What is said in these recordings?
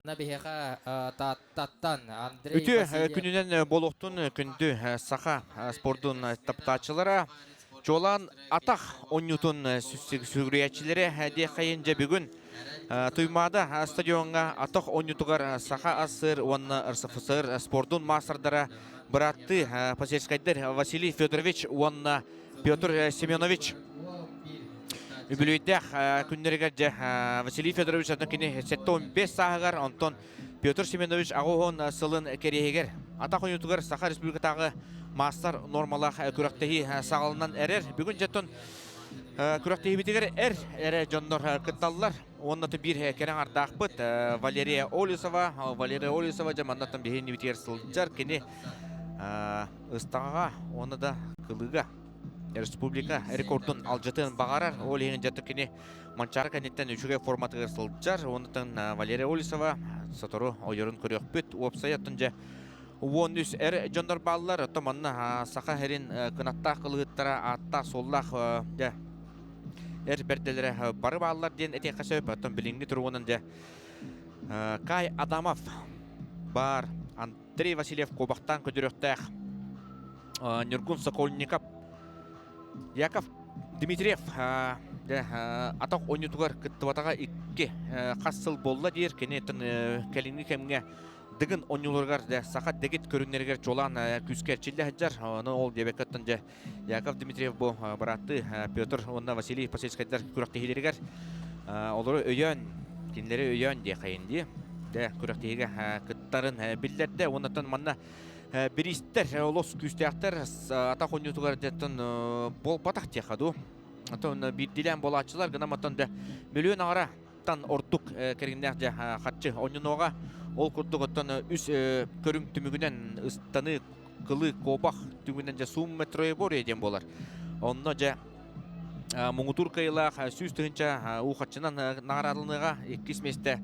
Биһиэхэ Тааттаттан Андрей Үтүө Васильев күнүнэн буолуохтун күндү саха спордун таптааччылара, чуолаан атах оонньуутун сүгүрүйээччилэрэ диэххэйин дьэ бүгүн Туймаада стадиоҥҥа атах оонньуутугар Саха АССР уонна РСФСР спордун маастардара бырааттыы Посельскайдар Василий Федорович уонна Петр Семенович үбүлүөйдээх күннэригэр дьэ Василий Федорович атын кини 75 сааһыгар, онтон Петр Семенович 80 сылын кэриэһигэр атах ойуутугар Саха Республикатааҕы маастар нормалаах күрэхтэһии саҕаланан эрэр. Бүгүн дьэттон күрэхтэһиибитигэр эр эрэ дьоннор кытталлар. Уонна биир кэрэ аҥардаахпыт Валерия Олесова. Валерия Олесова дьэ маннаттан биһиги сылдьар. Кини ыстаҥаҕа уонна да кылыыга республика рекордун алдьатыан баҕарар. Ол иһин дьэ кини Манчаары кэнниттэн үчүгэй форматыгар сылдьар. Онтон Валерия Олесова сотору ойорун көрүөхпүт. Уопсай оттон дьэ 13 эр дьоннор бааллар. Оттон манна саха сирин кынаттаах кылыһыттара ааттаах-суоллаах дьэ эр бэрдэлэрэ бары бааллар диэн этиэххэ сөп. Оттон билиҥҥи туругунан дьэ Кай Адамов баар. Андрей Васильев куобахтаан көтүрүөхтээх Ньургун Сокольников, Яков Дмитриев атах оонньуутугар кыттыбатаҕа икки хас сыл буолла диир. Кини кэлиҥҥи кэмҥэ Дыгын оонньууларыгар саха дэгит көрүҥнэригэр чуолаан күүскэ эрчиллэ сылдьар. Ону ол диэбэккэ дьэ Яков Дмитриев бу бырааттыы Петр уонна Василий Посельскайдар күрэхтэһиилэригэр олору өйөөн, кинилэри өйөөн диэхэйин дии. Дэ күрэхтэһиигэ кыттарын биллэрдэ. Уоннаттан манна бириистэр олус күүстээхтэр атах оонньуутугар дьэттэн буолбатах диэхэ дуу. Оттон биирдиилээн буолааччылар гынан оттон да миллион аҥараттан ордук кэриҥнээх дьэ харчы оонньонуоҕа. Ол курдук оттон үс көрүҥ түмүгүнэн ыстаныы кылы куобах түмүгүнэн дьэ сумма троеборье диэн буолар. Онно дьэ муҥутуур кыайыылаах 100 тыһыынча уу харчынан наҕараадаланыаҕа, иккис миэстэ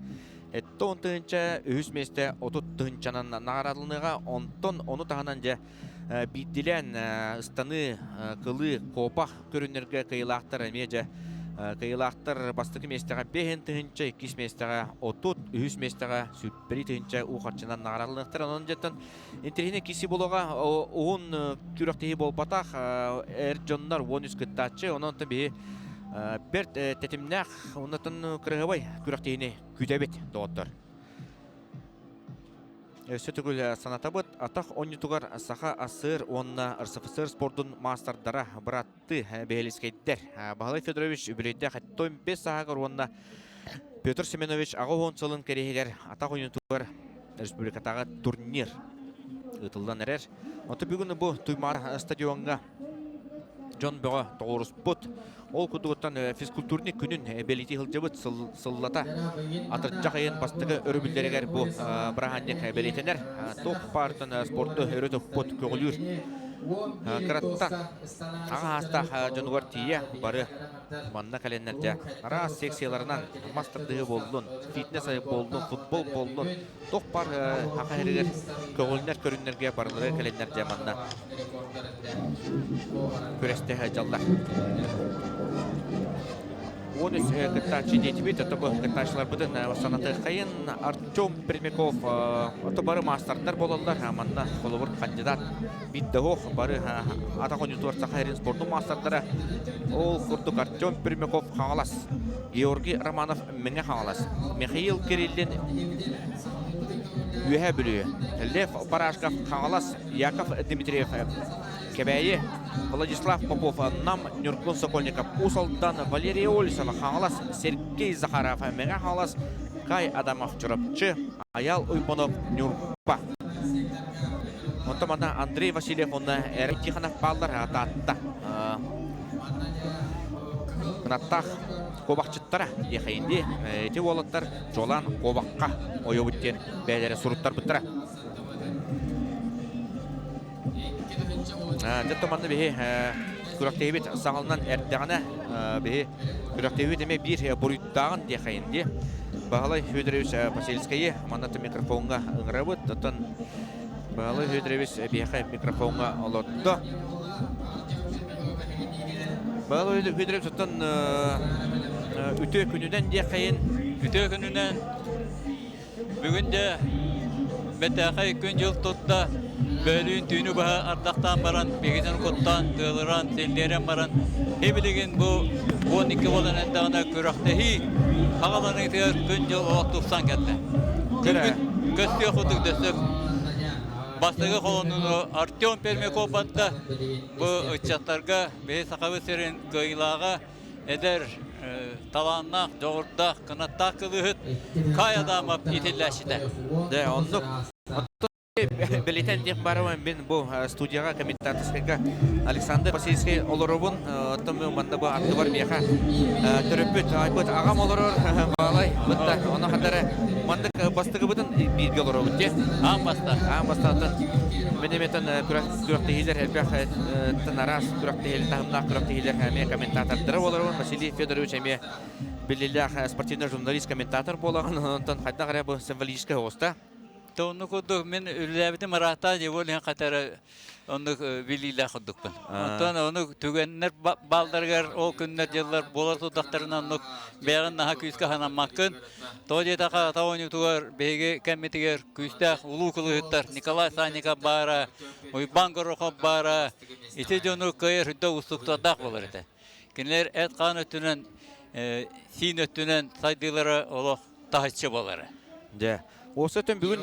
70 тыһыынча, үһүс миэстэ 30 тыһыынчанан наҕараадаланыаҕа. Онтон ону таһынан дьэ биирдилээн ыстаныы, кылыы, куобах көрүҥнэргэ кыайыылаахтар эмиэ дьэ кыайыылаахтар бастакы миэстэҕэ 5 тыһыынча, иккис миэстэҕэ 30, үһүс миэстэҕэ 21 тыһыынча уу харчынан наҕараадаланыахтар. Онон дьэттэн интэриэһинэй киси буолуоҕа уһун күрэхтэһии буолбатах эр дьоннор 13 кыттааччы онон биһи бэрт тэтимнээх оннотон кырыһыбай күрэхтэһиини күүтэбит доҕоттор. Өссө төгүл санатабыт, атах оонньуутугар Саха АССР уонна РСФСР спордун маастардара бырааттыы Бэһэлискэйдэр Баһылай Федорович үбүлүөйдээх 75 сааһыгар уонна Петр Семенович 80 сылын кэриэһигэр атах оонньуутугар республикатааҕы турнир ыытыллан эрэр. Онтон бүгүн бу Туймаара стадиоҥҥа дьон бөҕө тоҕуоруспут. Ол курдугуттан физкультурник күнүн бэлиэтии сылдьыбыт сыллата атырдьах ыйын бастакы өрөбүллэригэр бу бырааһынньык бэлиэтэнэр. Туох баартан спорту өрө туппут көҕүлүүр кыраттан аҕа саастаах дьонугар тиийэ бары манна кэлэннэр дьэ араас секцияларынан мас тардыһыы буоллун, фитнес буоллун, футбол буоллун, туох баар саха сиригэр көҕүлүнэр көрүҥнэргэ барылары кэлэннэр дьэ манна күрэстэһэ дьаллар. 13 кыттааччы диэтибит, ото бу кыттааччыларбытын санатыаххайын Артем Пермяков, ото бары маастардар буолаллар, манна холобур кандидат биирдэһох бары атах оонньуутугар Саха сирин спордун маастардара. Ол курдук Артем Пермяков Хаҥалас, Георгий Романов Мэҥэ Хаҥалас, Михаил Кириллин Үөһээ Бүлүү, Лев Барашков Хаҥалас, Яков Дмитриев Кэбээйи, Владислав Попов Нам, Ньургун Сокольников Уус Алдан, Валерия Олесова Хаҥалас, Сергей Захаров Мэҥэ Хаҥалас, Кай Адамов Чурапчы, Айаал Уйбанов Ньурба. Онтон манна Андрей Васильев уонна Эрик Тихонов бааллар Таатта кынаттаах куобахчыттара диэхэйинди ити уолаттар чуолаан куобахха ойобут диэн бэйэлэрэ суруттарбыттара. Дьэ манна биһи күрэхтэһиибит саҕаланан эрдэҕинэ биһи күрэхтэһиибит эмиэ биир буруйдааҕын диэхэйинди Баһылай Федорович Посельскайы манна микрофоҥҥа ыҥырабыт. Оттон Баһылай Федорович биһиэхэ микрофоҥҥа олордо. Баһылай Федорович оттон үтүө күнүнэн диэхэйин. Үтүө күнүнэн. Бүгүн дьэ бэтээхэй күн-дьыл тутта, бөөлүүн түүнү быһа ардахтаан баран, биһигитин куттаан, тыалыран, силлиэрэн баран, билигин бу 12 буолан эрдэҕинэ күрэхтэһии хаҕаланыытыгар күн-дьыл олох тупсан кэллэ. Күммүт көстүөх курдук дөссө бастакы холонууну Артем Пермяков батта. Бу ыччаттарга биһи Сахабыт сирин кыайыылааҕа эдэр талааннаах, дьоҕурдаах, кынаттаах кылыыһыт Кай Адамов иитиллээччитэ. Дэ, оннук. Билитэн диэх барабын мин бу студияға комментаторскайга Александр Васильевский олоробун. Оттон мен манна бу аттыбар миэхэ төрөппүт айбыт аҕам олорор баалай бытта ону хатара мандык бастыгыбытын бииргэ олоробут те. Аан баста. Аан бастаатан мен эметен күрэхтэһиилэр элбэх араас күрэхтэһиилэр таһымнаах күрэхтэһиилэр эмиэ комментатордара олоробун. Василий Федорович эмиэ биллилээх спортивный журналист комментатор буолаҕын. Онтон хайдах эрэ бу символическай оҕуста. Онну курдук мин үлэлээбитим ыраатта дьэ иһин хатара оннук билиилээх курдукпун. Онтон ону түгэннэр баалларыгар ол күннэр дьыллар буола турдахтарына оннук бэйэҕин наһаа күүскэ санаммаккын. Тоҕо диэтэххэ ата оонньуутугар биһиги кэммитигэр күүстээх улуу кылыһыттар Николай Санников баара, Уйбаан Горохов баара ити дьону кыайар үрдэ уустуктардаах буолар этэ. Кинилэр эт-хаан өттүнэн, сиин өттүнэн сайдыылара олох таһыччы буолара. Дьэ, Осетин бүгүн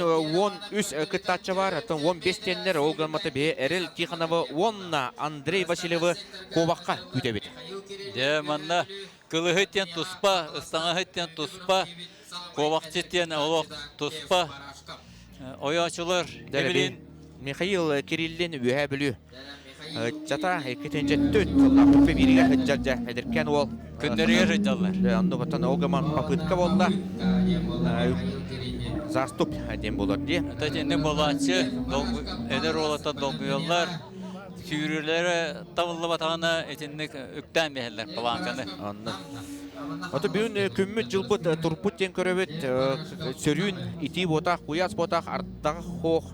13 кыттааччы бар, оттон 15 теннер ол гыммата биһи Эрэл Тихоновы уонна Андрей Васильевы куобахха күүтэбит. Дьэ, манна кылыһыт диэн туспа, ыстаҥаһыт диэн туспа, куобахчыт диэн олох туспа ойоочулар эбилин Михаил Кириллин Үөһээ Бүлүү Чата 2-4 сыллаах купе бииригэ сылдьар дьэ эдэркээн уол. Күннэригэр сылдьаллар. Оннугуттан ол гыман попытка буолла. Заступ диэн буолар дии. Итинник буолааччы эдэр уолаттар долгуйаллар. Сүүрүүлэрэ табыллыбатаҕына итинник үктээн биһэллэр планканы. Онно. Ото бүгүн күммүт дьылбыт турпут диэн көрөбүт. Сөрүүн итии буотах, куйаас буотах, ардах хоох.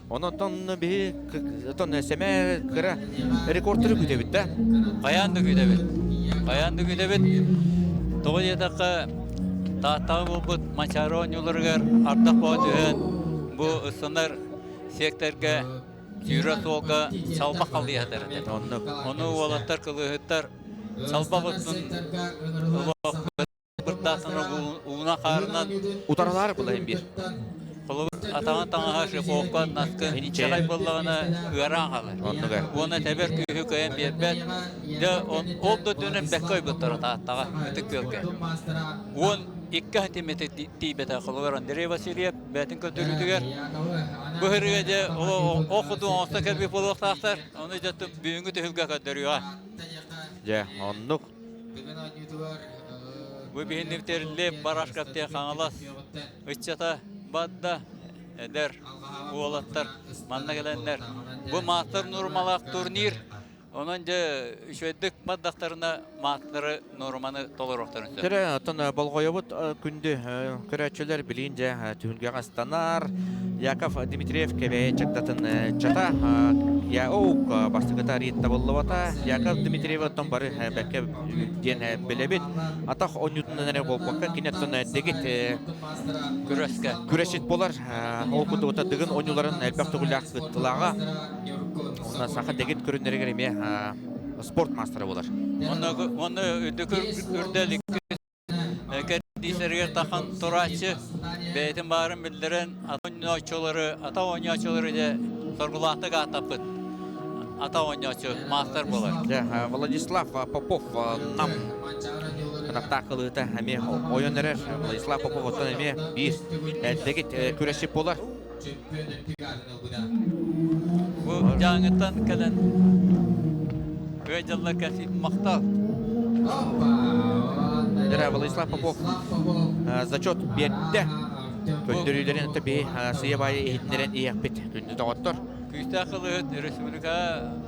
Онон биһи отон сэмэ кыра рекордтары күтэбит да. Хайаан да күтэбит. Хайаан да күтэбит. Тоҕо диэтэххэ, Тааттаҕа буолбут Манчаары оонньууларыгар ардах бөҕө түһэн, бу ыстанар сиэктэргэ сүүрэ суолга салбах халыйа сытар этэ. Оннук. Ону уолаттар, кылыыһыттар салбах устун олох бырдаатана ууна хаарынан утаралаары булайын биир. Холобур, атаҕын таҥаһа шиповка наскын инчэҕэй буоллаҕына ыараан хаалар. Оннуга. Уонна тэбэр күүһү кыайан биэрбэт. Дьэ, ол да өттүнэн бэккэ ойбуттара Тааттаҕа, Ытык Күөлгэ. 12 сантиметр тиийбэтэ холобур Андрей Васильев бэйэтин көрдөрүүтүгэр бу ырыа дьэ ол куту оҥосто кэлбит буолуохтаахтар. Ону дьэ бүгүҥҥү түһүлгэ көрдөрүөҕэ. Дьэ, оннук. Бу биһинниктэрли Барашковтыа Хаҥалас ыччата бадда эдэр уолаттар манна кэлэннэр бу маастар нуормалаах турнир онон дьэ үчүгэйдик бардахтарына маастары нуорманы толоруохтарын сөп. Төрө оттон болҕойобут күндү көрөөччүлэр билиин дьэ түһүлгэҕэ ыстанар Яков Дмитриев Кэбээйи чагдатын чата ЯОУК бастакыта арыйыттабыллыбата. Яков Дмитриев оттон бары бэккэ диэн билэбит. Атах онньутунан эрэ буолбакка, кини оттон дэгит күрэскэ күрэсчит буолар. Ол курдук дыгын оонньууларын элбэх төгүллээх кыттылааҕа. Онно саха дэгит көрүннэригэр эмиэ спорт маастара буолар. Онно үрдүк үрдэл Кэрдиисэригэр тахан турааччы бэйэтин баарын биллэрэн ата оонньооччулары, ата оонньооччулары дьэ соргулаахтык ааттаппыт ата оонньооччу маастар буолар. Дьэ, Владислав Попов Нам кынаттаах кылыыта эмиэ ойон эрэр. Владислав Попов оттон эмиэ биир дэгит күрэсчит буолар. Бу Дьааҥыттан кэлэн ыалдьаллар кэлсиит махтал. Дьэ, Владислав Попов зачет биэрдэ. Көрдөрүүлэрин өттө биһи сыйа-баайы иһитиннэрэн иһиэхпит күндү доҕоттор. Күүстээх кылыыһыт республика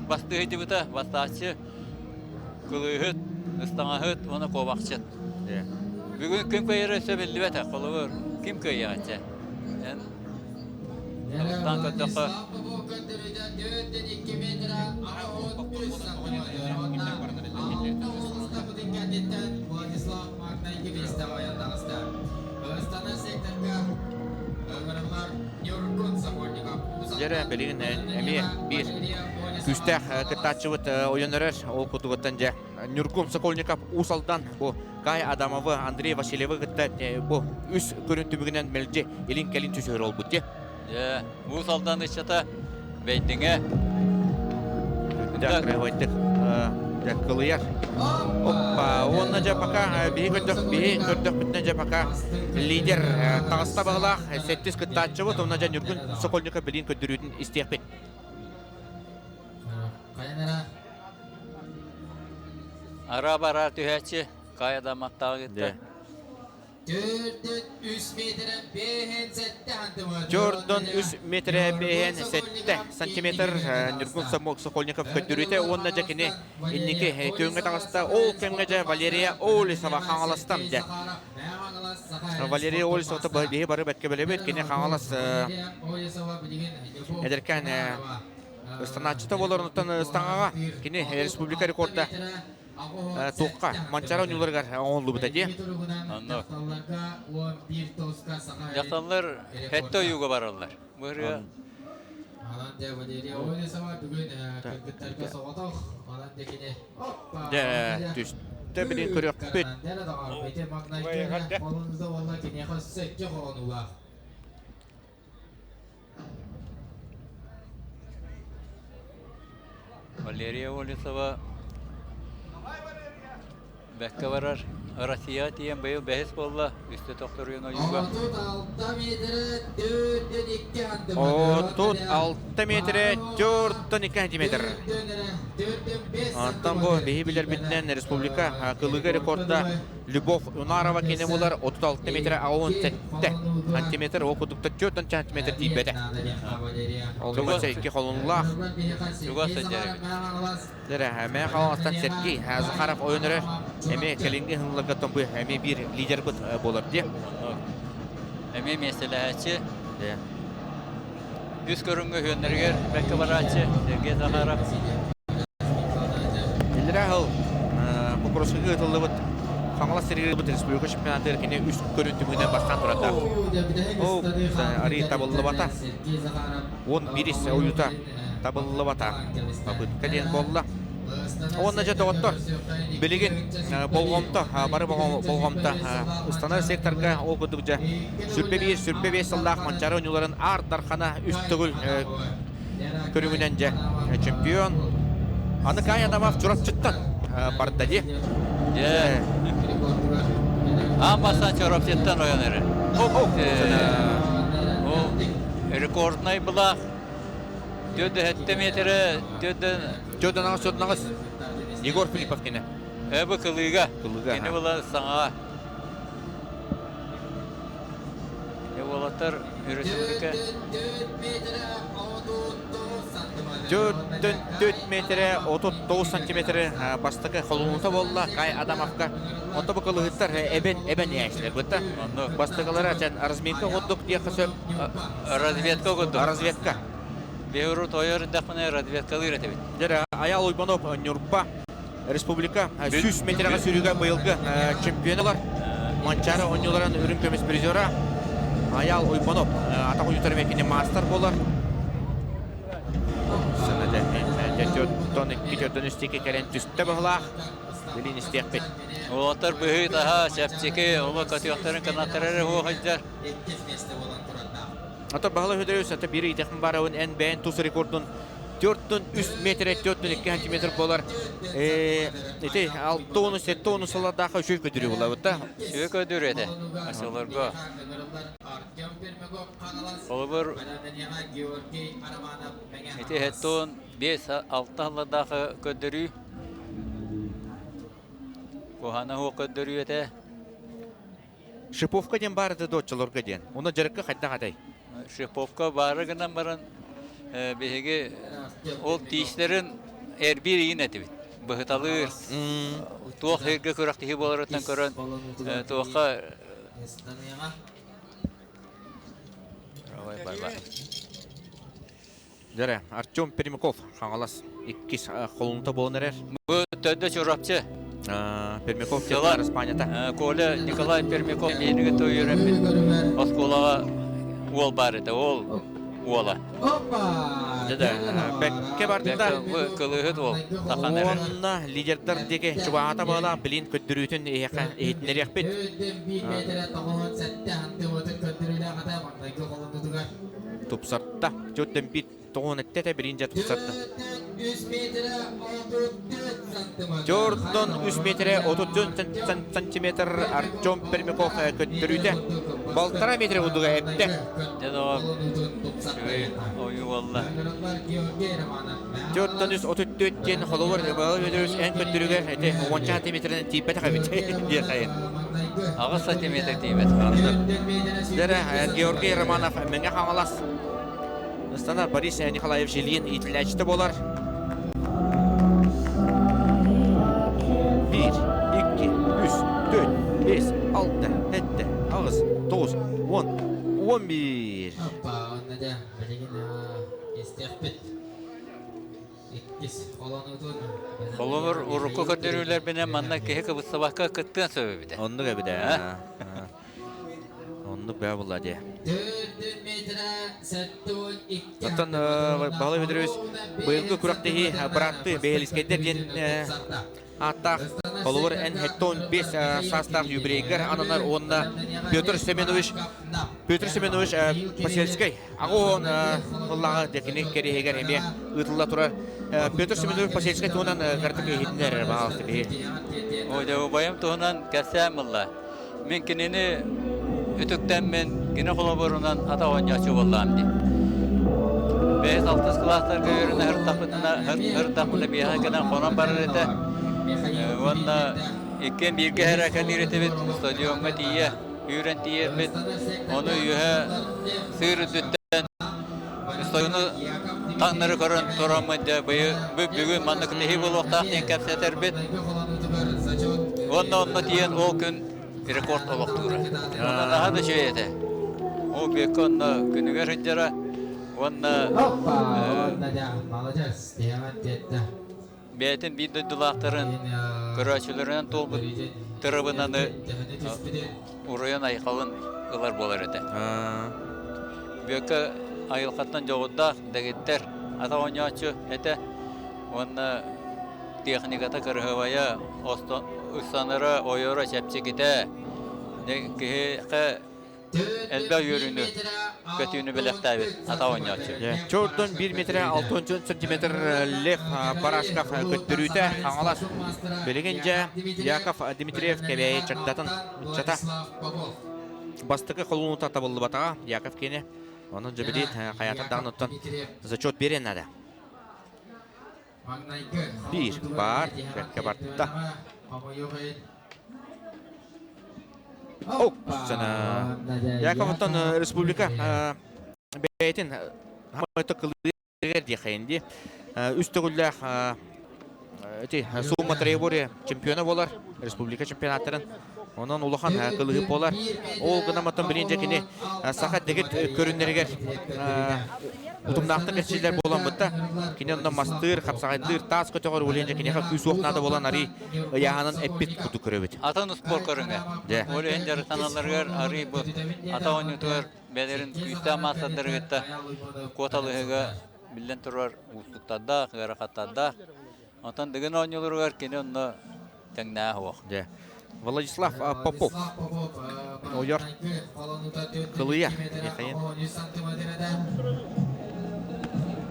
бастыһыйдыбыта, бастааччы кылыыһыт, ыстаҥаһыт уонна куобахчыт. Бүгүн ким кыайара өссө биллибэтэ, холобур, ким кыайыаҕа Эн Ыстаан көрдөххө Дьэрэ билигин эмиэ биир күүстээх кыттааччыбыт ойон эрэр. Ол кутугуттан дьэ Ньургун Сокольников Уус Алдан бу Кай Адамовы, Андрей Васильевы кытта бу үс көрүн түмүгүнэн мэлдьи илин-кэлин түсүһэр олбут дии. Дьэ, Уус Алдан ыччата Бэйдиҥэ. Дьэ, кырыһыбайдык дьэ, кылыйар. Оппа, уонна дьэ пока биһи көрдөх, биһи көрдөхпүтүнэ дьэ пока лидер таҕыста баҕалаах сэттис кыттааччыбыт, уонна дьэ Ньургун Сокольников билиин көрдөрүүтүн истиэхпит. Ара бара түһээччи, кая да маттаҕа кытта. Дьордон 3 метрэ 57 сантиметр Ньургун Сокольников көрдөрүүтэ уонна дьэ кини инники күөҥҥэ таҕыста. Ол кэмҥэ дьэ Валерия Олесова Хаҥаластан дьэ. Валерия Олесова биһи бары бэккэ билэбит. Кини Хаҥалас эдэркээн ыстанааччыта буолар онуттан ыстаҥаҕа кини республика рекорда туохха Манчаары оонньууларыгар оҥоһуллубута дии. Онно дьахталлар хэтте ойууга бараллар. Бырыа Дьэ, түстэ билин көрүөхпүт. Валерия Олесова бэккэ барар. Россия тиийэн быйыл бэһис буолла. Үстэ тохторуйан ойууга. 36 метрэ 4-2 сантиметр. Онтон бу биһи билэрбитинэн республика кылыга рекорда Любовь Унарова кини булар 36 метр 87 сантиметр, ол курдук 4 сантиметр тиийбэтэ. Ол гымматса икки холунлаах. Чугас сылдьар эбит. Дэрэ, эмээ Хаҥаластан Сергей Захаров ойон эрэр. Эмиэ кэлиҥҥи ыһылларга томпу эмиэ биир лидербыт буолар дии. Эмиэ миэстэлэһээччи. Үс көрүҥҥэ үһүөннэригэр бэккэ барааччы Сергей Захаров. Иллэрээ сыл Покровскайга ыытыллыбыт Хаҥалас сиригэр ыытыллыбыт республика чемпионатыгар кини үс көрүн түмүгүнэн бастаан турардаах. Ол арыы табыллыбата. 11 ойуута табыллыбата. Попытка диэн буолла. Уонна дьэ доҕоттор, билигин болҕомто, бары болҕомто ыстанар секторга ол курдук дьэ сүрбэ биир, сүрбэ биэс сыллаах Манчаары оонньууларын Аар Дархана үс төгүл көрүҥүнэн дьэ чемпион. Аны Кай Адамов Чурапчыттан барда дии. Дьэ. Аан бастаан Чурапчыттан ойон эрэр. Ол рекорднай былаах 407 метрэ 4 4 Егор Филиппов кини. Эбы кылыыга. Кылыыга. Кини была саҥа. Кини уолаттар республика 4 метрэ 39 сантиметры бастакы холунута буолла Кай Адамовка. Онто бу кылыһыттар эбен эбен иһээчилэр бытта. Бастакылара чан разминка курдук диэххэ сөп. Разведка курдук. Разведка. Беуру тойор дэхпинэ разведкалыыр этибит. Дьэ, Айаал Уйбанов Ньурба республика 100 метрға сүүрүүгэ быйылгы чемпионалар Манчаары оонньууларын үрүҥ көмүс призера Айаал Уйбанов атах уйутар мекини мастер болар. Төртөн икки төртөн үстеке кэлэн түстэ быһылаах. Билин истиэхпит. Уолаттар быһыы таһа чэпчэки, ола көтүөхтэрин канаттары хуохайдар. Ата Баһылай Федорович, ата биир ыйытыахпын баарабын эн бэйэн тус рекордун 4-3 метр 4-2 сантиметр буолар. Ити 6-10 7-10 сыллардаахха үчүгэй көдүрүү буолабыт да. Үчүгэй көдүрүү этэ. Оччолорго. Холобур, ити 75 сыллардаахы көрдөрүү куһаана суох көрдөрүү этэ. Шиповка диэн баар этэ доччолорго диэн. Онно дьарыкка хайдах этэй? Шиповка баары гынан баран биһиги ол тиистэрин эрбиир иин этибит. Быһыталыыр, туох сиргэ күрэхтэһии буоларыттан көрөн туохха Дьэрэ, Артем Пермяков, Хаҥалас иккис холунута буолан эрэр. Бу төрдө Чурапчы. Пермяков Испанията. Коля Николай Пермяков биһиги үөрэммит оскуолаҕа уол баар этэ, ол уола. Дьэ, бэккэ барда. Кылыыһыт уол тахан эрэр. Уонна лидердар диэки чугаһаата баҕалаах билин көрдөрүүтүн эһиэхэ иһитиннэриэхпит. Тупсарта. Төрдөн биир тоҕуон эттэ билин дьэ тупсарда. Төрдөн үс метрэ 34 сантиметр Артем Пермяков көттөрүүтэ. Балтара метр курдуга эптэ. Дьэ доҕор, ойуу буолла. Төрдөн үс 34 диэн холобур Баҕа эн көттөрүгэр эти уонча сантиметрынан тиийбэтэх эбит диэн хайын. 8 сантиметр тиийбэт. Дэрэ Георгий Романов Мэҥэ Хаҥалас Ыстанар Борис Николаевич Ильин иитиллээччитэ буолар. Биир, икки, үс, төрт, бес, алта, сэттэ, аҕыс, тоҕус, уон, 11. Опа, онно дьэ, билигин истиэхпит. Иккис холонуутун. Холобур, урукку көрдөрүүлэрбинэн манна киһи кыбыстыбакка кыттыан сөп эбитэ. Оннук эбитэ. Оннук бээ буолла дии. Оттон Баһылай Петрович быйылгы күрэхтэһии быраатты Бэйэлискэйдэр диэн ааттаах холобур эн 75 саастаах юбилейгар ананар уонна Петр Семенович Петр Семенович Посельскай аҕа уон сыллааҕы дьэкини кэриэһигэр эмиэ ыытылла турар Петр Семенович Посельскай туһунан кыратык иһитиннэр баҕалаах биһи. Ой, дьэ, убайым туһунан кэпсээн булла. Мин кинини үтүктэммин, кини холобурунан ата оонньооччу буоллаам дии. Бэһис алтыс кылаастарга үөрэнэ сырыттахпытына, сырыттахпына биэһэ кэлэн хонон барар этэ. Уонна иккиэн бииргэ эрэ этибит, стадиоҥҥа тиийэ, үүрэн тиийэрбит. Ону үөһэ сыыр үрдүттэн стадиону таҥнары көрөн тураммыт дьэ бүгүн маннык киһи буолуохтаах диэн кэпсэтэрбит. Уонна онно тиийэн ол күн рекорд олохтуура. Онно наһаа да үчүгэй этэ. Ол бүөккэ онно күнүгэр сылдьара уонна бэйэтин биир дойдулаахтарын көрөөччүлэринэн туолбут тырыбынаны уруйан айхалын ылар буолар этэ. Бүөккэ айылҕаттан дьоҕурдаах дэгиттэр ата оонньооччу этэ уонна техниката кырыһыбайа, ыстанара, ойоро чэпчэкитэ киһиэхэ элбэх үөрүүнү, көтүүнү бэлэхтээбит ата оонньооччу. Чордон 1 метр 60 сантиметр Лев Барашков көттөрүүтэ Хаҥалас. Билигин дьэ Яков Дмитриев Кэбээйи чагдатын ыччата бастакы холунута табыллыбатаҕа Яков кини. Онон дьэбилиит хайаатар даҕаны оттон зачет биэриэн наада. Биир баар, бэркэ барда. Сана Яковтан республика бэйэтин кылыыгар диэхэйин дии. Үс төгүллээх ити сумма троеборье чемпиона буолар, республика чемпионаттарын. Онон улахан кылыһы буолар. Ол гынан оттон билин дьэ кини саха дэгит көрүннэригэр утумнаахтык эрчиллэр буолан бытта. Кини онно мастыыр, хапсаҕайдыыр, таас көтөҕөр улиэн дьэ киниэхэ күүс уох наада буолан арый ыйааһынын эппит курдук көрөбүт. Атын спорт көрүҥэ. Дьэ. Ол иһин дьарыктаналларыгар арый бу ата оонньуутугар бэйэлэрин күүстээх маастардарыгытта куоталыһыга биллэн турар уустуктардаах, ыарахаттардаах. Онтон Дыгын оонньууларугар кини онно тэҥнээх уох. Дьэ. Владислав Попов. Ойор кылыйар.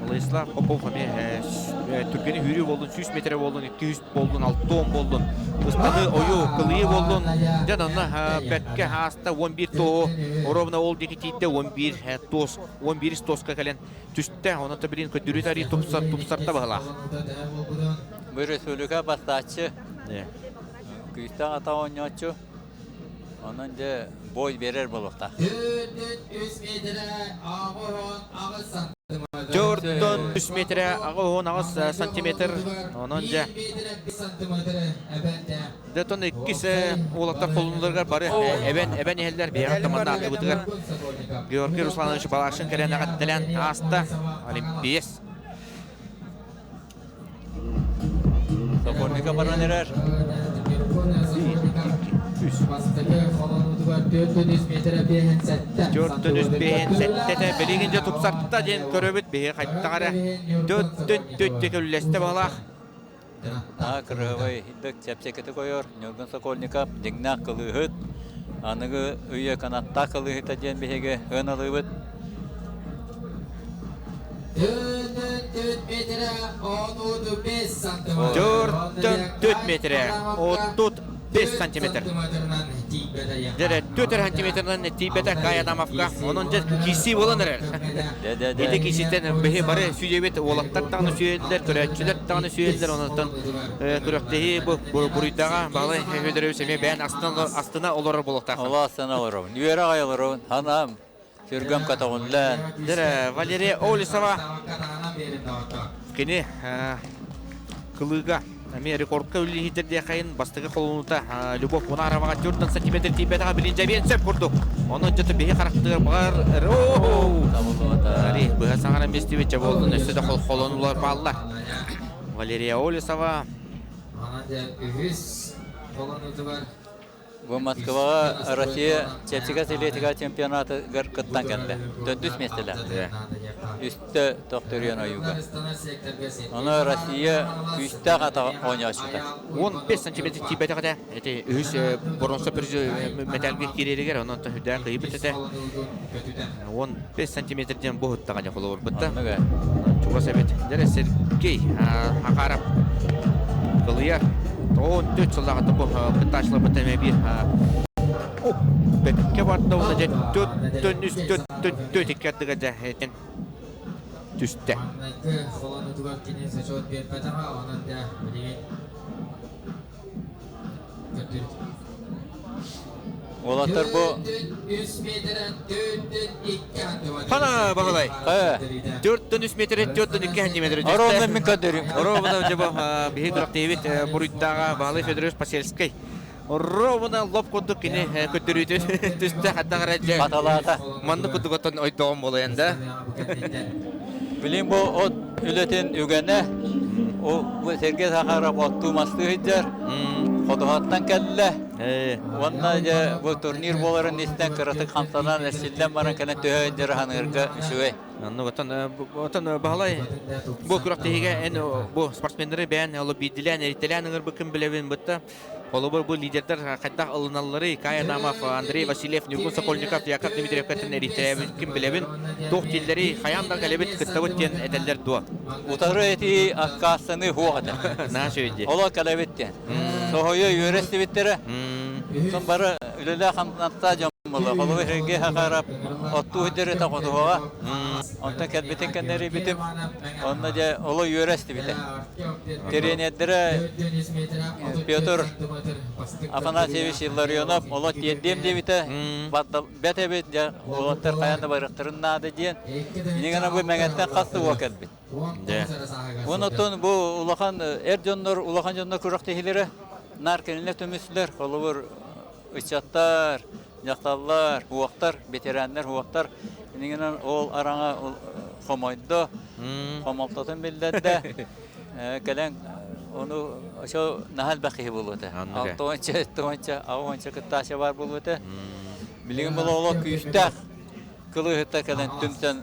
Владислав Попов эмиэ түргэни үүрүү болдун, 100 метр болдун, 200 болдун, 60 болдун. Ыстаны ойу кылыйы болдун. Дьэ, онно бэккэ ааста 11 тоо, ровно ол диэки тиийдэ 11 тос, 11 тоска кэлэн түстэ. Онон билин көдүрү тари тупсар тупсарта баһылаах. Бу республика бастааччы күүстээх ата оонньооччу. Онон дьэ бой берер буолуохтаах. Төртөн үс метрэ аҕыс аҕыс сантиметр. Онон дьэ Дэтон иккис уолаттар холунуларыгар бары эбэн эбэн иһэллэр биһиэхэ таманна аттыбытыгар Георгий Русланович Балашин кэлэн эҕэрдэлээн ааста. Олимпиец. Сокольника баран эрэр. 1, 2, 3, Үс. Бастакы холонуутугар 403 метрэ 57 4 3 5 7-тэ билигин дьэ тупсарта диэн көрөбүт биһи хайдах эрэ төртүн түттүк үллэстэ баҕалаах. Аа кырыһабай дык чэпчэкитик ойор Ньургун Сокольников дьиҥнээх кылыыһыт аныгы үйэ канаттаах кылыыһыта диэн биһиги ыаналыыбыт. 4 метрэ 35 сантиметр. Дьэ, 4 сантиметрынан тиийбэтэ Кай Адамовка. Онон дьэ киирсии буолан эрэр. Ити киирсииттэн биһи бары сүүйэбит уолаттар даҕаны сүүйэллэр, көрөөччүлэр даҕаны сүүйэллэр. Онон күрэхтэһии бу буруйдаҕа Баһылай Федорович эмиэ бэйэн астына олорор буолуохтаах. Ола астына олоробун. Үөрэ аҕай олоробун. Ханаам сүргэм көтөҕүллэн. Дьэ, Валерия Олесова кини кылыыга эмиэ рекордка үлэлиһитэр диэхайын бастакы холонуута Любовь Унароваҕа 4 сантиметр тиийбэтэҕэ билин дьэбиэн сөп курдук. Онон дьэ биһи харахтыгар баҕар быһа саҥаран биэстибит дьэ буоллун өссө да холонулар бааллар. Валерия Олесова үһүс холонуутугар Бу Москваҕа Россия чэпчэки атлетика чемпионатыгар кыттан кэллэ. Төрдүс миэстэлээх. Үстэ төхтөрүйэн ойууга. Ону Россия күүстээх атах оонньооччута. 15 сантиметр тиийбэтэх этэ. Ити үһүс боруонса мэтээлгэ киирэригэр онон үрдээн кыйбыт этэ. 15 сантиметр диэн бу ыттаҕа холобурбутта. Чугас эбит. Дьэ Сергей Ахаров кылыйар. 14 сыллааҕыта бу кыттааччыларбыт эмиэ биир бэккэ барда уонна дьэ төрт үс төрт төрт икки ардыга дьэ этин түстэ. Маҥнайгы холонуутугар кини зачет биэрбэтэҕэ, онон дьэ билигин Уолаттар бу Хана Баһылай. 4-3 метр 4-2 сантиметр. Ровно мин көрдөрүм. Ровно дьэ бу биһи күрэхтэһиибит буруйдааҕа Баһылай Федорович Посельскай. Ровно лоп курдук кини көрдөрүүтүн түстэ хаттах эрэ дьэ. Баталаата. Маннык курдук оттон ойдоҕум буолайан да. Билин бу от үлэтин үгэнэ бу Сергей Захаров оттуу мастыы сылдьар ходуһаттан кэллэ уонна дьэ бу турнир буоларын истэн кыратык хамсанан эрчиллэн баран кэлэн төһө дьарыһаныырга үчүгэй. Оннук отон отон Баһылай бу күрэхтэһиигэ эн бу спортсменнары бэйэн оло биирдилээн эритэлээн ыҥырбыккын билэбин бытта Холобур, бу лидердэр хайдах ылыналларый? Кай Адамов, Андрей Васильев, Ньургун Сокольников, Яков Дмитриевкаттан эрийтэрээбиккин билэбин. Туох дииллэрий, хайаан да кэлэбит, кыттабыт диэн этэллэр дуо? Утары этии аккаастаныы суох этэ. Наһаа үчүгэй дии. Олох кэлэбит диэн. Соһуйа үөрэ истибиттэрэ. Сон бары үлэлээх хамнастаах дьон буолла. Холобур, Сергей Хахаров оттуу сылдьар этэ хотуһуга. Онтон кэлбитин кэннэрибитим. Онно дьэ олох үөрэ истибитэ. Тренердэрэ Петр Афанасьевич Илларионов олох тиэрдиэм диэбитэ, бэт эбит, дьэ уолаттар хайаан да барыахтарын наада диэн. Инньэ бу Мэҥэттэн хас да уол кэлбит. Онон бу улахан эр дьоннор, улахан дьоннор күрэхтэһиилэрэ наар кинилэр түмүстүлэр. Холобур, ыччаттар, дьахталлар, уохтар, ветераннар уохтар. Инньэ ол араҥа хомойдо, хомолтотун биллэрдэ. Кэлэн ону ошо наһаа элбэх киһи буолуо этэ. Алтыонча, сэттионча, аҕыонча кыттааччы баар буолуо этэ. Билигин бұл олох күүстээх кылыыһыттар кэлэн түмсэн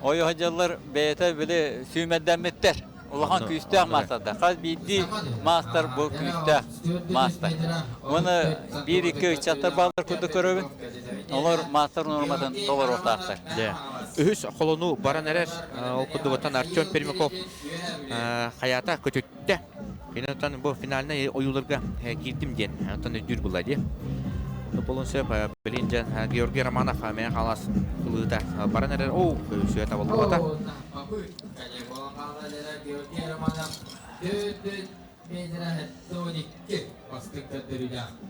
ойо сылдьаллар бэйэтэ били сүүмэрдэммиттэр. Улахан күүстээх маастардар. Хас биирдии маастар бу күүстээх маастар. Уонна биир-икки ыччаттар бааллар курдук көрөбүн. Олор маастар нуорматын толоруохтаахтар. Үһүс холонуу баран эрэр. Ол курдугуттан Артем Пермяков хайаата көтүттэ. Киниттэн бу финальнай ойууларга киирдим диэн. Онтон өйдүүр була дии. Болун сөп билин дьэн Георгий Романов мэн халас ылыыта баран эрэр. Оу, сүө табыллыбата.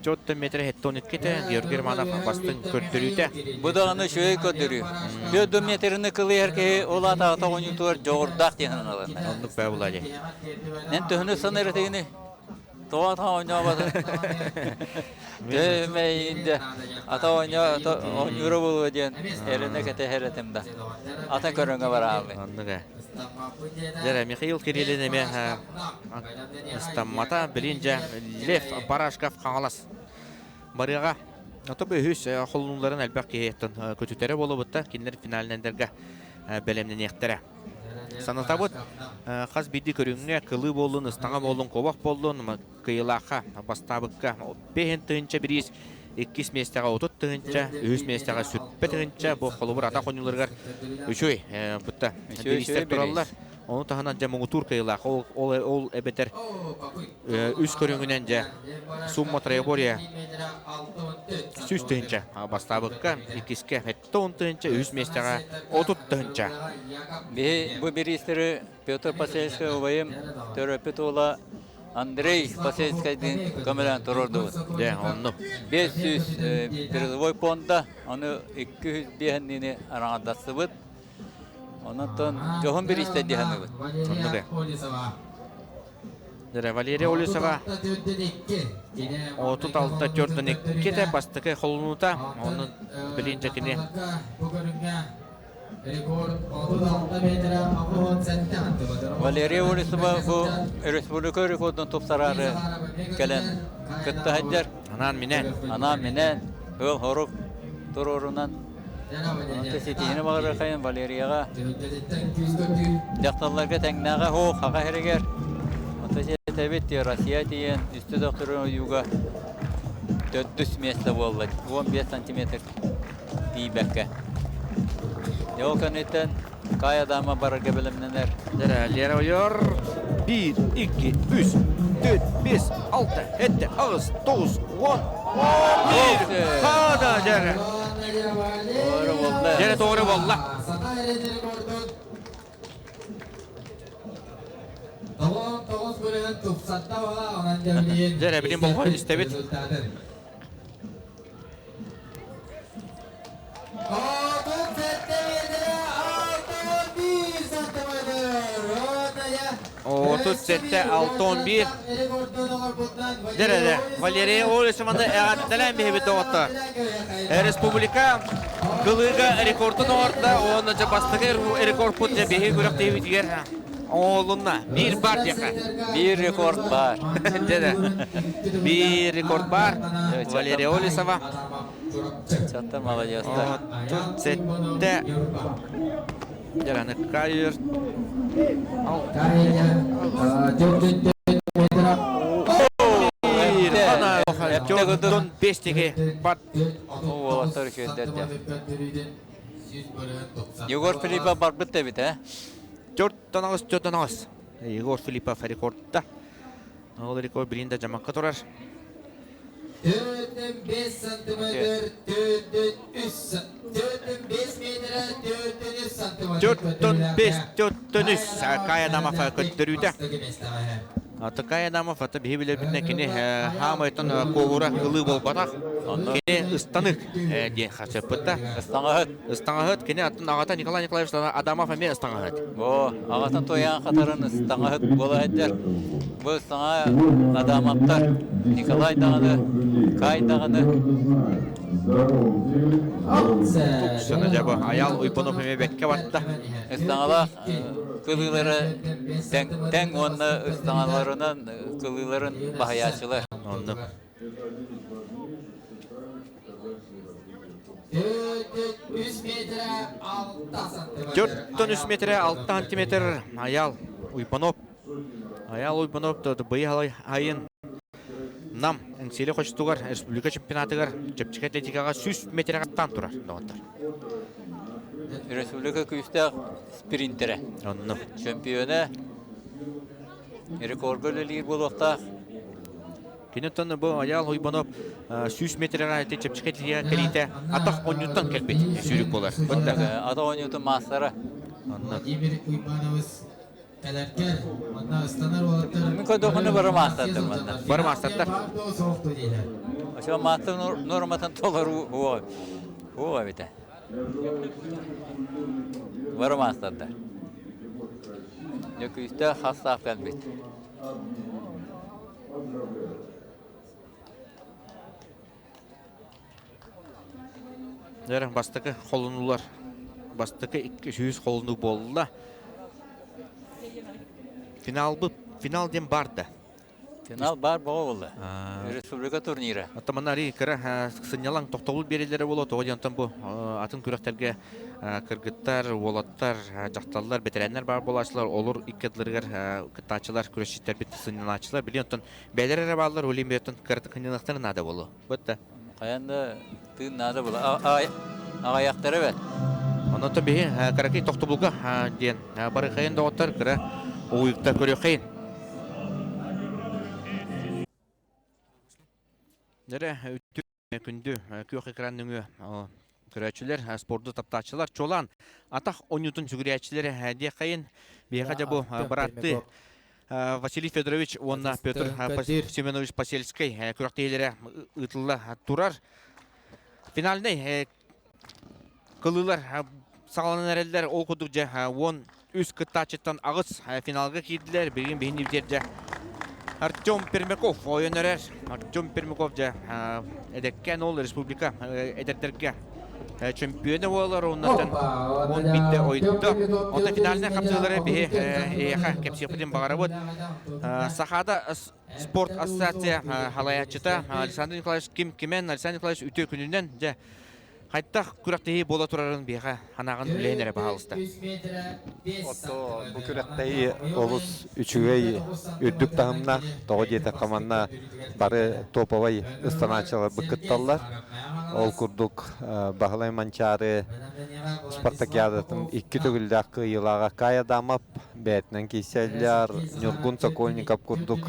Чоттон метр 72-те Георгий Романов бастыҥ көрдөрүүтэ. Бу даҕаны үчүгэй көрдөрүү. 4 метрини кылыйар киһи ол аата оонньуутугар дьоҕурдаах диэн сананалар. Оннук бээ була дии. Эн төһөнү саныыр этигини? Тоҕо ата оонньообото? Төмэйинде ата оонньуура буолуо диэн эрэнэ кэтэһэр этим да. Ата көрөҥө бараабын. Оннук ээ. Дьэ, Михаил Кириллин эмиэ ыстаммата. Билин дьэ Лев Барашков Хаҥалас. Барыаҕа. Ото бу үһүс холунууларын элбэх киһи көтүтэрэ буолубутта. Кинилэр финалнендергэ бэлэмнэниэхтэрэ. Санатабыт, хас биирдии көрүҥҥэ кылыы буоллун, ыстаҥа буоллун, куобах буоллун, кыйылаахха бастаабыкка 5 тыһыынча бириис, иккис миэстэҕэ 30 тыһыынча, үһүс миэстэҕэ 120 тыһыынча. Бу холобур атах оонньууларыгар үчүгэй бутта бириистэр тураллар. Ону таһынан дьэ муҥутуур кыайыылаах ол, ол, ол эбэтэр үс көрүҥүнэн дьэ сумма троеборье 100 тыһыынча бастаабыкка, иккискэ 70 тыһыынча, үһүс миэстэҕэ 30 тыһыынча. Биһи бу бириистэри Петр Посельскай убайым төрөппүт уола Андрей Посельскайдыын көмөлөөн туруордубут. Дьэ, онну. 500 призовой фонда, ону 205 араҥардастыбыт. Онон дьоһун бириистэ дии саныыбыт. Оннук. Дьэ, Валерия Олесова 36 42 бастакы холунуута. Онон билин дьэ кини Валерия Олесова бу республика рекордун тупсараары кэлэн кытта сылдьар. Анаан минээн. Анаан минээн ыал хорук туруорунан Онон ситиһини баҕарыахайын Валерияҕа дьахталларга тэҥнээҕэ суох хаха сиригэр. Онтон этэбит Россия тиийэн үстэ дохтурун ойууга төрдүс миэстэ буолла 15 сантиметр тиийбэккэ. Дьэ ол кэнниттэн Кай Адама барарга бэлэмнэнэр. Лера ойор 1, 2, 3, 4, 5, 6, 7, 8, 9, 10, 11. Хада дьэрэ. Doğru болла. Дьэрэ doğru болла. Дьэрэ билин болҕой истэбит. 37 6 11. Дьэрэ, Валерия Олесованы эҕэрдэлээн биһибит доҕоттор. Республика кылыыга рекордун оҥордо уонна дьэ бастакы рекордпут дьэ биһи күрэхтэһиибитигэр оҥоһулунна. Биир бар диэххэ. Биир рекорд баар. Дьэ, биир рекорд баар. Валерия Олесова. Чаттар молодецтар. 37 Дьэрэ, Кайыр. Төрдөн бестеге бар. Уолаттар үчүгэйдэр дьэ. Егор Филиппов барбыт да эбит, э? 4-9, 4-9. Егор Филиппов рекордта. Ол рекорд билин да жамакка турар. 4-5 сантиметр, 4-3, 4-5 метр, 4-3 сантиметр. 4-5, 4-3. Кай Адамов көттөрүүтэ. Кай Адамов ата биһи билэрбитинэн кини хаамайтан куоһура кылыы буолбатах. Кини ыстанык диэн хасыппытта. Ыстаҥаһыт. Ыстаҥаһыт кини атын аҕата Николай Николаевич Адамов эмиэ ыстаҥаһыт. Бу аҕатын туйаан хатарын ыстаҥаһыт буола сылдьар. Бу ыстаҥа Адамовтар Николай даҕаны, Кай даҕаны. Туксана дьэ бу Аял Уйбанов эмиэ бэккэ барда. Ыстаҥалаах кылыылары тэҥ, тэҥ уонна ыстаҥаларынан кылыыларын баһыйааччылар. Оннук. 4-3 метрэ 6 сантиметр Аял Уйбанов. Аял Уйбанов быйыл айын Нам Эҥсиэли хочотугар республика чемпионатыгар чэпчэки атлетикаҕа 100 метрэҕэ тан турар доҕоттор. Республика күүстээх спринтерэ. Онно. Чемпиона рекордга үлэлиир буолуохтаах. Кини оттон бу Аял Уйбанов 100 метрэҕэ ити чэпчэки атлетикаҕа кэлиитэ атах оонньууттан кэлбит сүүрүк буолар. Атах оонньуутун маастара. Онно. Владимир Уйбанович кэлэргэр манна ыстанар уолаттар Мин көрдөххүнэ бары маастардар манна. Бары маастардар. Ошо маастар норматын толору хуо эбитэ. Бары маастардар. Дьэ күүстээх хастаах кэлбит. Дьэ, бастакы холунуулар. Бастакы 200 холунуу буолла. Финалбыт, финал диэн бар да. Финал баар боҕо буолла. Республика турнира. Оттон ари кыра сынньалаҥ тохтобул биэрэллэрэ буолуо тоҕо диэн бу атын күрэхтэргэ кыргыттар, уолаттар, дьахталлар, бэтэрээннэр баар буолааччылар, олор икки ардыларыгар кыттааччылар, күрэсчиттэрбит сынньанааччылар. Билигин оттон бэйэлэрэ эрэ бааллар, ол иһин оттон кыратык сынньаныахтара наада буолуо. Бытта. Хайан да тыын наада буолла. Аҕайахтара бэт. Онон биһи кыракый тохтобулга диэн барыхайын доҕоттор кыра уйукта көрүөххэйин. Дэрэ үтү күндү күөх экран нөҥүө көрөөччүлэр, спорду таптааччылар, чуолаан атах оонньуутун сүгүрүйээччилэр диэххэйин. Биһиэхэ дьэ бу бырааттыы Василий Федорович уонна Петр Семенович Посельскай күрэхтэһиилэрэ ыытылла турар. Финальнай кылыылар саҕаланан эрэллэр. Ол курдук дьэ 13 кыттааччыттан аҕыс финалга киирдилэр. Билигин биһини бүтэр дьэ Артем Пермяков ойон эрэр. Артем Пермяков дьэ эдэркээн ол республика эдэрдэргэ чөмпүйүөнэ буолар уоннаттан он биирдэ ойдо. Онтон финальнай хапсыылары биһи эйиэхэ кэпсиэхпитин баҕарабыт. Сахаада спорт ассоциация халайааччыта Александр Николаевич Ким Кимен Александр Николаевич үтүө күнүнэн дьэ хайдах күрэхтэһии буола турарын биһиэхэ ханаҕын үлэһин эрэ баһаалыста. Отто бу күрэхтэһии олус үчүгэй үрдүк таһымнаах. Тоҕо диэтэххэ манна бары топовай ыстанааччыларбыт кытталлар. Ол курдук Баһылай Манчаары спартакиадатын икки төгүллээх кыайыылааҕа Кай Адамов бэйэтинэн киирсэллэр. Ньургун Сокольников курдук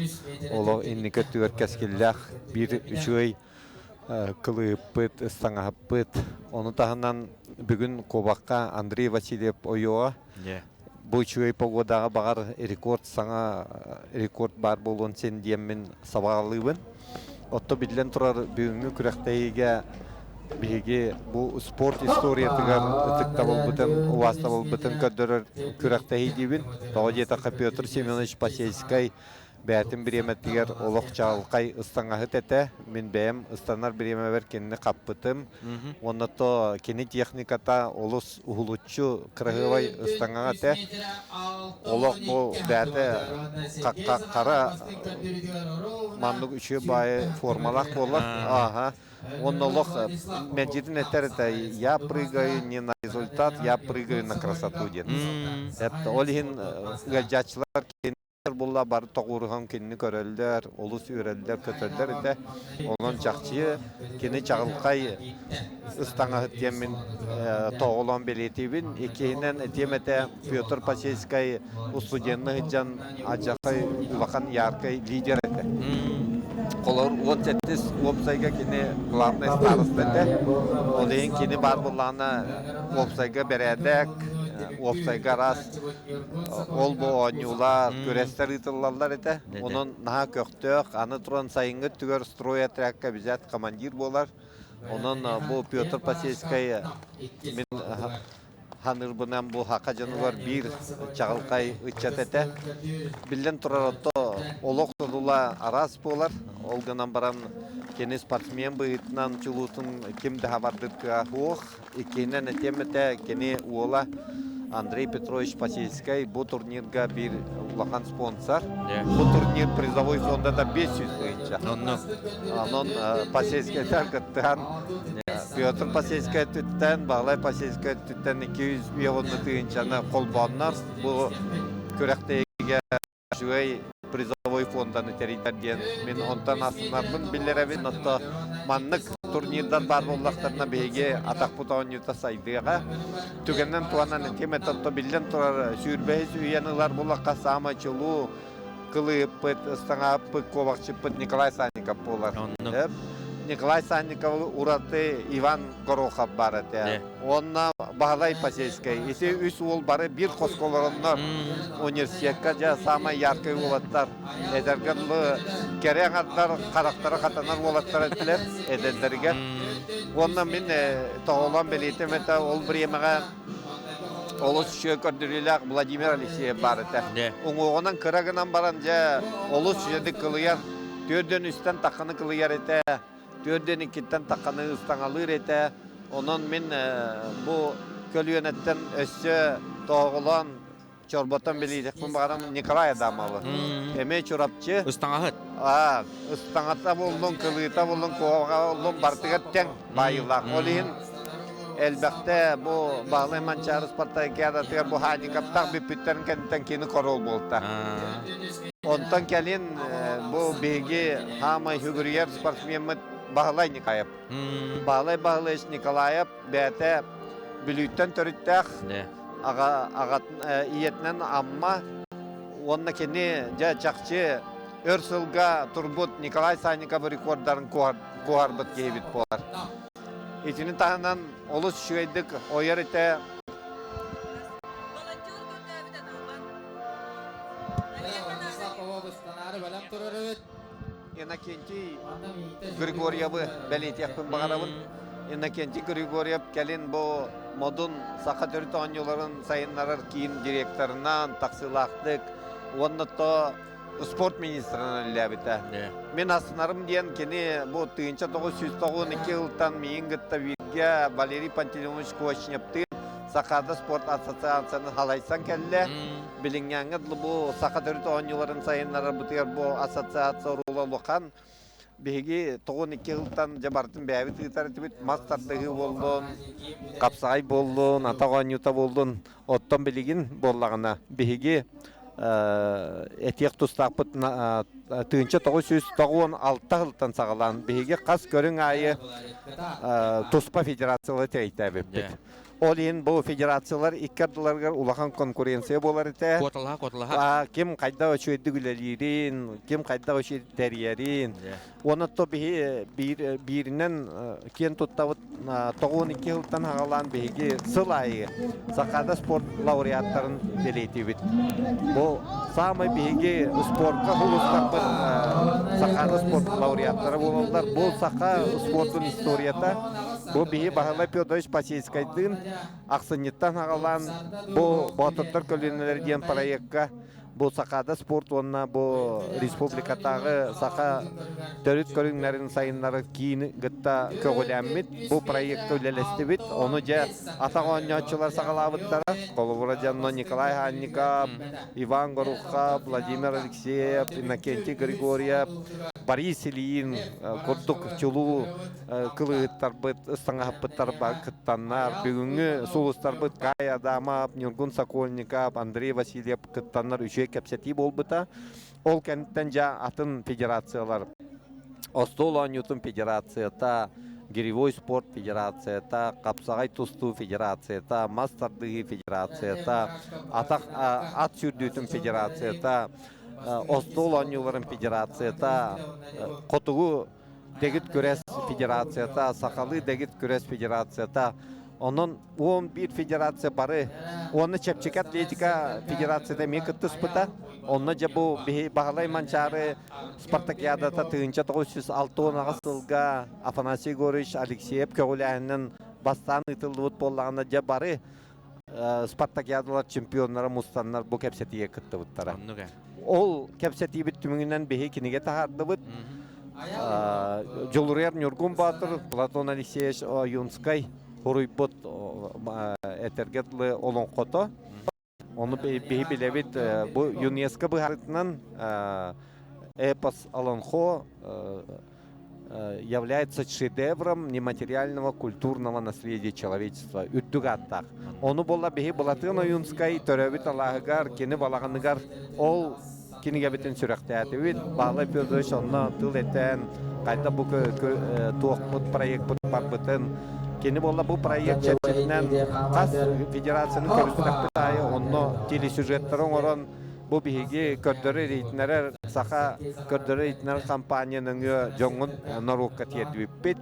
олох инники өттүгэр кэскиллээх биир үчүгэй кылыыппыт, ыстаҥаһыппыт. Ону таһынан бүгүн кубокка Андрей Васильев ойуоҕа. Бу үчүгэй погодаҕа баҕар рекорд саҥа рекорд баар буолуон син диэммин сабаҕалыыбын. Отто биллэн турар бүгүҥҥү күрэхтэһиигэ биһиги бу спорт историятыгар ытыктабылбытын, убаастабылбытын көрдөрөр күрэхтэһии диибин. Тоҕо диэтэххэ Петр Семенович Посельскай Бэйэтин бириэмэтигэр олох чаҕылхай ыстаҥаһыт этэ. Мин бэйэм ыстанар бириэмэбэр кинини хаппытым. Уонна то кини техниката олус уһулуччу кыраһыабай ыстаҥаҕа этэ. Олох бу бэйэтэ хара маннык үчүгэй баайы формалаах буолар. Ааһа. Уонна олох мэлдьитин этэр этэ, я прыгаю не на результат, я прыгаю на красоту диэн. Ол иһин ыалдьааччылар Булла бары тоҕуоруһан кинини көрөллөр, олус үөрэллэр-көтөллөр этэ. Онон чахчы кини чаҕылхай ыстаҥаһыт диэммин тоҕолоон бэлиэтиибин. Иккиһинэн этиэм этэ Петр Посельскай устудьуонна сылдьан алдьархай улахан яркай лидер этэ. Холор 17 уопсайга кини главный староста этэ. Ол иһин кини баар буоллаҕына уопсайга бэрээдэк, уопсайга араас Ол-бу оонньуулар, күрэстэр ыытыллаллар этэ. Онон наһаа көхтөөх. Аны туран сайыҥҥы өттүгэр стройотрядка взят командир буолар. Онон бу Петр Посельскай мин ханыырбынан бу хака дьонугар биир чаҕылхай ыччат этэ. Биллэн турар, отто олох содула араас буолар. Ол гынан баран кини спортсмен быһыытынан чулуутун ким да хабардыт кыа суох. Иккиһинэн этиэм этэ, кини уола Андрей Петрович Посельскай бу турнирга биир улахан спонсор. Бу турнир призовой фондата 500 тыһыынча. Онон Посельскайдар кыттыһан Петр Посельскай өттүттэн, Баһылай Посельскай өттүттэн 250 тыһыынчаны холбооннор бу күрэхтэһиигэ үчүгэй призовой фонданы тэрийдэр диэн мин онтон астынарбын биллэрэбин. Отто маннык турнирдар баар буоллахтарына биһиги атахпыт оонньуута сайдыаҕа. Түгэнинэн туһанан этиэм этэ, отто биллэн турар сүүрбэһис үйэни ылар буоллахха саамай чулуу кылыыппыт, ыстаҥааппыт, куобахчыппыт Николай Санников буолар. Николай Санников ураты Иван Горохов баар этэ. Уонна Баһылай Посельскай. Ити үс уол бары биир хоско олороннор университекка дьэ саамай яркай уолаттар, эдэргэ дылы кэрэ аҥардар харахтара хатанар уолаттар этилэр эдэрдэригэр. Уонна мин тоҕолоон бэлиэтим этэ ол бириэмэҕэ олус үчүгэй көрдөрүүлээх Владимир Алексеев баар этэ. Уҥуоҕунан кыра гынан баран дьэ олус үчүгэйдик кылыйар, түөрдэн үстэн тахханы кылыйар этэ. Түөрдэн иккиттэн тахханы ыстаҥалыыр этэ. Онон мин бу көлүөнэттэн өссө тоһоҕолоон чорботон билиитикпин баҕарам Николай Адамовы. Эмиэ Чурапчы. Ыстаҥаһыт. Аа, ыстаҥата буллун, кылыыта буллун, куоҕа буллун барытыгар тэҥ баайыылаах. Ол иһин элбэхтэ бу Баһылай Манчаары спартакиадатыгар бу Хадиковтаах бүппүттэрин кэнниттэн кини корол буолта. Онтон кэлин бу биһиги хаамай хүгүрүйэр спортсмеммыт Баһылай Николаев. Баһылай Баһылаевич Николаев бэйэтэ Бүлүүттэн төрүттээх аҕа аҕатын ийэтинэн Амма уонна кини дьэ чахчы өр сылга турбут Николай Санников рекордарын куоһарбыт киһибит буолар. Итини таһынан олус үчүгэйдик ойор этэ. Иннокентий Григорьевы бэлиэтиэхпин баҕарабын. Иннокентий Григорьев кэлин бу Модун саха төрүт оонньууларын сайыннарар киин директорынан тахсыылаахтык уонна то спорт министрынан үлэлээбитэ. Мин астынарым диэн кини бу 1992 сылтан миигин кытта бииргэ Валерий Пантелеймонович Кочневтыын Сахаада спорт ассоциацияны халайсан кэллэ. Билиҥҥээҥҥэ дылы бу саха төрүт оонньууларын сайыннарарбытыгар бу ассоциация оруола улахан. Биһиги 92 сылтан дьэ барытын бэйэбит ыытар этибит. Мас тардыһыы буоллун, хапсаҕай буоллун, атах оонньуута буоллун. Оттон билигин буоллаҕына биһиги этиэх тустаахпыт 1996 сылтан саҕалаан биһиги хас көрүҥ аайы туспа федерациялары тэрийтээбиппит. Ол иһин бу федерациялар икки ардыларыгар улахан конкуренция буолар этэ. Куоталаһа, куоталаһа. Ким хайдах үчүгэйдик үлэлиирин, ким хайдах үчүгэй тэрийэрин. Уонна то биһи биир, бииринэн киэн туттабыт 92 сылтан хагалаан биһиги сыл аайы Сахаада спорт лауреаттарын бэлиэтиибит. Бу саамай биһиги спортка сулустарбыт Сахаада спорт лауреаттара буолаллар. Бу саха спордун историята. Бу биһи Баһылай Петрович Посельскайдыын ахсынньыттан аҕалаан бу Боотурдар көлүөнэлэр диэн проекка бу Сахаада спорт уонна бу республикатааҕы саха төрүт көрүҥнэрин сайыннарар киин кытта көҕүлээммит бу проекка үлэлэстибит. Ону дьэ атах оонньооччулар саҕалаабыттара. Холобура дьонно Николай Ханников, Иван Горухов, Владимир Алексеев, Иннокентий Григорьев, Борис Ильин курдук чулуу кылыһыттарбыт, ыстаҥаһыппыттар кыттаннар, бүгүҥҥү сулустарбыт Кай Адамов, Ньургун Сокольников, Андрей Васильев кыттаннар үчүгэй кэпсэтии буолбута. Ол кэнниттэн дьэ атын федерациялар остуол оонньуутун федерацията, гиревой спорт федерацията, хапсаҕай тустуу федерацията, мас тардыһыы федерацията, атах ат сүүрдүүтүн федерацията, остуол оонньууларын федерацията, хотугу дэгит күрэс федерацията, сахалыы дэгит күрэс федерацията. Онон 11 федерация бары, уонна чэпчэки атлетика федерацията эмиэ кыттыспыта. Онно дьэ бу биһи Баһылай Манчаары спартакиадата 1968 сылга Афанасий Егорович Алексеев көҕүлээһининэн бастаан ыытыллыбыт буоллаҕына дьэ бары спартакиадалар чемпионнара мустаннар бу кэпсэтиигэ кыттыбыттара. Оннук ээ. Ол кэпсэтиибит түмүгүнэн биһи кинигэ таһаардыбыт. Дьулуруйар Ньургун Боотур, Платон Алексеевич Ойунскай суруйбут этэргэ дылы олоҥхото. Ону биһи билэбит бу ЮНЕСКО быһаарытынан эпос Олонхо является шедевром нематериального культурного наследия человечества үрдүк ааттаах. Ону буолла биһи Былатыан Ойуунскай төрөөбүт алааһыгар, кини балаҕаныгар ол кинигэбитин сүрэхтээтибит. Баһылай Федорович онно тыл этэн, хайда бу туохпут проекпыт барбытын, кини буолла бу проект чэрчитинэн хас федерацияны көрүстэхпит аайы онно телесюжеттары оҥорон Бу биһиги көрдөрөр-иһитиннэрэр саха көрдөрөр-иһитиннэрэр компания нөҥүө дьоҥҥун норуокка тиэрдибиппит.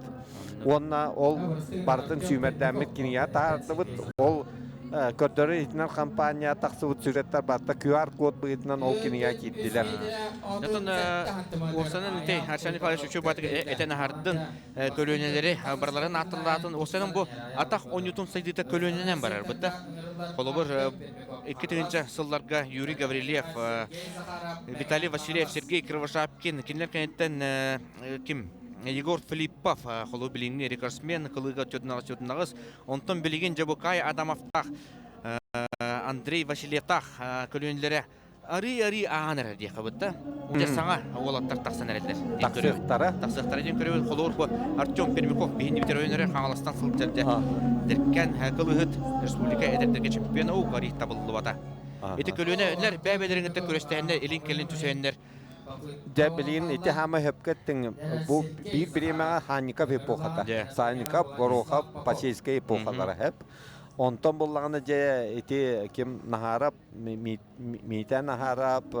Уонна ол барытын сүүмэрдээммит кинигэҕэ таһаардыбыт. Ол көрдөрөр-иһитиннэрэр компания тахсыбыт сюжеттар барыта QR-код быһыытынан ол кинигэҕэ киирдилэр. Онтон уопсанан ити Арсен Николаевич үчүгэй баатык этэн аһардын көлүөнэлэри барыларын аатталаатын уопсанан бу атах оонньуутун сайдыыта көлүөнэнэн барар бытта. Холобур 2 сылларга Юрий Гаврильев, Виталий Васильев, Сергей Кривошапкин, кинилэр кэнниттэн ким Егор Филиппов, холу билиҥҥи рекордсмен, кылыыга чуднаҕыс чуднаҕыс. Онтон билигин Дьабыкай Адамовтаах Андрей Васильевтаах көлүөнэлэрэ арыы-арыы ааһан эрэр диэххэ бытта. Дьэ саҥа уолаттар тахсан эрэллэр. Тахсыахтара. Тахсыахтара диэн көрөбүт. Холобур бу Артем Пермяков биһин бүтэр ойонөрө Хаҥаластан сылдьар дьэ. Дэркэн кылыһыт республика эдэрдэргэ чемпион уу барыы табыллыбата. Ити көлүөнэлэр бэйэ-бэйэлэрин күрэстэһэннэр илин-кэлин түсэһэннэр Дьэ билигин ити хаама сөпкө эттиҥ. Бу биир бириэмэҕэ Ханников эпохата. Санников, Горохов, Посельскай эпохалара хэп. Онтон буллаҕына дьэ ити ким Наһаарап, Митя Наһаарап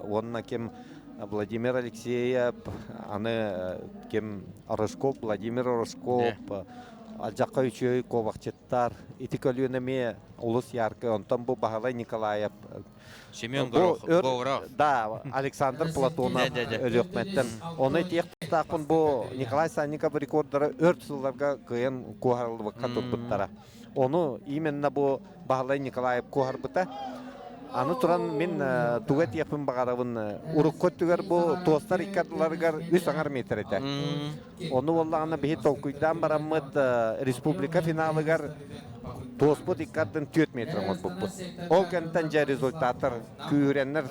уонна ким Владимир Алексеев, аны ким Рожков, Владимир Рожков, алдьархай үчүгэй куобахчыттар. Ити көлүөнэ эмиэ олус яркай. Онтон бу Баһылай Николаев Семен Говоров. Да, Александр Платонов Өлүөхмэттэн. Оны этиэх тустаахпын бу Николай Санников рекордара өрт сылларга кыайан куоһарыллыбакка турбуттара. Ону именно бу Баһылай Николаев куоһарбыта. Аны туран мин тугу этиэхпин баҕарабын урукку өттүгэр бу туостар икки ардыларыгар үс аҥар метр этэ. Ону буоллаҕына биһи толкуйдаан бараммыт республика финалыгар туоспут икки ардын 4 метр оҥорбуппут. Ол кэнтэн дьэ результаттар күүһүрэннэр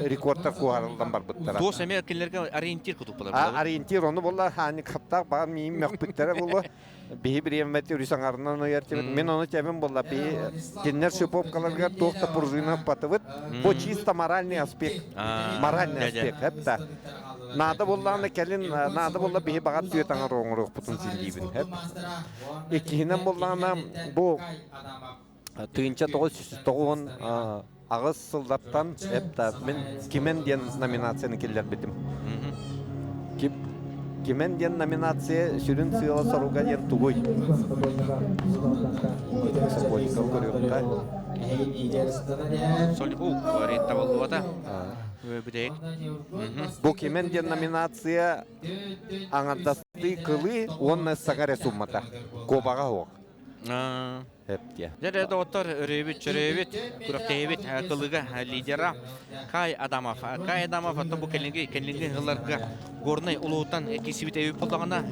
рекордтар куоһарыллан барбыттара. Туос эмиэ кинилэргэ ориентир кутуппалар. Ориентир ону буолла хаанньыкаптаах баҕар миин мөхпүттэрэ буолуо. Биһи бириэмэти үрүс аҥарынан ыйар тибит. Мин ону тэбин буолла биһи кинилэр шиповкаларыгар туох да пружина патыбыт. Бу чисто моральный аспект. Моральный аспект эп Наада буоллаҕына кэлин наада буолла биһи баҕар түөт аҥар оҥоруохпутун син диибин эп. Иккиһинэн буоллаҕына бу 1998 сыллартан эп мин Кимен диэн номинацияны киллэрбитим. Кимен диэн номинация сүрүн сыала-соруга диэн тугуй? Сокольников көрүөххэ. Солиху табыллыбата. Бу Кимен диэн номинация аҥардастыы кылыы уонна саҥа эрэ суммата. Куобаҕа суох. Эптиэ. Дьэ, доҕоттор, өрөөбүт, чөрөөбүт, күрэхтэһиибит кылыга лидера Кай Адамов. Кай Адамов оттон бу кэлиҥҥи кэлиҥҥи сылларга Горнай улууһуттан киирсибит эбит буоллаҕына,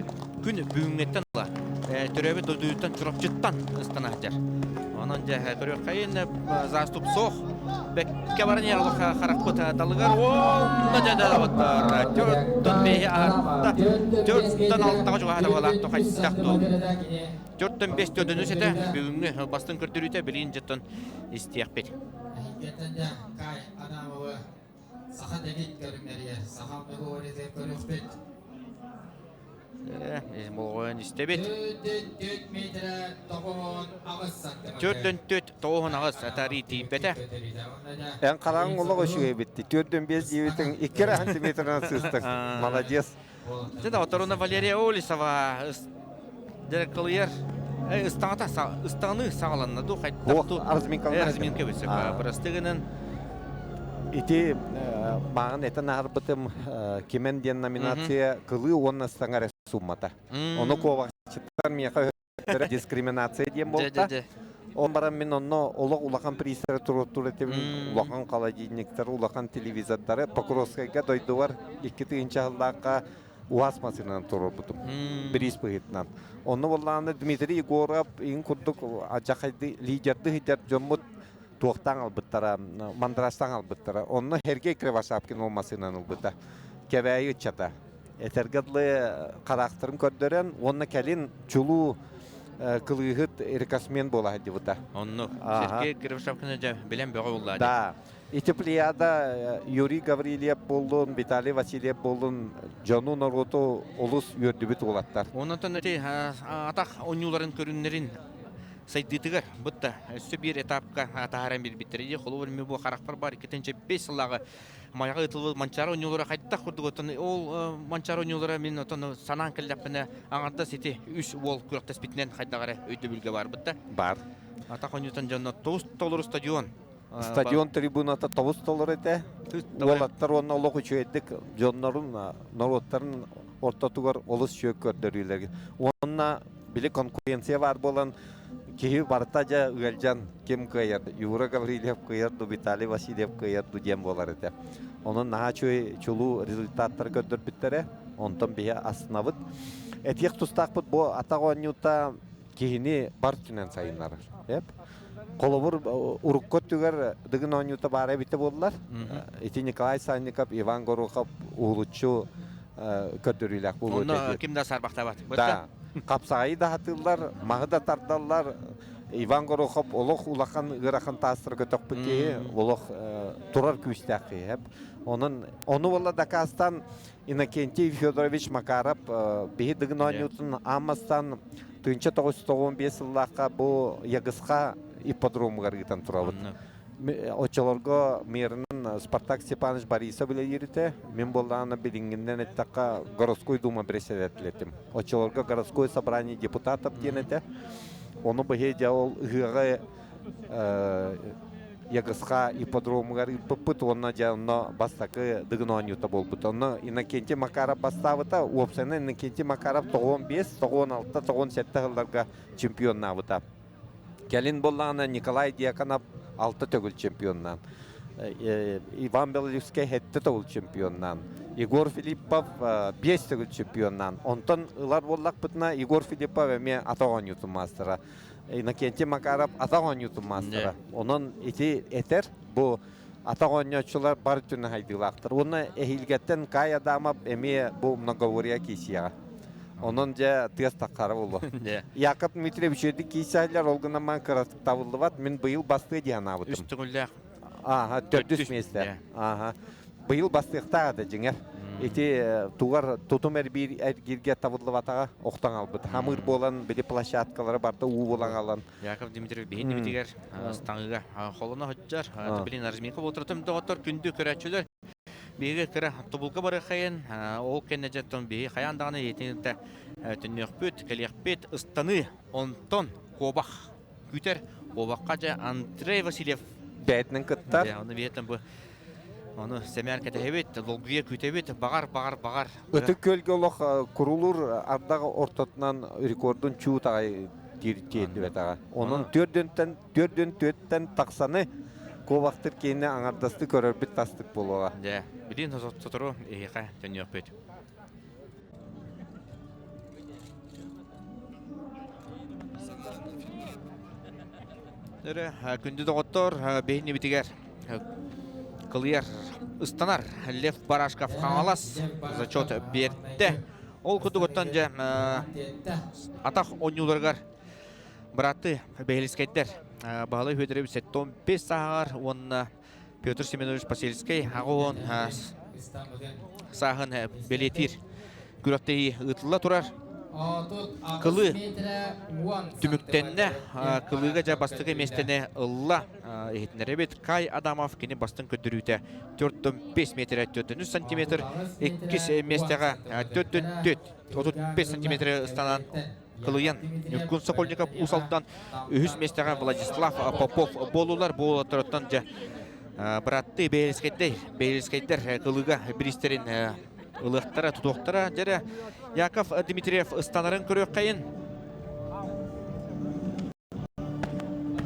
күн бүгүҥҥэттэн ыла төрөөбүт дойдутуттан Чурапчыттан ыстана сылдьар. Онон дьэ көрүөххэйин заступ суох. Бэккэ баран иһэр олох харахпыт далыгар уонна дьэ доҕоттор төрттөн бэһи аһарта төрттөн алтаҕа чугаһата буолаах тухайдах дуу. Төрттөн бес төрдөнүс этэ бүгүҥҥү бастыҥ көрдөрүүтэ билигин дьыттан истиэхпит. Саха дэгит көрүҥнэригэр саха мегоризы көрүөхпүт. Болҕойон истэбит. Төрдөн төт тоҕуһун аҕыс атарыы тиийбэтэ. Эн хараҥ олох үчүгэй битти. Төрдөн бес диэбитиҥ икки эрэ сантиметрынан сыыстыҥ. Молодец. Дьэ доҕотторуна Валерия Олесова директорыйар ыстаҥата ыстаҥаны саҕаланна дуу хайдах дуу разминка бүсек бырастыгынан Ити мааҕын этэн аһарбытым Кимен диэн номинация кылыы уонна ыстаҥа эрэ суммата. Ону куобахчыттар миэхэ дискриминация диэн буолта. Ол баран мин онно олох улахан призтары туруоттуур этим, улахан холодильниктары, улахан телевизордары Покровскайга дойдубар 2 тыһыынча сыллаахха УАЗ массыынанан туруорбутум. Приз быһыытынан. Онно буоллаҕына Дмитрий Егоров иҥ курдук адьахайды лидерды сылдьар дьоммут туохтаан албыттара, мандрастаан албыттара. Онно Сергей Кривошапкин ол массыынаны ылбыта. Кэбээйи ыччата. Этэргэ дылы хараахтарын көрдөрөн уонна кэлин чулуу кылыыһыт рекордсмен буола сылдьыбыта. Оннук. Сергей Кривошапкины дьэ билэн бөҕө буллаа. Да. Ити плеяда Юрий Гаврильев буоллун, Виталий Васильев буоллун дьону норуоту олус үөрдүбүт уолаттар. Онтон ити атах оонньууларын көрүҥнэрин сайдыытыгар бытта өссө биир этапка таһааран биэрбиттэрэ дии. Холобур, мен бу харахпар бар 2005 сыллааҕы Майаҕа ыытыллыбыт Манчаары оонньуулара хайдах курдук оттон ол Манчаары оонньуулара мин оттон санаан кэллэхпинэ аҥардас ити үс уол күрэхтэспитинэн хайдах эрэ өйдөбүлгэ барбыт да. Бар. Атах оонньуутун дьонно тобус толору стадион. Стадион трибуната тобус толору этэ. Уолаттар уонна олох үчүгэйдик дьоннорун, норуоттарын ортотугар олус үчүгэй көрдөрүүлэр. Уонна били конкуренция баар буолан киһи барыта дьэ ыалдьан ким кыайар, Юра Гаврильев кыайар ду, Виталий Васильев кыайар ду диэн буолар этэ. Онон наһаа үчүгэй чулуу результаттары көрдөрбүттэрэ. Онтон биһи астынабыт. Этиэх тустаахпыт бу атах оонньуута киһини бар өттүнэн сайыннарар. Эп. Холобур, урукку өттүгэр Дыгын оонньуута баара эбитэ буоллар, ити Николай Санников, Иван Горохов уһулуччу көрдөрүүлээх буолуо Онно ким да саарбахтаабат. Да. Хапсаҕайы да сатыыллар, маһы да тардаллар. Иван Горохов олох улахан ыарахан таастары көтөхпүт киһи, олох турар күүстээх киһи. Онон ону буолла дакаастаан Иннокентий Федорович Макаров биһи Дыгын оонньуутун ааммастан 1995 сыллаахха бу Ягысха ипподромугар ыытан турабыт. Оччолорго мэрынан Спартак Степанович Борисов үлэлииритэ. Мин буоллаҕына билиҥҥинэн эттэххэ городской дума председатель этим. Оччолорго городское собрание депутатов диэн этэ. Ону быһыы дьэ ол ыһыаҕы Ягысха ипподромугар ыыппыппыт уонна дьэ онно бастакы Дыгын оонньуута буолбут. Онно Иннокентий Макаров бастаабыта. Уопсайынан Иннокентий Макаров 95, 96, 97 сылларга чемпионнаабыта. Кэлин буоллаҕына Николай Дьяконов алта төгүл чемпионнаан. Иван Белолюбскай сэттэ төгүл чемпионнаан. Егор Филиппов биэс төгүл чемпионнаан. Онтон ылар буоллахпытына Егор Филиппов эмиэ атах оонньуутун маастара. Иннокентий Макаров атах оонньуутун маастара. Онон ити этэр бу атах оонньооччулар бар өттүнэн хайдыылаахтар. Уонна эһиилгэттэн Кай Адамов эмиэ бу многовория киисиэҕэ. Онон дьэ тыас таххара буолуо. Яков Дмитриевич үчүгэйдик киисээллэр, ол гынан баран кыратык табыллыбат. Мин быйыл бастыа дии санаабытым. Үс төгүллээх. Ааха, төрдүс миэстэ. Ааха. Быйыл бастыахтаах этэ дьиҥэр. Ити тугар тутум эрбиир эргииргэ табыллыбатаҕа охтон албыт. Хамыыр буолан били площадкалары барда уу булан алан. Яков Дмитриевич биһин дибитигэр ыстаҥыга холоно сылдьар. Билин разминка буолтуратым доҕоттор күндү көрөөччүлэр. Биһиги кыра тобулга барыаххайын, ол кэннэ дьэ биһи хайаан даҕаны итинтэ төннүөхпүт, кэлиэхпит, ыстаныы, онтон куобах күүтэр. Куобахха дьэ Андрей Васильев бэйэтинэн кыттар. Ону биһиттэн бу ону сэмээр кэтэһэбит, долгуйа күүтэбит, баҕар, баҕар, баҕар. Ытык Күөлгэ олох курулуур ардах ортотунан рекордун чуут аҕай тиэрдибэтэҕэ. Онон төрдүнтэн төрдүн түөттэн тахсаны куобахтыр киһини аҥардасты көрөрбүт тастык буолуоҕа. Дьэ, билин сотору эһиэхэ төннүөхпүт. Өрө, күндү доҕоттор, биһинибитигэр кылыйар, ыстанар Лев Барашков Хаҥалас зачет биэрдэ. Ол курдугуттан дьэ атах оонньууларыгар быраатты Бэһилискэйдэр Баһылай Федорович 75 сааһыгар уонна Петр Семенович Посельскай 80 сааһын бэлиэтиир күрэхтэһии ыытылла турар. Кылыы түмүктэннэ. Кылыыга дьэ бастакы миэстэни ылла. Иһитиннэрэбит. Кай Адамов кини бастыҥ көрдөрүүтэ 4,5 метр 4,3 сантиметр. Иккис миэстэҕэ 4,4 35 сантиметры ыстанан кылыйан Ньургун Сокольников Уус Алдан үһүс миэстэҕэ Владислав Попов буоллулар. Бу уолаттарыттан дьэ бырааттыы Бэйэлискэйдэр Бэйэлискэйдэр кылыыга бириистэрин ылыахтара, тутуохтара. Дьэрэ Яков Дмитриев ыстанарын көрүөххэйин.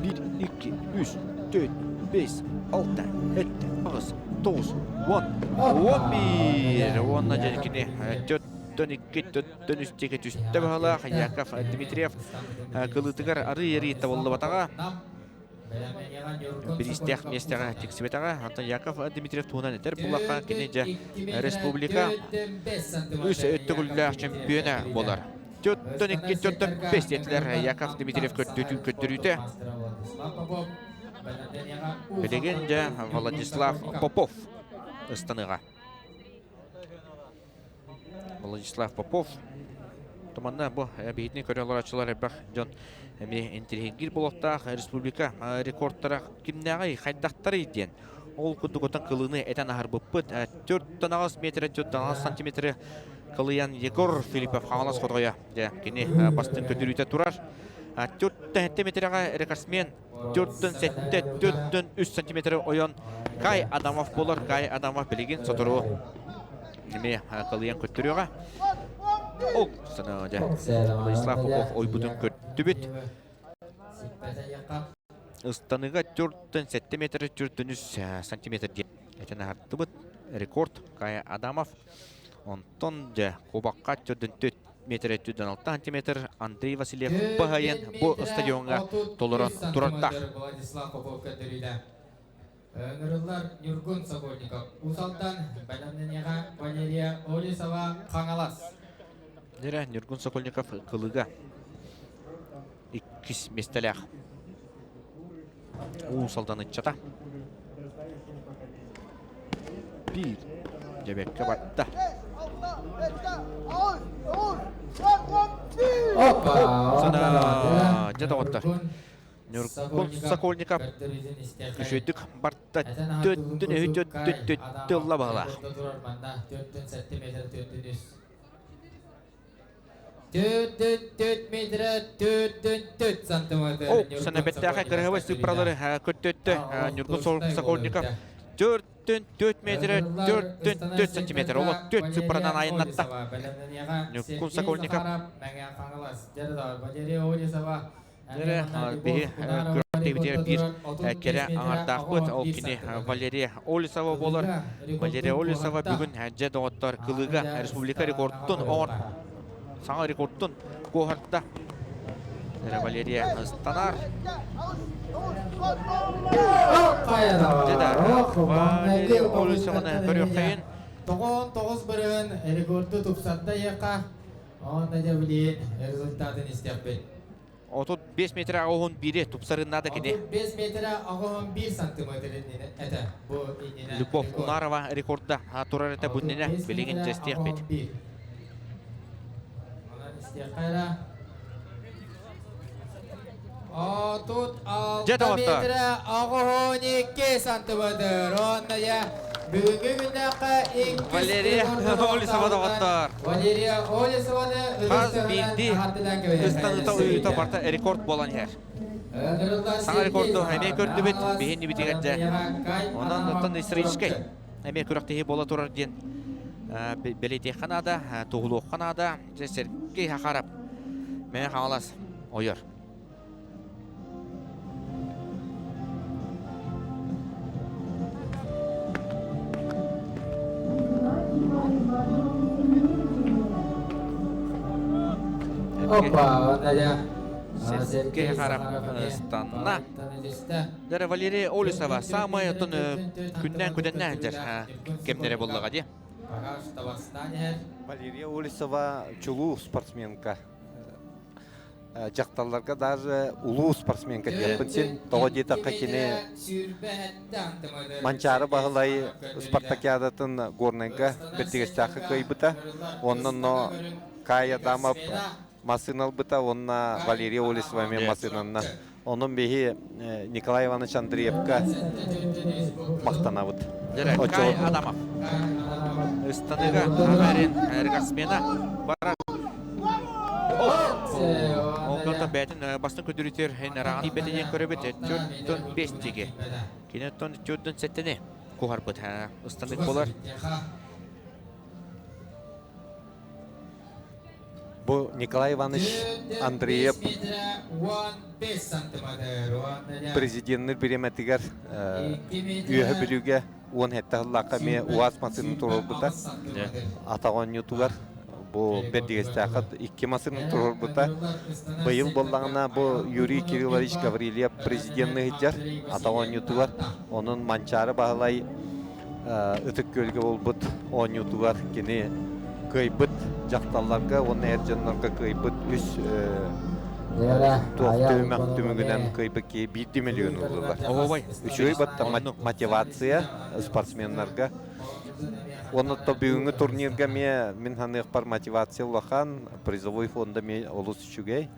1, 2, 3, 4, 5, 6, 7, 8, 9, 10, 11. Уонна дьэ кини 4 2, 4 3 диэки түстэ баһылаах Яков Дмитриев кылыытыгар арыы-арыы табыллыбатаҕа. Бириистээх миэстэҕэ тиксибэтэҕэ. Антон Яков Дмитриев туһунан этэр буллахха, кини дьэ республика үс өттөгүллээх чемпиона буолар. Төрттөн икки, төрттөн бэс диэтилэр Яков Дмитриев көрдөрүүтэ. Билигин дьэ Владислав Попов ыстаныаҕа. Владислав Попов. Туманна бу биһитини көрө олорооччулар элбэх дьон эмиэ интириэһиргиир буолуохтаах республика рекордтара кимнээҕий, хайдахтарый диэн. Ол курдук отон кылыыны этэн аһарбыппыт. 4,8 метрэ, 4,8 сантиметры кылыйан Егор Филиппов Хаҥалас хотойо. Дьэ, кини бастыҥ көтүрүүтэ турар. 4,7 метрэҕэ рекордсмен 4,7, 4,3 сантиметры ойон Кай Адамов буолар. Кай Адамов билигин сотору эмиэ кылыйан көттөрүөҕэ. Ол сана дьэ Владислав Попов ойбутун көрдүбүт. Ыстаныга 4,7 метр 4,3 сантиметр диэн этэн аһардыбыт. Рекорд Кай Адамов. Онтон дьэ кубакка 4,4. метр 406 сантиметр Андрей Васильев баһайын бу стадионга толорон турартах. Владислав Попов көрдөрүүлэ. Ыҥырыллар Ньургун Сокольников. Уус Алдан бэлэмнэниэҕэ Валерия Олесова Хаҥалас. Нера Ньургун Сокольников кылыга иккис миэстэлээх. Уус Алдан ыччата. Биир дьэбэккэ барда. Опа! Дьэ доҕоттор. Ньургун Сокольников үчүгэйдик барда. Төттүн өһү төттүн төттү ылла баһылаах. 4 метр 4 сантиметр. О, санабеттээхэ кырыһабай сыппаралары көттөттө Ньургун Сокольников 4 метр 4 сантиметр. Ол 4 цифранан айыннатта. Ньургун Сокольников. Биһи күрэхтэбитигэр биир кэрэ аҥардаахпыт. Ол кини Валерия Олесова буолар. Валерия Олесова бүгүн дьэ доҕоттор кылыыга республика рекордун оҥор саҥа рекордун куоһарда. Валерия ыстанар. Дьэ да Валерия Олесованы көрүөххэйин. 99 бырыһын рекорду тупсарда яка. Онно дьэ билиэн результатын истиэхпит. 35 метр аҕыһын биири тупсарыннаада кини. 35 метр аҕыһын 1 сантиметр этэ бу иннинэ. Любовь Унарова рекорда турар этэ бу иннинэ билигин дьэстиэхпит. Онон истиэххэ эрэ. 36 Дьэ доҕоттор. метр аҕыһын 2 сантиметр. Онно дьэ бүгүҥҥү күннээххэ иккис Валерия Олесова доҕоттор. Валерия Олесованы Хас биирдии ыстаныыта уйуута барыта рекорд буолан иһэр. Саҥа рекорду эмиэ көрдүбүт, биһиги дьэ. Онон оттон историческай эмиэ күрэхтэһии буола турар диэн бэлиэтиэххэ наада, туһулуохха наада. Дьэ Сергей Хахаров Мэҥэ Хаҥалас ойор. Опа, Надя. Сергей Харап станна. Дара Валерия Олесова самая отон күннән күдәннән дер кемнере буллага ди. Валерия Олесова чулуу спортсменка. Дьахталларга даже улуу спортсменка диэхпин син. Тоҕо диэтэххэ кини Манчаары Баһылай спартакиадатын Горнайга Бэрдигэстээххэ кыайбыта. Онно но Кая Адамов массыына ылбыта, уонна Валерия Олесова эмиэ массыынанна. Онон биһи Николай Иванович Андреевка махтанабыт. Кай Адамов. Ыстаныга Аверин рекордсмена барар. Ол бәтин бастын көдүрүтер хен бетинен көрөбүт төртөн бес тиге. Кине тон төртөн сеттене кухарбыт. Ыстанык болар. Бу Николай Иванович Андреев президенттир бириэмэтигэр үөһэ Бүлүүгэ 17 сыллаахха эмиэ УАЗ массыына туруорбута. Атах оонньуутугар бу Бэрдигэстээххэ икки массыына туруорбута. Быйыл буоллаҕына бу Юрий Кириллович Гаврильев президенный сылдьар атах оонньуутугар. Онон Манчаары Баһылай Ытык Күөлгэ буолбут оонньуутугар кини кыайбыт дьахталларга уонна эр дьоннорго кыайбыт үс туох түһүмэх түмүгүнэн кыайбыт киһи биирдии миллион ыллылар. Оһуобай. Үчүгэй батта мотивация спортсменнарга. Уонна то бүгүҥҥү турнирга эмиэ мин саныахпар мотивация улахан, призовой фонда эмиэ олус үчүгэй.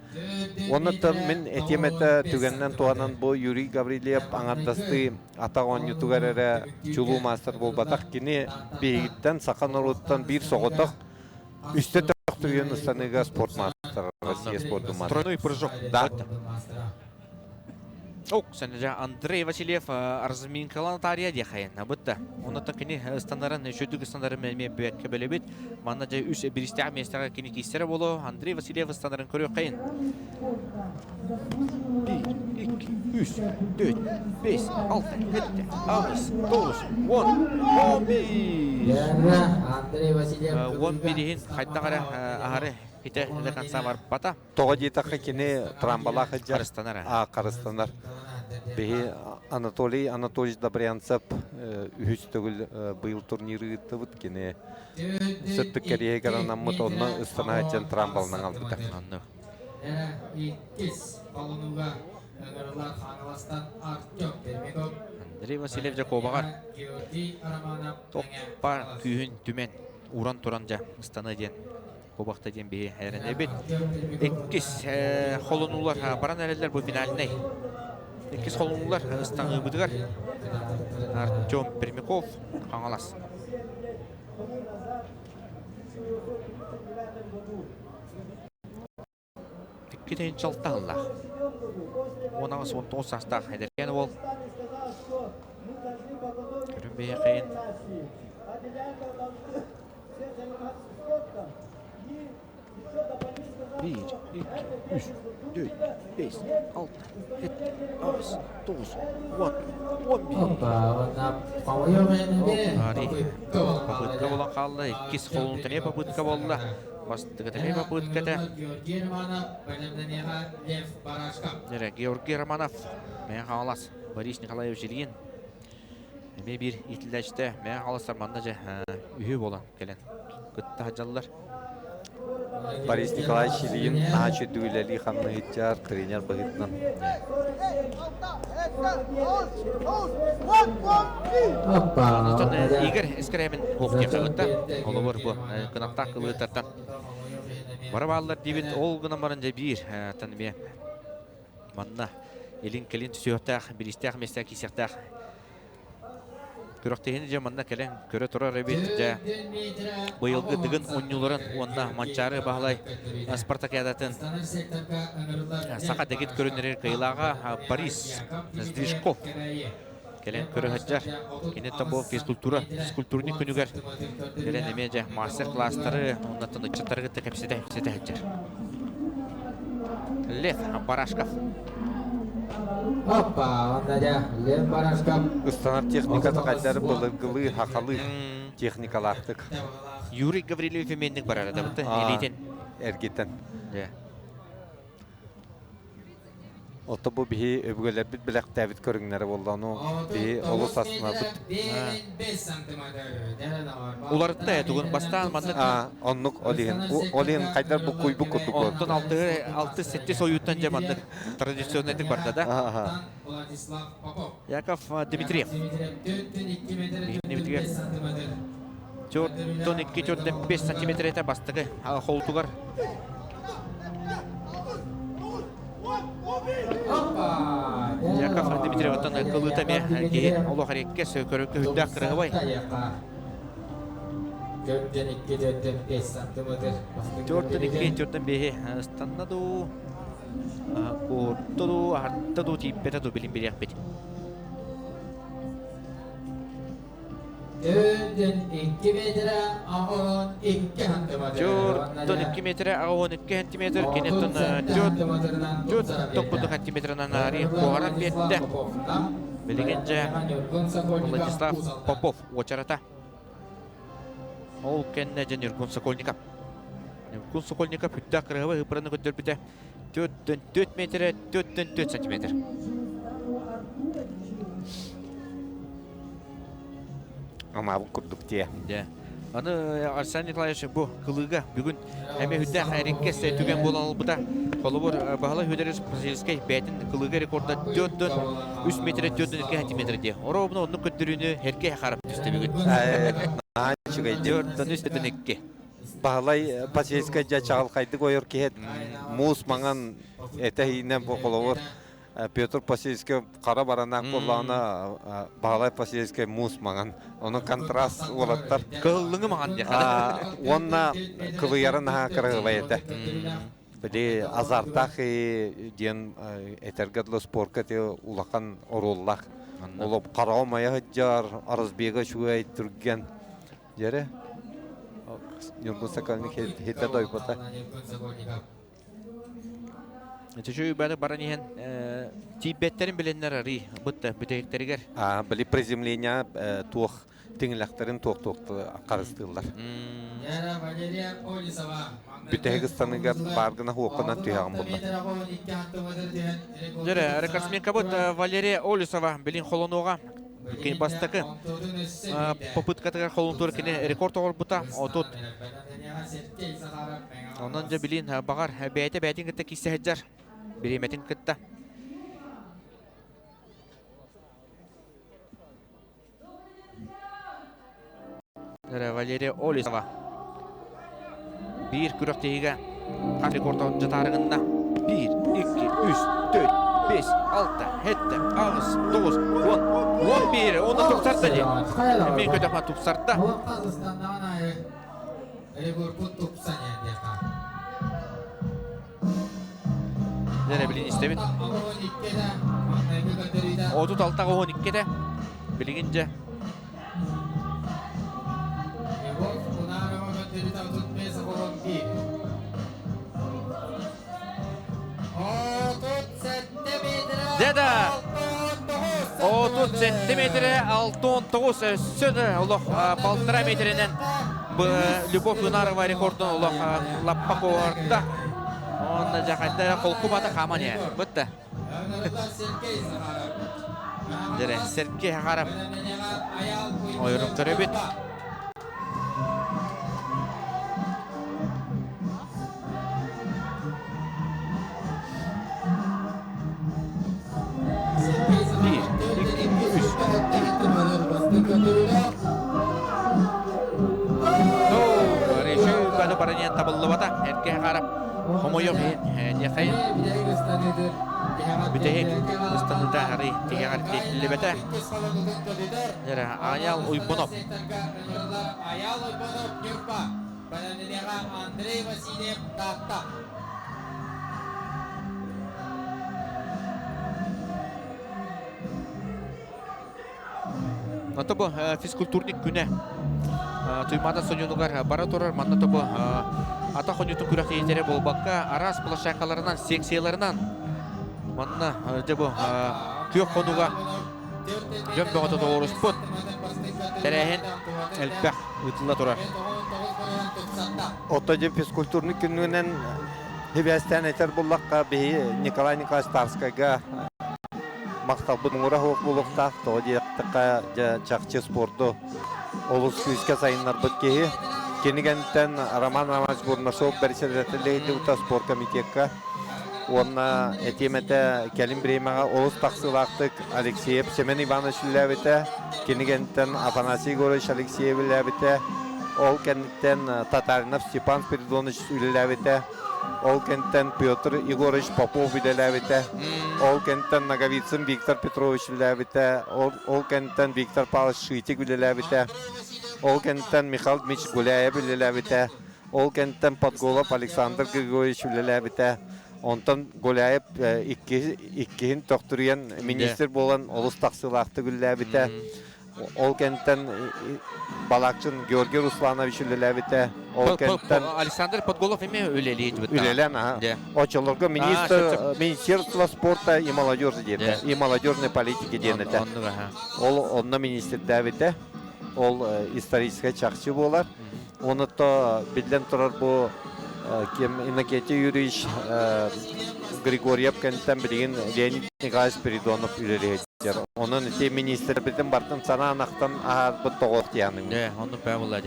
Оннуттан мин этиэм этэ түгэнинэн туһанан бу Юрий Гаврильев аҥардастыы атах оонньуутугар эрэ чулуу маастар буолбатах. Кини биһигиттэн саха норуоттан биир соҕотох үстэ төхтүрүйэн ыстаныыга спорт маастара, Россия спордун маастара. Тройной прыжок. Да. Ок, сәнәжә Андрей Васильев разминкалан тария дияхайын. Бытта. Онотон кини станарын, шөдүк станарын мен бөккө бөлөбүт. Манна жа үс биристээх миэстэҕэ кини киистэрэ боло. Андрей Васильев станарын көрүөх кайын. 1, 2, 3, 4, 5, 6, 7, 8, 9, 10, 11. Андрей Васильев. 11 иһин хайдах эрэ аһары Ите до конца барбата. Тоҕо диэтэххэ кини трамбалаах сылдьар. Харыстанар. А, харыстанар. Биһи Анатолий Анатольевич Добрянцев үһүс төгүл быйыл турниры ыыттыбыт. Кини сырдык кэриэһигэр анаммыт онно ыстана сылдьан трамбалынан албыта. Онно. Иккис холонууга ыҥырылар Хаҥаластан Артем Пермяков. Андрей Васильев Жакобаҕар Георгий Романов топпа күүһүн түмэн уран туран дьа ыстана диэн кубахта диэн биһи эрэнэбит. Иккис холонуулар баран эрэллэр бу финальнай. Иккис холонуулар ыстаныыбытыгар Артем Пермяков Хаҥалас. Икки чалтаһыллаах. 18-19 саастаах эдэркээн уол. Көрүн бэйэхэйин. Биир, икки, үс, төрт, бэс, алта, сэттэ, аҕыс, тоҕус, уон, 11. Попытка буолан хаалла. Иккис холун эмиэ попытка буолла. Бастакыта эмиэ попытката. Георгий Романов, Мэҥэ Хаҥалас, Борис Николаевич Ильин. Эмиэ биир иитиллээччитэ Мэҥэ Хаҥаластар манна дьэ үһү буолан кэлэн кытта сылдьаллар. Борис Николаевич Ильин наһаа үчүгэй үлэлии хамнаһыттар тренер быһыытынан. Онтон Игорь Эскеремин хоккейга кытта холобур бу кынаттаах кылыытартан бара бааллар диибит ол гынан баран дьэ биир тан эмиэ манна илин-кэлин түсүөхтээх бириистээх миэстэ киисэхтээх Күрэхтэһиини дьэ манна кэлэн көрө турар эбит. Дьэ быйылгы Дыгын оонньууларын уонна Манчаары Баһылай спартакиадатын саха дэгит көрүнэрэр кыайыылааҕа Борис Сдвижков кэлэн көрө сылдьар. Кини бу физкультура, физкультурник күнүгэр кэлэн эмиэ дьэ мастер-класстары, оннуттан ыччаттары кытта кэпсэтэ кэпсэтэ сылдьар. Лев Барашков. Опа, онно дьэ Лев Барашков. Ыстанар техниката хайдары былыргылыы, хахалыы техникалаахтык. Юрий Гаврильевич именник барар да илиитин. Эргитэн. Ото бу биһи өбүгэлэрбит бэлэхтээбит көрүҥнэрэ буолла, ону биһи олус астынабыт. Уларытта ээ тугун бастаан маннык оннук ол иһин ол иһин хайдар буккуйбут курдук Онтон алтыһы алтыс сэттис ойууттан дьэ маннык традиционнайдык барда да. Яков Дмитриев. Дмитриев 4,2-4,5 сантиметр этэ бастакы холтугар. Яков Дмитриевтан кылыыта эмиэ киһи олох эриэккэс көрөргө үрдээх кыраһыбай. Төртөн икки, төртөн биэһи ыстанна дуу, куотта дуу, аһарта дуу, тиийбэтэ дуу билин билиэхпит. 4,2 метрэ 82 сантиметр. 4,2 метрэ 82 сантиметр, киниттэн 4,9 сантиметрынан ари куорат биэрдэ. Билигин дьэ Владислав Попов уочарата. Ол кэннэ дьэ Ньургун Сокольников. Ньургун Сокольников үрдээх кыраһыбай ыпыраны көрдөрбүтэ 4,4 метрэ 4,4 сантиметр. Анаабыт курдук дии. Дьэ. Аны Арсен Николаевич бу кылыыга бүгүн эмиэ үрдээх эриккэс түгэн буолан ылбыта. Холобур, Баһылай Федорович Васильевскай бэйэтин кылыыга рекорда 4,3 метр 4,2 сантиметр дии. Оробуна оннук көрдөрүүнү эргэ харап түстэ бүгүн. Наһаа үчүгэй дии. 4,3 2. Баһылай Васильевскай дьэ чаҕылхайдык ойор киһи муус маҥан этэ иинэн бу холобур Петр Посельскай хара баранаах буоллаҕына Баһылай Посельскай муус маҥан. Ону контраст уолаттар. Кыһыллыҥы маҥан диэххэ. Уонна кылыйара наһаа кыраһыабай этэ. Били азартаах диэн этэргэ дылы спорка ти улахан оруоллаах. Ол хараҕа майа сылдьар, разбега үчүгэй түргэн. Дьэрэ Ньургун Сокольник хитэ дойбута. Чөчөй бары баран иһэн тиийбэттэрин билэннэр арый бытта бүтэһиктэригэр. Били приземление туох Тиҥилэхтэрин туох-туох харыстыыллар. Бүтэһик ыстаныыга баар гына хуокканан түһэҕин булла. Дьэрэ, рекордсменкабыт Валерия Олесова билин холонуоҕа бастакы попыткатыгар холонтуур кини рекорд оҕорбута 30. Онон дьэ билин баҕар бэйэтэ бэйэтин кытта киирсэ сылдьар бириэмэтин кытта. Валерия Олесова биир күрэхтэһиигэ хас рекорд дьатаарыгынна 1, 2, 3, 4, 5, 6, 7, 8, 9, 10, 11 оны тупсарда дии. Мен көтөхмө тупсарда. Дere билин истэбит. 36-12-те. Билигин дьэ. Деда! 37 метре 69 өссө да олох полтора метринен Любовь Лунарова рекордун олох лаппа куорда. Онна жахайда холкубата хаман я. Бытта. Дере Сергей Хагаров ойрун көрөбүт. Bir, iki, үс. Реши баранен табыллыбата. Эрке харап хомойох диэхайын бүтэһик ыстаныыта хары тиһэҕэр тиэрдиллибэтэ. Аял Уйбунов. Аял Уйбунов Нюрба. Андрей Васильев Таатта. Ото бу физкультурник күнэ. Туймаада сонньунугар бара турар. Манна тобу атах оонньуутун күрэхтэһиилэрэ буолбакка, араас площадкаларынан, секцияларынан манна дьэ бу күөх хонууга дьон бөҕөтө тоҕуоруспут. Тэрээһин элбэх ыытылла турар. Ото дьэ физкультурник күнүнэн сибээстээн этэр буллахха, биһи Николай Николаевич Тарскайга махталбыт муҥура суох буолуохтаах. Тоҕо диэтэххэ, дьэ, чахчы спорду олус күүскэ сайыннарбыт киһи. Кини кэнниттэн Роман Романович Бурнашов бэрэссэдээтэллээх спорт комитекка уонна этиэм этэ кэлин бириэмэҕэ олус тахсыылаахтык Алексеев Семен Иванович үлэлээбитэ. Кини кэнниттэн Афанасий Егорович Алексеев үлэлээбитэ. Ол кэнниттэн Татаринов Степан Спиридонович үлэлээбитэ. Ол кэнниттэн Петр Егорович Попов үлэлээбитэ. Ол кэнниттэн Ноговицын Виктор Петрович үлэлээбитэ. Ол кэнниттэн Виктор Павлович Шитик үлэлээбитэ. Ол кэнниттэн Михаил Дмитриевич Гуляев үлэлээбитэ. Ол кэнниттэн Подголов Александр Григорьевич үлэлээбитэ. Онтон Гуляев иккиһин төхтүрүйэн министр буолан олус тахсыылаахтык үлэлээбитэ. Ол кэнниттэн Балакчын Георгий Русланович үлэлээбитэ. Ол кэнниттэн Александр Подголов эмиэ үлэлиир Үлэлээн, аха. Оччолорго министр Министерство спорта и молодежи диэтэ. И молодежной политики диэн этэ. Ол онно министрдээбитэ. Ол историческай чахчы буолар. Оны то биллэн турар бу кем Иннокентий Юрьевич Григорьев кэнниттэн билигин Леонид Николаевич Спиридонов үлэлиһитер. Онон ити министрбитин бартын санаан-ахтан аһарбыт тоҕо тианым. Э, онну пэ буолла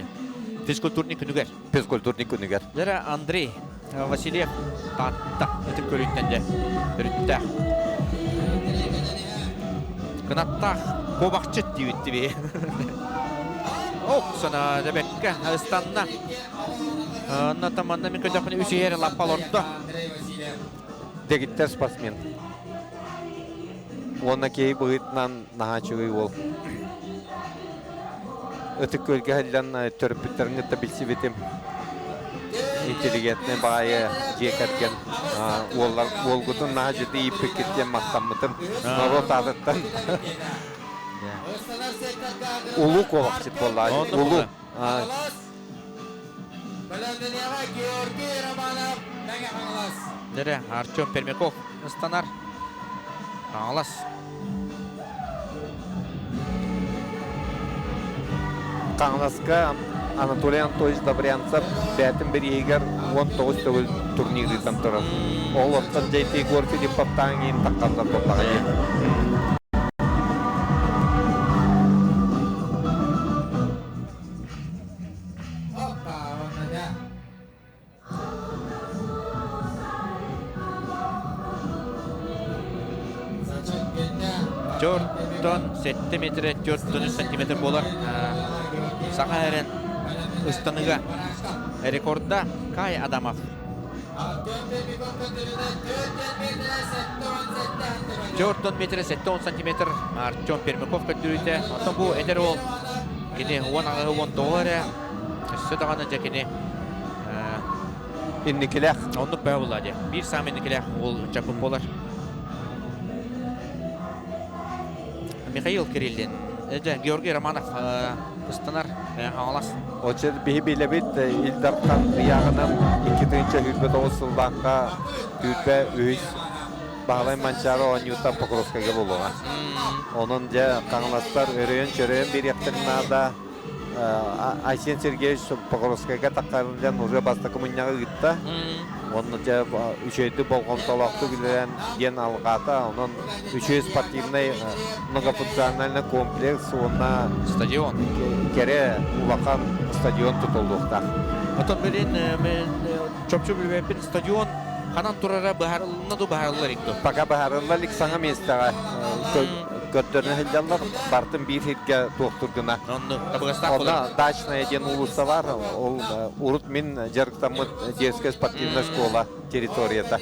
Физкультурник күнүгэр. Физкультурник күнүгэр. Дера Андрей Васильев Таатта ытык көрүүттэн дьэ өрүттээх. Кынаттаах куобахчыт диэбит диби. Ох, сана дебекке ыстанна. Онно таманна мин көтөхпүн үс иһэр лаппа олордо. Дэгиттэр спортсмен. Уонна киһи быһыытынан наһаа үчүгэй уол. Ытык Күөлгэ сылдьан төрөппүттэрин кытта билсибитим. Интеллигентный баайы дьиэ кэргэн уоллар уолгутун наһаа дьиты ииппиккит диэн махтаммытым. Норуот аатыттан. Улуу куобахчыт буолла. Улуу. Георгий Романов Мэҥэ Хаҥалас. Дэрэ Артем Пермяков ыстанар. Хаҥалас. Хаҥаласка Анатолий Анатольевич Добрянцев бэйэтин бирииһигэр 19 төгүл турнир ыытан турар. Ол оттон дьэ Егор Филипповтаан иин таххаллар буоллаҕа дии. Төртөн сэттэ метр 4 сантиметр буолар. Саха эрэн ыстаныга рекорда Кай Адамов. 4 метр 70 сантиметр Артем Пермяков көрдөрүүтэ. Оттон бу эдэр уол кини 18-19 эрэ өссө даҕаны дьэ кини Инникилээх. Оннук бөҕө буолла дии. Биир саамай инникилээх уол ыччаппыт буолар. Михаил Кириллин, дьэ Георгий Романов ыстанар Хаҥалас. Очер биһи билэбит Ил Дархан ыйааҕынан 2029 сыллаахха түүрбэ үһүс Баһылай Манчаары оонньуута Покровскайга буолуоҕа. Онон дьэ Хаҥаластар өрөйөн-чөрөйөн биэриэхтэрин наада. Айсен Сергеевич Покровскайга таххарыллан уже бастакы мунньаҕы ыытта. Онно дьэ үчүгэйдик болҕомтолоохтук үлэлээн диэн алҕаата. Онон үчүгэй спортивнай многофункциональный комплекс уонна стадион кэрэ улахан стадион тутуллуохтаах. Оттон билин мен чопчу билбэппин стадион ханан турара быһаарылынна ду быһаарыллар илик Пока быһаарылла илик саҥа миэстэҕэ көрдөрүнэ сылдьаллар. Бартын биир сиргэ туохтур гына. Онно Дачная диэн уулусса бар. Ол урут мин дьарыктаммыт детская спортивная школа территорията.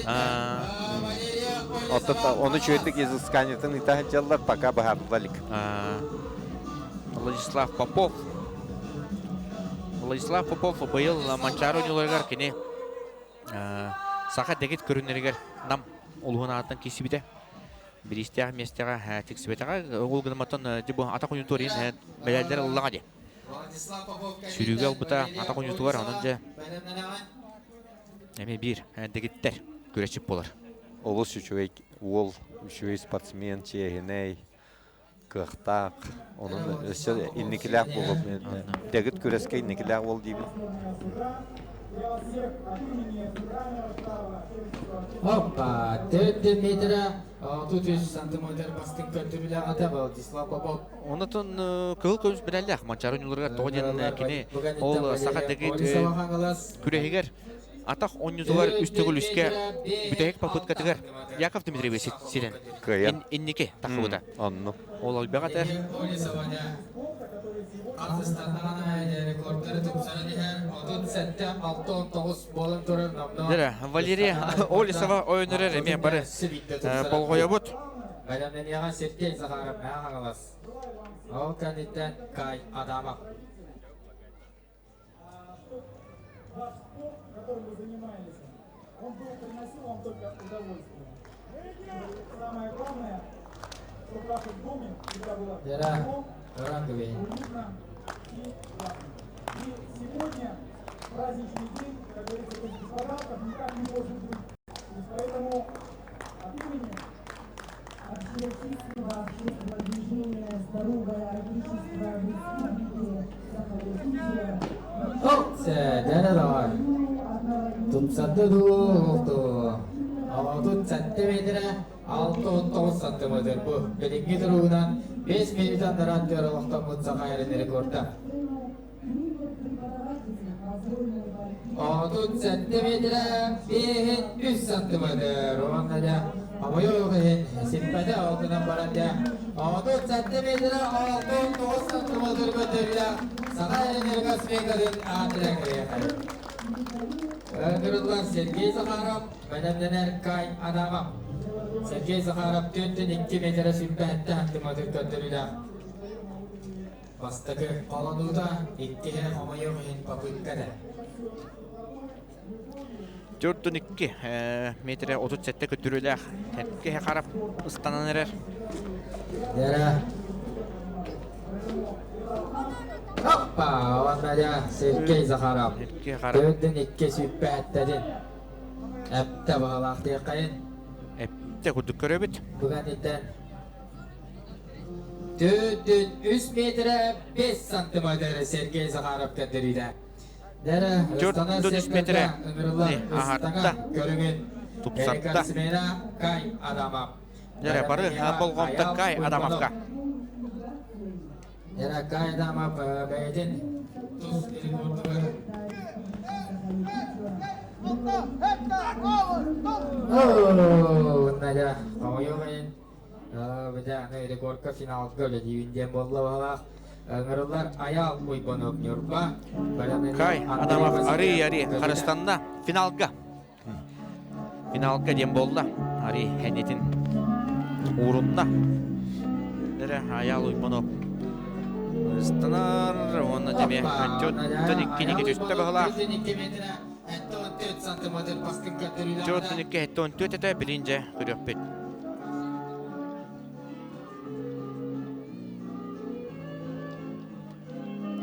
Оттон ону үчүгэйдик изысканиетын ыыта сылдьаллар, пока быһаарылла илик. Владислав Попов. Владислав Попов быйыл Манчаары оонньууларыгар кини саха дэгит көрүнэригэр Нам улуһун аатынан киирсибитэ. Бириистээх миэстэҕэ тиксибэтэҕэ. Ол гынан бу атах ойуутугар иһин мэлээллэр ыллаҕа дии. Сүрүүгэ ылбыта атах ойуутугар онон дьэ эмиэ биир дэгиттэр күрэсчит буолар. Олус үчүгэй уол, үчүгэй спортсмен, чиэһинэй, кыахтаах, онон өссө инникилээх буолуо. Дэгит күрэскэ инникилээх уол диибин. Опа, 4 метра 33 сантиметр бастыҥ көрдөрүүлээх ата Владислав Попов. Онотон кыһыл көмүс медаллаах Манчаары оонньууларыгар тоҕо диэн кини ол саха дэгит күрэһигэр атах оонньуутугар үс төгүл үскэ бүтэһик попыткатыгар Яков Дмитриевич сирэн Кыайан. инники тахсыбыта. Онну. Ол элбэх этэр. Дэрэ, Валерия Олесова ойонорер эмиэ бары болҕойобут. Бэлэмнэниэҕэ Сергей Захаров Хаҥалас. Ол кэнниттэн Кай Адамов. Ваш спорт, которым вы занимаетесь, он был, приносил вам только удовольствие. И самое главное, чтобы в вашем доме всегда было тепло, уютно и классно. И сегодня праздничный день, как говорится, без подарков никак не может быть. И поэтому от имени Общероссийского общественного движения «Здоровое Отечество» в Республике Саха-Якутия Дьэ, Тупсарды дуу, 37 метрэ 69 сантиметр бу билиҥҥи туругунан 5 минутан даран түөр олохтоммут саха эрин рекорда. 37 метрэ 5 сантиметр уонна дьэ хомойуох иһин сиппэтэ ол гынан баран дьэ 37 метрэ 69 сантиметр көрдөрүүлээх саха энергосмекатын аатыран кэлиэхэ. Ыҥырыллар Сергей Захаров, бэлэмнэнэр Кай Адамов. Сергей Захаров 4-2 метрэ сүүрбэһэттэ сантиметр көрдөрүүлээх. Бастакы холонуута, иккиһэ хомойуох иһин попытка да. 4-2 метрэ 37 көтүрүүлээх киһи харап ыстанан эрэр. Дера. Оппа, уонна Сергей Захаров. 4-2 сүүрбэһэттэрин. Эптэ баҕалаахтыаххайын. Эптэ курдук көрөбүт. Бүгэн иттэн. 4,3 метрэ 5 сантиметр Сергей Захаров көрдөрүүтэ. 4,3 метрэ аһарда. Тупсарда. Дьэ, бары болҕомто Кай Адамовка. Кай Адамов бэйэтин тус Надя, хомойуох иһин, быдьааны рекордка финалга үлэлиибин диэн буолла баҕалаах. Ыҥырыллар Айаал Уйбанов Ньурба. Кай Адамов ари-ари харыстанна финалга. Финалга диэн буолла. Ари хэнитин уурунна. Эрэ Айаал Уйбанов ыстанар уонна дьэме Төрт иккини түстэ баһылаах. 42 14 этэ билин дьэ көрүөхпүт.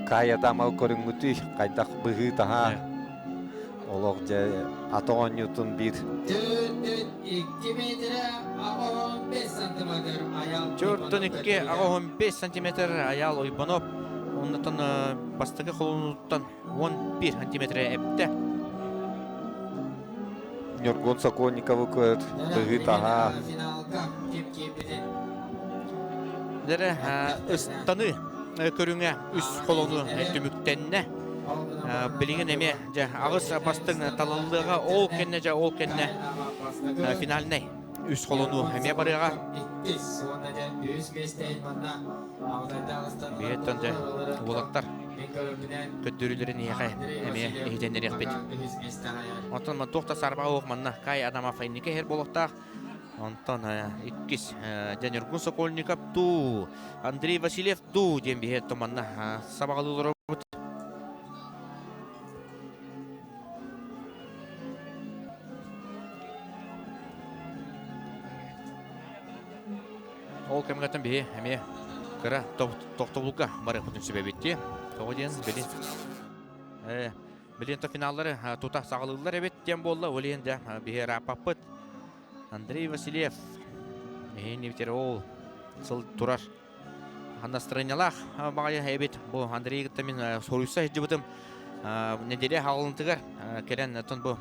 Кай Адамов көрүҥҥүтүй хайдах быһыы таһаа олох дьэ ата оонньуутун биир 4,2 85 сантиметр Аял Уйбанов оннотон бастакы холонуттан 11 сантиметр эптэ. Ньургун Сокольниковы көрөр быһыы-таһаа. Дэрэ ыстаны көрүҥэ үс холону түмүктэннэ. Билигин эмиэ дьэ аҕыс бастыҥ талыллыаҕа ол кэннэ дьэ ол кэннэ финальнай үс холону эмиэ барыаҕа. Биһиэттэн дьэ уолаттар көрдөрүүлэрин эһиэхэ эмиэ иһитиннэриэхпит. Оттон туох да саарбаҕа суох манна Кай Адамов инники иһэр буолуохтаах. Онтон иккис дьэ Ньургун Сокольников дуу, Андрей Васильев дуу диэн биһи манна сабаҕалыы олоробут. Ол кэмҥэ биһи эмиэ кыра тохтобулга барыахпытын сүбэбит дии. Тоҕо диэн билин билин то финаллары тута саҕалыыллар эбит диэн буолла. Ол иһин дьэ биһи ырааппаппыт. Андрей Васильев эһиин ол сыл турар настроениялаах баҕайы эбит. Бу Андрей кытта мин соруйса сылдьыбытым. Неделя хаалынтыгар кэлэн оттон бу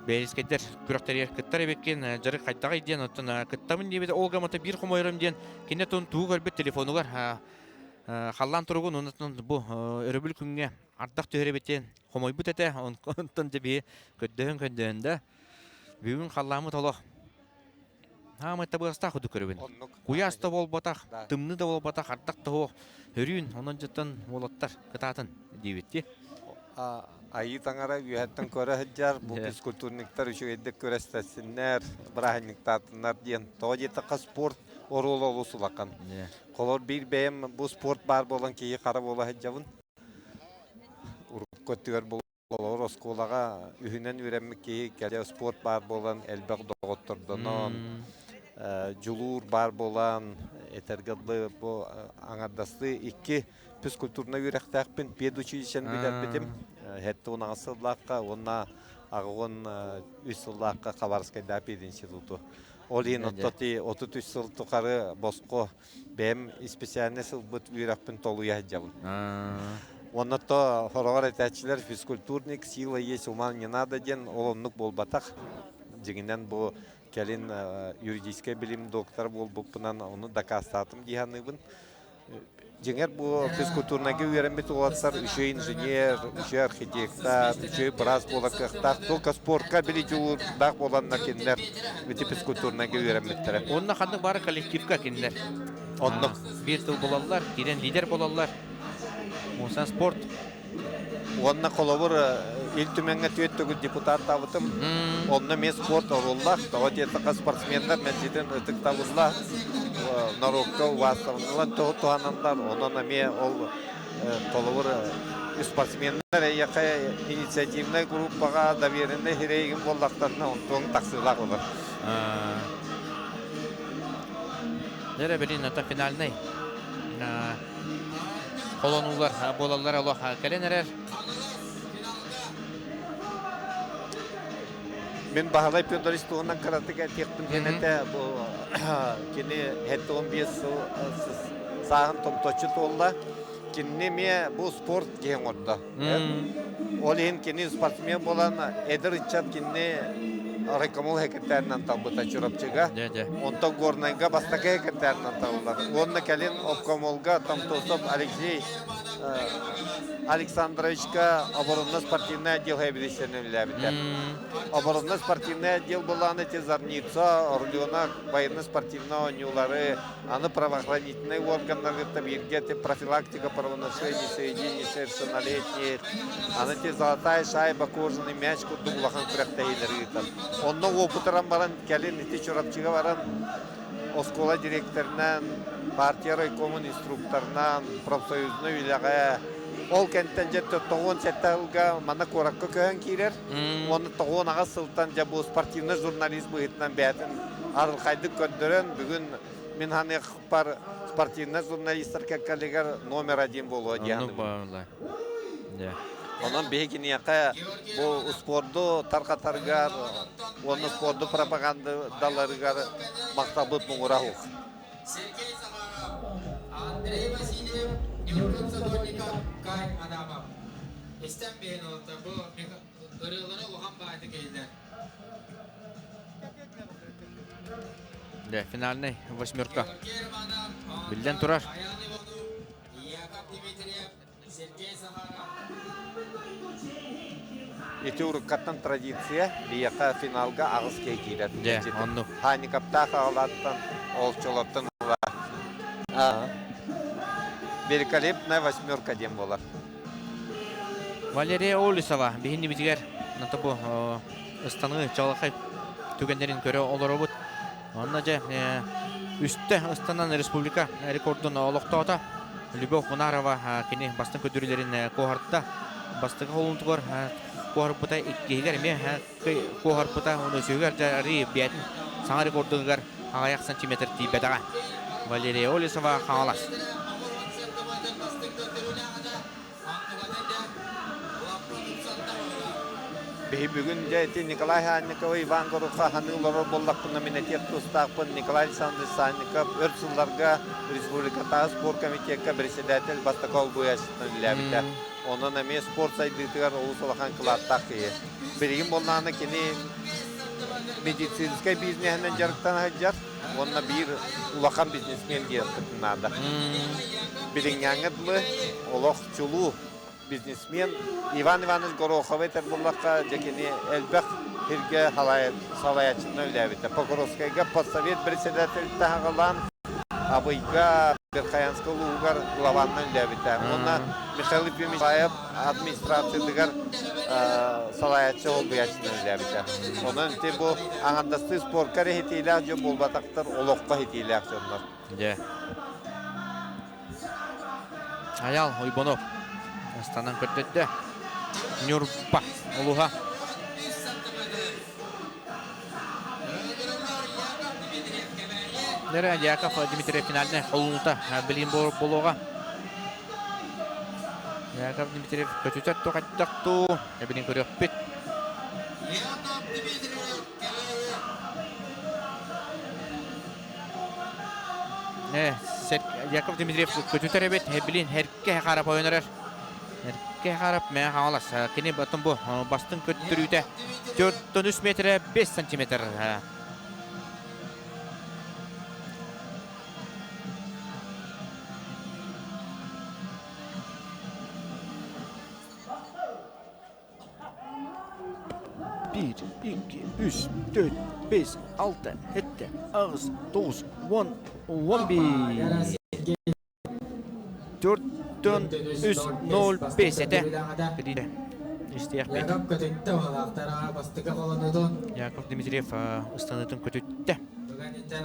Бээлискэйдэр күрэхтэригэр кыттар эбиккин, дьарык хайдаҕый диэн, оттон кыттабын диэбит ол гамата биир хомойорум диэн, кинини тун тугу көрбүт телефонугар халлаан туругун онтон бу өрөбүл күҥҥэ ардах түһэр эбит диэн хомойбут этэ, онтон дьэ биһи көрдөһөн-көрдөһөн да бүгүн халлааммыт олох хаамай табыгастаах курдук көрөбүн. Куйаас да буолбатах, тымныы да буолбатах, ардах да суох, өрүүн, онон дьыттан уолаттар кытаатын диэбит дии. Айыы таҥара үөһэттэн көрө сылдьар, бу физкультурниктар үчүгэйдик күрэстэсиннэр, бырааһынньыктаатыннар диэн. Тоҕо диэтэххэ спорт оруола олус улахан. Холор биир бэйэм бу спорт баар буолан киһи хара буола сылдьабын. Урукку өттүгэр Олор оскуолаҕа үһүнэн үөрэммит киһи кэлэ спорт баар буолан элбэх доҕоттордонон, дьулуур баар буолан, этэргэ дылы бу аҥардастыы икки физкультурнай үөрэхтээхпин педучилищены бүтэрбитим. 76 сыллаахха уонна 83 сыллаахха Хабаровскайдаа пединституту. Ол иһин оттоти 33 сыл тухары босхо бэйэм исписээлинэс ылбыт үөрэхпин толуйа сылдьабын. Уонна то хороҕор этээччилэр физкультурник сила есть ума не надо диэн ол оннук буолбатах. Дьиҥинэн бу кэлин юридическай билим доктора буолбуппунан ону дакаастаатым дии саныыбын. Дьиҥэр бу физкультурнайга үөрэммит уолаттар үчүгэй инженер, үчүгэй архитектор, үчүгэй быраас буолар кыахтаах. Только спортка били дьулуурдаах буоланнар кинилэр ити физкультурнайга үөрэммиттэрэ. Онно ханнык бары коллективка кинилэр. Оннук. Биир тыл булаллар, киирэн лидер буолаллар. Мусан спорт. Уонна холобур Ил Түмэҥҥэ түөрт төгүл депутаттаабытым. Онно эмиэ спорт оруоллаах. Тоҕо диэтэххэ спортсменнар мэлдьитин ытыктабыллаах норуокка убаастабыллан туһананнар. Онон эмиэ ол холобур спортсменнар эйиэхэ инициативнай группаҕа доверенный сирэйигин буоллахтарына онтуоҥ тахсыылаах болар. Дьэ, билин это финальный холонуулар буолаллар олох кэлэн эрэр. Мин Баһылай Федорович туһунан кыратык этиэхпин диэн этэ. Бу кини 75 сыл сааһын томточчу туолла. Кинини эмиэ бу спорт киһи оҥордо. Ол иһин кини спортсмен буолан эдэр ыччат кинини райкомол секретарынан талбыта Чурапчыга. Онтон Горнайга бастакы секретарынан талыллар. Уонна кэлин обкомолга Томтосов Алексей Александровичка оборонно-спортивный отдел сэбиэдиссэйинэн үлэлээбитэ. Оборонно-спортивный отдел былааны ити Зарница, Орленок военно-спортивный оонньуулары, аны правоохранительнай органнары кытта бииргэ ити профилактика правонарушений среди несовершеннолетних, аны ити золотая шайба, кожаный мяч курдук улахан күрэхтэһиилэри ыытар. Онно уопутуран баран кэлин ити Чурапчыга баран оскуола директорынан, партия райкомун инструкторынан, профсоюзнай үлэҕэ ол кэнтэн дьэ 97 сылга манна куоракка көһөн киирэр. Уонна 98 сылтан дьэ бу спортивный журналист быһыытынан бэйэтин арылхайдык көрдөрөн, бүгүн мин ханыахпар спортивный журналистар кэккэлигэр номер один буолуо диэн. Онон биһи киниэхэ бу спорду тарҕатарыгар уонна спорду пропагандаларыгар махталбыт муҥура суох. Сергей Захаров, Андрей Васильев, Ньургун Садовников, Кай Адамов. Истэн биһин олта бу ырыалары улахан баайты кейлер. Да, финальный восьмерка. Биллэн турар. Яков Дмитриев, Сергей Захаров. Ити уруккаттан традиция биһиэхэ финалга аҕыс киһи киирэр. Дьэ, оннук. Хаанньыкаптаах аҕалааттан, олчолортон ыла. Великолепная восьмерка диэн буолар. Валерия Олесова биһиннибитигэр бу ыстаныы чалахай түгэннэрин көрө олоробут. Онно дьэ үстэ ыстанан республика рекордун олохтоото. Любовь Мунарова кини бастыҥ көрдөрүүлэрин куоһарта. Бастакы холунтугар куоһарбыта иккиһигэр эмиэ куоһарбыта уонна үсүһүгэр дьэ биэтин саҥа рекордугар аҕыйах сантиметр тиийбэтэҕэ. Валерия Олесова Хаҥалас. Биһи бүгүн дьэ ити Николай Санниковы, Иван Горуха ханыы олорор буоллахпына мин этиэх тустаахпын Николай Александрович Санников өр сылларга республикатааҕы спорт комитекка председатель бастакы олбуйааччытынан үлэлээбитэ. Онон эмиэ спорт сайдыытыгар олус улахан кылааттаах киһи. Билигин буоллаҕына кини медицинскэй бизнеһинэн дьарыктана сылдьар уонна биир улахан бизнесмен диэхпитин наада. Билиҥҥээҥҥэ дылы олох чулуу бизнесмен Иван Иванович Гороховы этэр буоллахха, дьэ кини элбэх сиргэ салайааччынан үлэлээбитэ. Покровскайга постсовет председатель таһаҕалаан Абыйга, Верхоянскай улууһугар главанынан үлэлээбитэ. Уонна Михаил Ефимович администрациятыгар салайааччы солбуйааччынан үлэлээбитэ. Онон ити бу аҥардастыы спорка эрэ иһитиилээх дьон буолбатахтар, олоххо иһитиилээх дьоннор. Дьэ. Айал Ойбонов астанан көрдөттө. Ньурба улуһа. Нера Яков Дмитриев финальный холунута билин болуға. Яков Дмитриев көтүтэр тоқаттақту, эбилин көрөкпүт. Яков Дмитриев көтүтэр эбит, билин эрке харап ойонорор. Эрке харап мэ хаалас. Кини батын бу бастын көттүрүүтэ 4-3 метр 5 сантиметр. Биир, икки, үс, төрт, бес, алта, сэттэ, аҕыс, тоҕус, уон, 11. Төрттөн үс, ноль, бес этэ. Истиэхпит. Яков Дмитриев ыстаныытын көтүттэ.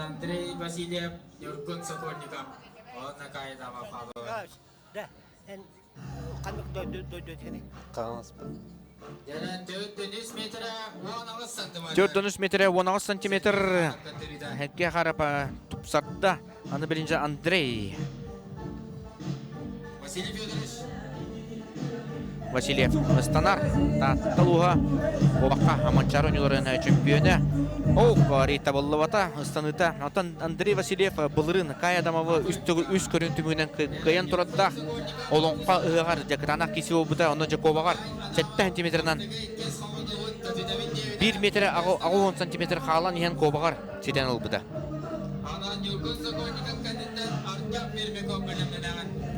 Андрей Васильев, Ньургун Сокольников, уонна Каидава Павлова. Да, эн ханнык дойду этигиний? Хаҥаспын. 4 метрэ 18 сантиметр Хекке харапа тупсарда. Аны биринчи Андрей. Василий Федорович. Васильев ыстанар. Таатта улууһа Куобахха Манчаары оонньууларын чөмпүйүөнэ. Ол Рита буллубата ыстаныыта. Оттон Андрей Васильев былырыын Кай Адамовы үс төгүл үс көрүн түмүгүнэн кыайан турардаах. Олоҥхо ыһыаҕар дьакытаанах киси буолбута, онно Дьокуобаҕар 7 сантиметрынан 1 метр 60 сантиметр хаалан иһэн куобаҕар ситэн ылбыта.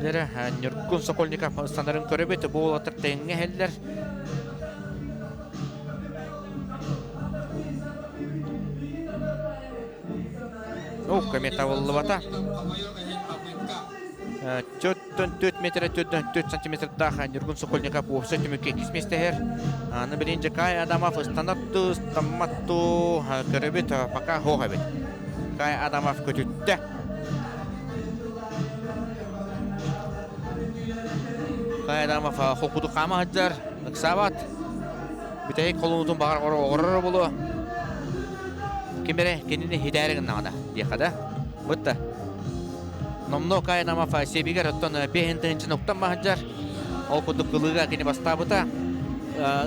Дэрэ, Ньургун Сокольников ыстанарын көрөбүт, бу уолаттар тэҥҥэ иһэллэр. О, комета буллубата. 4 метр 4 сантиметрдаах Ньургун Сокольников уопсай түмүккэ иккис миэстэһэр. Аны билин Жакай Адамов ыстанар дуу, ыстаммат дуу көрөбүт, пока хоох эбит. Кай Адамов көтүттэ. Кай Адамов хокуду хаама сылдьар, ыксаабат. Бүтэһик холунутун баҕар оҕорор буолуо. Ким эрэ кинини хитээри гыннаҕына диэхэ да. Бытта. Номнуо Кай Адамов сиэбигэр оттон 5 тыһыынчаны уктан баһыдьар. Ол курдук кылыыга кини бастаабыта.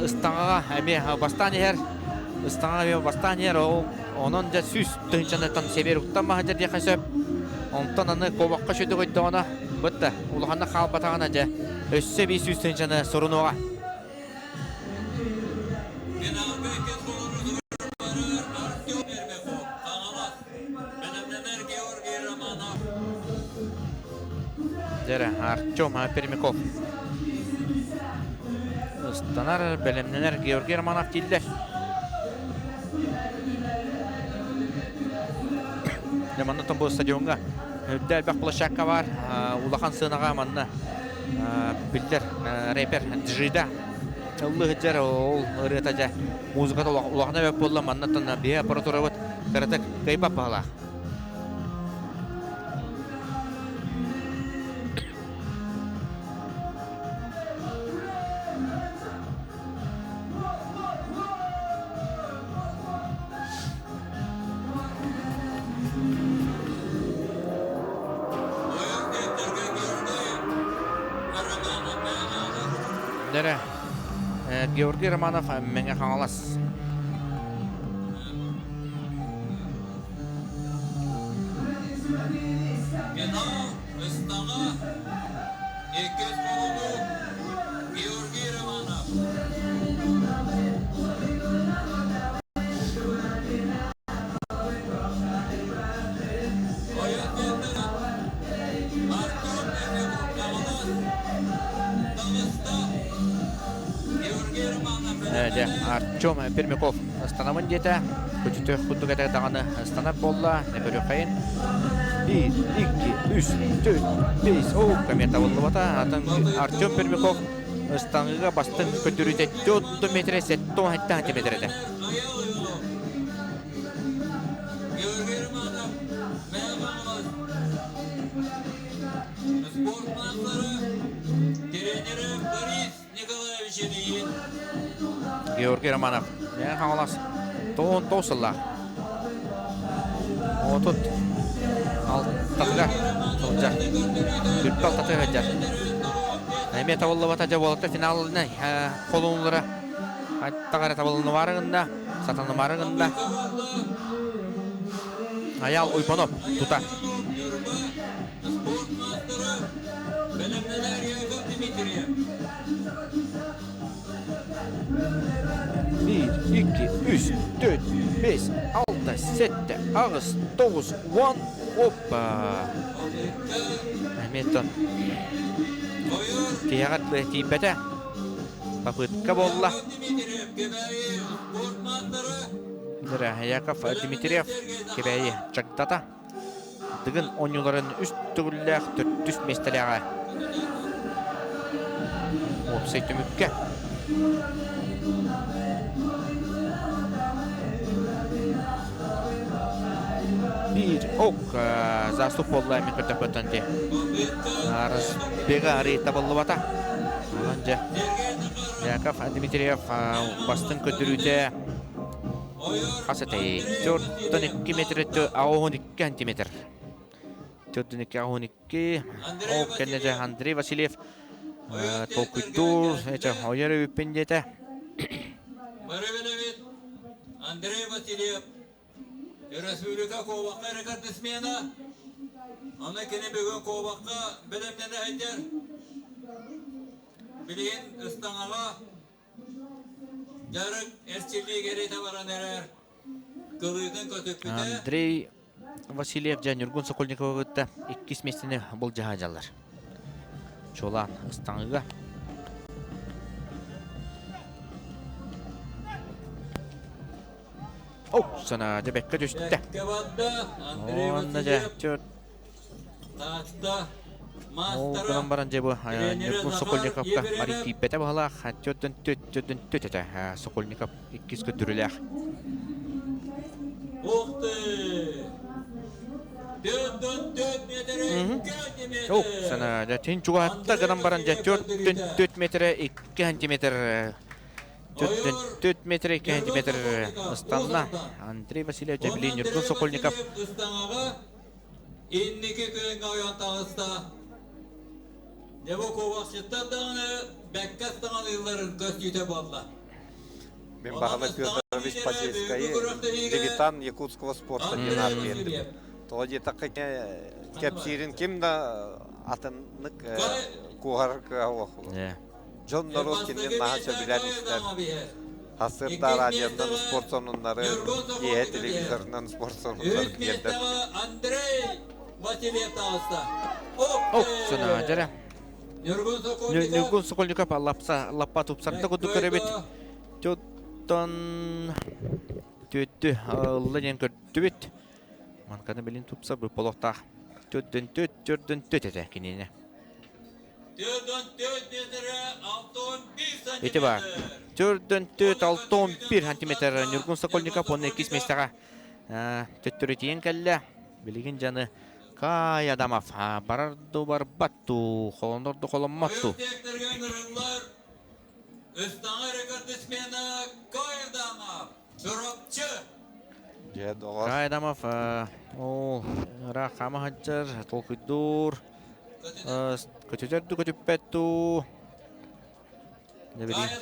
Ыстаҥаҕа эмиэ бастаан иһэр. Ыстаҥаҕа эмиэ бастаан иһэр. Ол онон дьэ 100 тыһыынчаныттан сиэбигэр уктан баһыдьар диэхэ сөп. Онтон аны куобахха сүдү көйдөҕүнэ бытта улаханнык хаалбатаҕына дьэ өссө 500 тыһыынчаны сурунуоҕа. Дьэрэ, Артем Пермяков. Ыстанар, бэлэмнэнэр Георгий Романов дииллэр. Дьэ, манна бу стадиоҥҥа үрдэ элбэх площадка бар. Улахан сыанаҕа манна биллэр рэпер Джида ыллыы сылдьар ол ырыата дьэ музыката улахана эбэт буолла маннаттан биһи аппаратурабыт кыратык кыайбат баһылаах. Нэрэ Георгий Романов Мэҥэ Хаҥалас. Финал ыстаҥа иккис холонуу Георгий Романов. Дьэ, Артем Пермяков ыстанабын диэтэ. Көтүтүөх курдук этэ даҕаны ыстанар буолла. Көрүөххэйин. Биир, икки, үс, төрт, бес. Оо, комета буллубата. Атын Артем Пермяков ыстаныыга бастыҥ көрдөрүүтэ 4 метр 77 сантиметр этэ. Георгий Романов, Спорт маастара, тренерэ Борис Николаевич Ильин. Георгий Романов, Мэҥэ Хаҥалас 99 сыллаах. Отут алтатыгар сылдьар. Түрпэ алтатыгар сылдьар. Эмиэ табыллыбата дьэ буолата финалына холунулара Тагара табылынымаары гынна, сатанымаары гынна. Аял Уйбанов тута. Спорт маастара бэлэмнэнэр Яков Дмитриев. Биир, икки, үс, төрт, бес, алта, сэттэ, аҕыс, тоҕус, уон, оппа. Эмиэ тиһэҕэр тиийбэтэ. Попытка буолла. Яков Дмитриев Кэбээйи чагдата. Дыгын оонньууларын үс төгүллээх төрдүс миэстэлээҕэ. Уопсай түмүккэ. Биир ок заступ буолла мен көрдөппөттөн ти. Разбега арый табыллыбата. Онон дьэ Яков Дмитриев бастыҥ көрдөрүүтэ хас этэй? 4-2 метр 12 сантиметр. 4-2 12. Ол кэннэ дьэ Андрей Васильев. Толкуйдуур, ойор эбиппин диэтэ. Бары билэбит, Андрей Васильев Өрөспүүбүлүкэ куобахха рекордсмена. Аны кини бүгүн куобахха бэлэмнэнэ сылдьар. Билигин ыстаҥаҕа дьарык эрчиллии кэриэтэ баран эрэр. Кылыытын көтүппүтэ. Андрей Васильев дьэ Ньургун Сокольниковы кытта иккис миэстэни былдьаһа дьаллар. Чуолаан ыстаҥыга. О, сана дьэ бэккэ түстэ. Уонна дьэ төрт Ол гынан баран дьэ бу Ньургун Сокольниковка Марий тиийбэтэ баһылаах төрдөн төт төрдөн төт этэ Сокольников иккис көрдөрүүлээх. Ух ты! О, сана дьэ тин чугаһатта гынан баран дьэ төрдөн төт метрэ 2 сантиметр 4 метр 2 сантиметр ыстанна. Андрей Васильев Дьэбили Ньургун Сокольников. Инники күөҥҥэ ойон таҕыста. Дьэ бу куобахчыттар даҕаны бэккэ ыстаҥалыылларын көстүүтэ буолла. Мин Баһылай Федорович Посельскайы дебютант якутского спорта диэн ааттыыр. Тоҕо диэтэххэ кэпсиирин ким да атыннык куоһар кыаҕа Дьон норуот кинини наһаа сөбүлээн истэр. Сарсыарда радионан спорт сонуннары, киэһэ телевизорынан спорт сонуннары биэрдэр. Андрей Васильев таҕыста. О, сынаадьара. Ньургун Сокольников лапса лаппа тупсарда курдук көрөбүт. Тёттон түөттү ылла диэн көрдүбүт. Манканы билин тупса бу болохтаах. Төрдөн төт, төрдөн төт этэ кинини. Ити баар. 4,461 сантиметр Ньургун Сокольников уонна иккис миэстэҕэ төттөрү тиийэн кэллэ. Билигин дьаны Кай Адамов барар ду барбат дуу, холонор ду холоммот дуу. Ыстаҥа рекордсмена Кай Адамов, Чурапчы. Дьэ, доҕор. Кай Адамов ол ыраах хаама сылдьар, толкуйдуур. Көтүтэр дуу, көтүппэт дуу.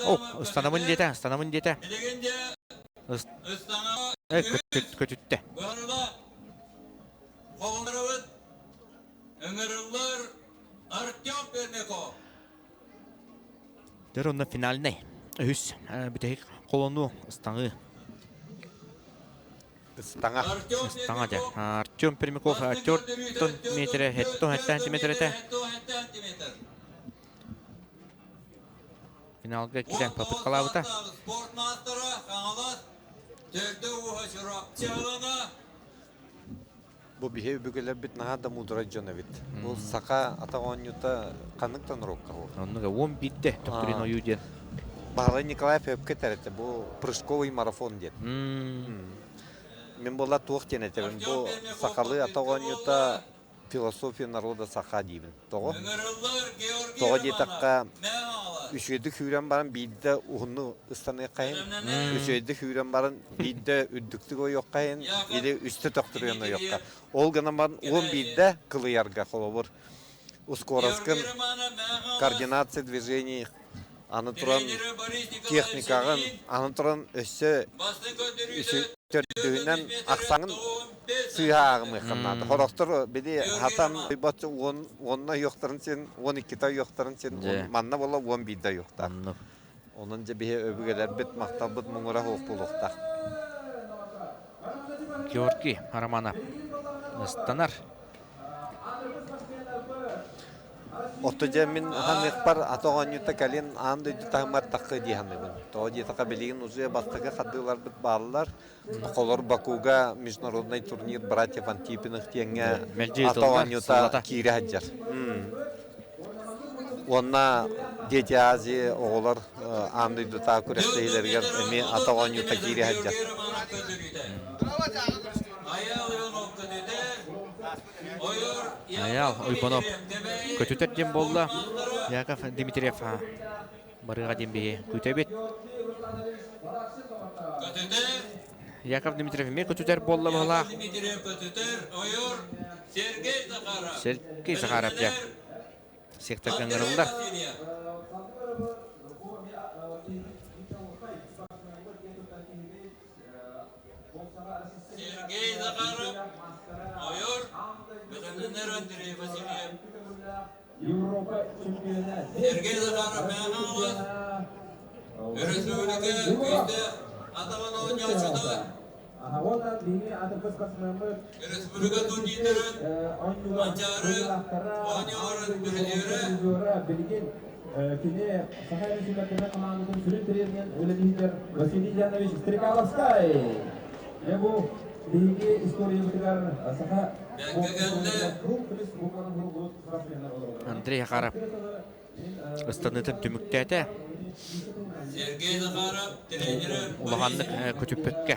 О, ыстанабын диэтэ, ыстанабын диэтэ. Көтүттэ. Ыҥырыллар Артем Пермяков. Дэр онно финальнай үһүс бүтэһик холонуу ыстаҥыы. Ыстаҥа. Ыстаҥа дьэ. Артем Пермяков 4 метрэ 7 сантиметр этэ. Финалга киирэн попыткалаабыта. Спорт маастара Хаҥалас төрдө ууһа Чурапчылана. Бу биһи өбүгэлэрбит наһаа да муударай дьон эбит. Бу саха атах оонньуута ханнык да норуокка буолар. Оннуга 11-те Төхтүрүн ойуу диэн. Баһылай Николаев өпкө этэр бу прыжковый марафон диэн. Мин буолла туох диэн этэбин бу сахалыы атах оонньуута философия народа саха диибин. Тоҕо? Тоҕо диэтэххэ, үчүгэйдик сүүрэн баран биирдэ уһунну ыстаныахха иһин, үчүгэйдик сүүрэн баран биирдэ үрдүктүк ойуохха иһин, или үстэ төхтүрүйэн ойуохха. Ол гынан баран 11-дэ кылыйарга холобур ускуораскын координация движений аны туран техникаҕын аны туран өссө төрдүһүнэн ахсаҥын сыыһа ааҕымыаххын наада. Сорохтор били хатан ойбот уонна ойуохтарын син, 12-те ойуохтарын син, манна буола 11-де ойуохтаах. Онон дьэ биһи өбүгэлэрбит махталбыт муҥура суох буолуохтаах. Георгий Романов ыстанар. Отто дьэ мин ханыахпар ата оонньуута кэлин аан дойду таһымар таххы дии саныыбын. Тоҕо диэтэххэ билигин уже бастакы хардыыларбыт бааллар. Холор Бакуга международный турнир братьев Антипиных диэҥҥэ ата оонньуута киирэ сылдьар. Уонна Дети Азии оҕолор аан дойдутааҕы күрэхтэһиилэригэр эмиэ ата оонньуута киирэ сылдьар. Айаал Уйбанов көтүтэр диэн буолла. Яков Дмитриев барыаҕа диэн биһи күүтэбит. Яков Дмитриев эмиэ көтүтэр буолла быһылаах. Сергей Захаров дьэ. Секторга ыҥырыллар. Сергей Захаров, Ойор, Бэлэмнэнэр Андрей Васильев. Сергей Захаров Мэҥэ Өрөспүүбүлүкэ күүстээх атаҕын оонньооччута Өрөспүүбүлүкэ турнирдарын Манчаары оонньууларын бүрүдүөрэ Кини Саха Республикатын хамаандатын сүрүн тренеринэн үлэлиир Василий Янович Стрекаловскай. Дьэ бу биһиги историябытыгар саха Андрей Захаров ыстаныытын түмүктээтэ. Сергей Захаров тренерэ Улаханнык көтүппэккэ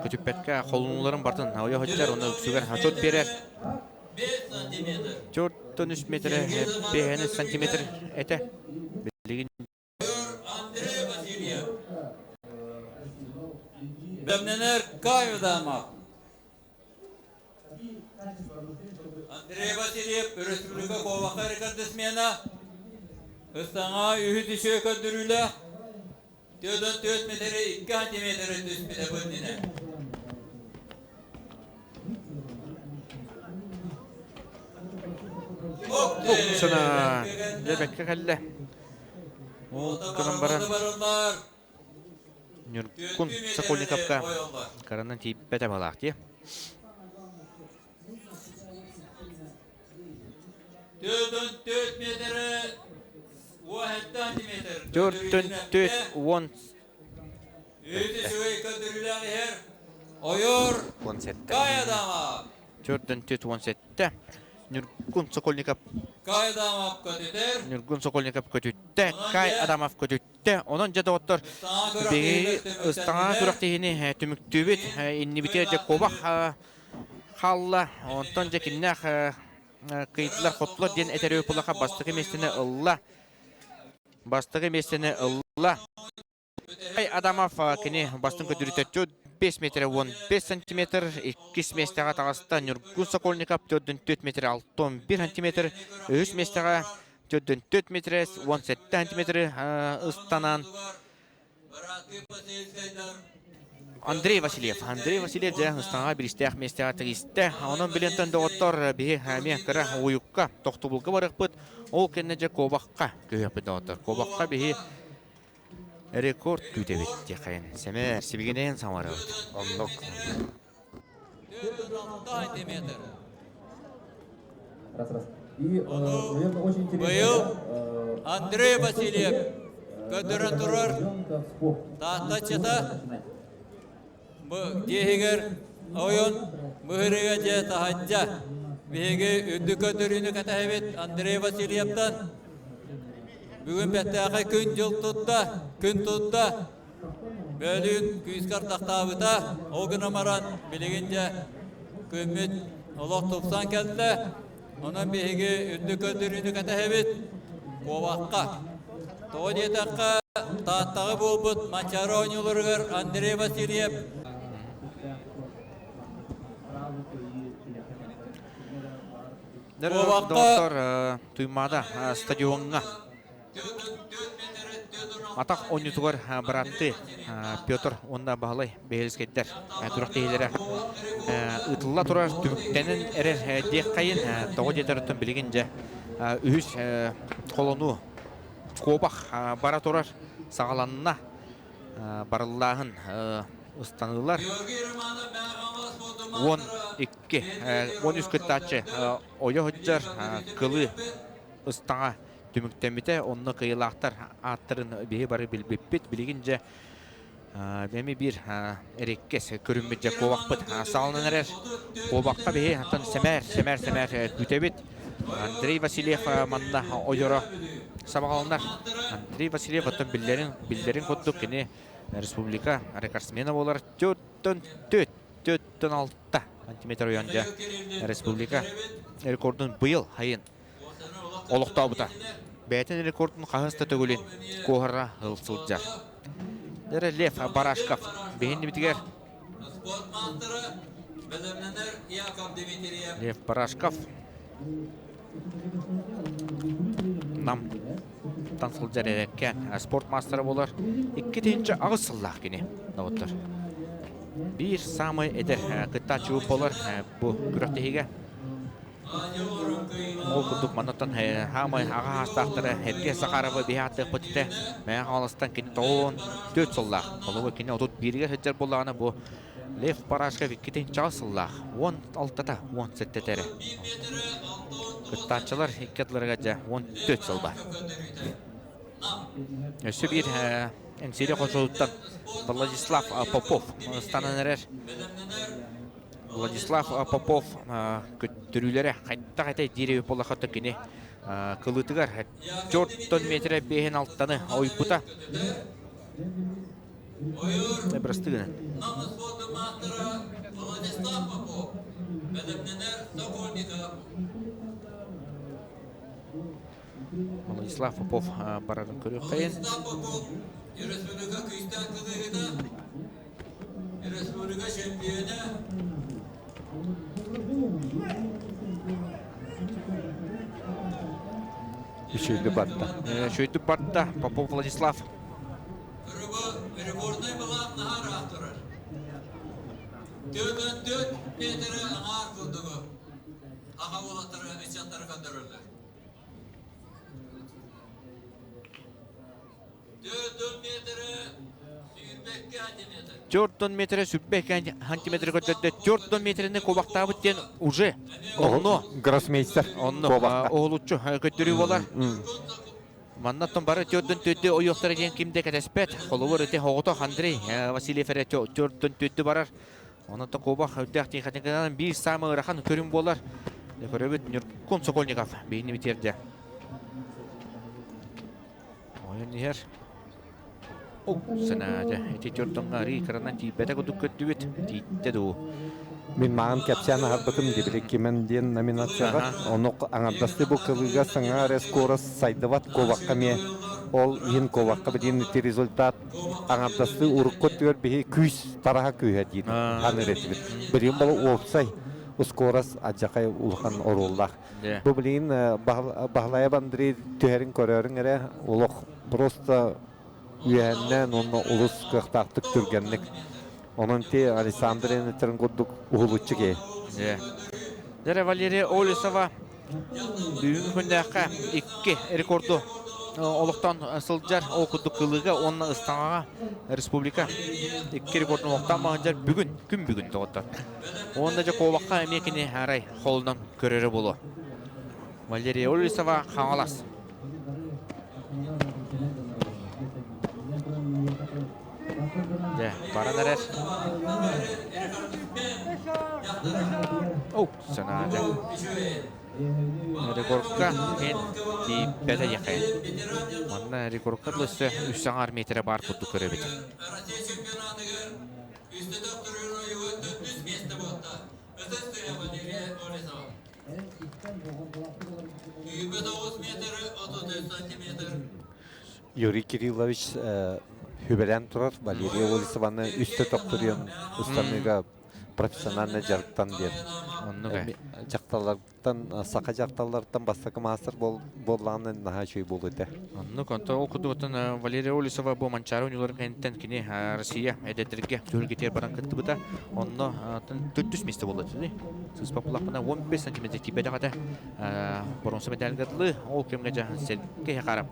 көтүппэккэ холунууларын бартын ойо сылдьар уонна үксүгэр хачот биэрэр. 5 сантиметр. 4-3 метр 5 сантиметр этэ. Билигин Андрей Васильев. Бэмнэнэр Кайвдамов. Андрей Васильев Өрөспүүбүлүкэ куобахха рекордсмена. Ыстаҥа үһү түсүө көрдөрүүлээх. 4 метрэ 2 сантиметры түспүтэ бу иннинэ. Сана дьэ бэккэ кэллэ. Ол гынан баран Ньургун Сокольниковка кыранан тиийбэтэ балаах дии. 4 метрэ 17 сантиметр. 4 10 Үт үчүгэй көрдөрүүлээх иһэр. Ойор 17. Кайадамов. 4 17. Ньургун Сокольников Кайадамов көтүтэр. Ньургун Сокольников көтүттэ. Кай Адамов көтүттэ. Онон дьэ доҕоттор биһиги ыстаҥа күрэхтэһиини түмүктүүбүт. Иннибитигэр дьэ куобах хаалла. Онтон дьэ кимнээх кыйдылар хоттулар диэн этэр Пулаха бастакы миэстэни ылла. Бастакы миэстэни ылла. Адамов кини бастыҥ көдүрүтэ 5 метр 15 сантиметр, иккис миэстэҕэ таҕыста Ньургун Сокольников 4 метр 61 сантиметр, үһүс миэстэҕэ 4 метр 17 сантиметр ыстанан Андрей Васильев. Андрей Васильев дьэ ыстаҥаҕа биристээх миэстэҕэ тигистэ. Онон билентэн доҕоттор биһи эмиэ кыра уйукка тохтобулга барыахпыт. Ол кэннэ дьэ куобахха көһүөхпүт доҕоттор. Куобахха биһи рекорд күүтэбит диэххайын. Сэмээр сибигинэйэн саҥарабыт. Оннук. сантиметр. Раз, раз. И, наверное, очень интересно. Быйыл Андрей Васильев көрдөрөн турар Тааттачыта бу дьиэһигэр ойон быһырыга дьэ таһаддьа биһиги үрдүк көрдөрүүнү кэтэһэбит Андрей Васильевтан бүгүн бэртээхэй күн-дьыл тутта күн тутта бөлүүн күүскэ ардахтаабыта ол гынан баран билигин дьэ күммүт олох тупсан кэллэ онон биһиги үрдүк көрдөрүүнү кэтэһэбит куобахха тоҕо диэтэххэ Тааттаҕа буолбут Манчаары оонньууларыгар Андрей Васильев Доктор Туймаада стадиоҥҥа атах оонньуутугар бырааттыы Петр уонна Баһылай Бэһилискэйдэр күрэхтэһиилэрэ ыытылла турар түмүктэнэн эрэр диэххэйин тоҕо диэтэр билигин дьэ үһүс холонуу куобах бара турар саҕаланна барыллааһын ыстаныылар 12 13 кыттааччы ойо сылдьар кылыы ыстаҥа түмүктэммитэ. Онно кыайыылаахтар ааттарын биһи бары билбиппит. Билигин дьэ эми биир эриккэс көрүммүт дьэ куобахпыт саҕаланан эрэр. Куобахха биһи антон сэмээр, сэмээр, сэмээр күүтэбит. Андрей Васильев манна ойоро сабаҕаланар. Андрей Васильев оттон биллэрин, биллэрин курдук кини республика рекордсмена буолар. Төрттөн төрт, төрттөн алта сантиметр ойон дьэ республика рекордун быйыл хайын олохтообута. Бэйэтин рекордун хаһыс да төгүлүн куоһара ыл сылдьар. Дэрэ Лев Барашков биһиннибитигэр Лев Барашков. Нам тан сылдьар эрэккээн спорт маастара буолар. 2008 сыллаах кини доҕоттор. Биир саамай эдэр кыттааччы буолар бу күрэхтэһиигэ. Ол курдук маннаттан хаамай аҕа хаастаахтара Эргэ Сахарова биһи ааттыахпыт этэ. Мэҥэ Хаҥаластан кини 94 сыллаах. Холобур кини 31-гэр сылдьар буоллаҕына бу Лев Парашков 2 сыллаах. 16-та 17-тэ эрэ. Кыттааччылар икки ардыларыгар дьэ 14 сыл бар. Өссө биир Эҥсиэли хочотуттан Владислав Попов ыстанан эрэр. Владислав Попов көттөрүүлэрэ хайдах этэй диир буоллахха кини кылыытыгар 4 метрэ биэһин алтаны ойбута. Бырастыы гынан. Владислав Попов барарын көрүөххэйин. Республика чемпионы Үчүгэй барда. Үчүгэйдик барда Попов Владислав. Рекордный былаан наһаа ыраах турар. 4 метры аҥаар курдугу аҕа уолаттары ыччаттары көрдөрөллөр. 4 метрэ 22 сантиметр көрдөрдө. 4 метрини кубактаабыт диэн уже онно гроссмейстер онно оолуччу көттөрүү болар. Маннаттан бары төрдөн төддө ойуохтара диэн ким да кэтэспэт. Холобур ити оҕото Андрей Васильев эрэ төрдөн төддө барар. Онон кубах үрдээх тиэхиньиканан биир саамай ыарахан көрүҥ буолар. Көрөбүт Ньургун Сокольников биһини битиэрдэ. Ойон иһэр. О, сынаадьа, ити төрдөҥҥө арыы кыранан тиийбэтэ курдук көрдүбүт. Тииттэ дуу. Мин маған кэпсээн аһарбытым дибили кимен диэн номинацияҕа. Ону аҥардасты бу кылыыга саҥа рескорос сайдыбат куобахха эмиэ ол иһин куобахха билигин ити результат аҥардасты урукку өттүгэр биһи күүс тараһа күүһэ диир ханыыр этибит. Билигин бол уопсай ускорос адьакай улахан оруоллаах. Бу билигин Баһылайап Андрей түһэрин көрөөрүҥ эрэ олох просто үөһэннээн уонна олус кыахтаахтык түргэнник. Онон ти Александр Энетерин курдук уһулуччу киһи. Дьэ, Валерия Олесова бүгүҥҥү күннээххэ икки рекорду олохтон сылдьар ол курдук кылыыга уонна ыстаҥаҕа республика икки рекордун олохтоон сылдьар бүгүн күн бүгүн доҕоттор. Уонна дьэ куобахха эмиэ кини арай холунан көрөрө буолуо. Валерия Олесова Хаҥалас. Дьэ, баран эрэр. Оу, санаа дьэ. Рекордка эн тиийбэтэ диэххэ. Манна рекордка өссө үс саҥар метрэ баар курдук көрөбүт. Юрий Кириллович хүбэлээн турар Валерия Олесованы үстэ тохтуруйан ыстаныыга профессионально дьарыктан диэн. Оннук. Дьахталлартан, саха дьахталлартан бастакы маастар буоллаҕына наһаа үчүгэй буолуо этэ. Оннук, онтон ол курдук Валерия Олесова бу Манчаары оонньууларын кэнниттэн кини Россия эдэрдэргэ түһүлгэтигэр баран кыттыбыта. Онно төрдүс миэстэ буолла этэ. Сыыспа буллахпына 15 сантиметр тиийбэтэх этэ. Боруонса мэдээлгэ дылы ол кэмҥэ дьэ Сергей Харап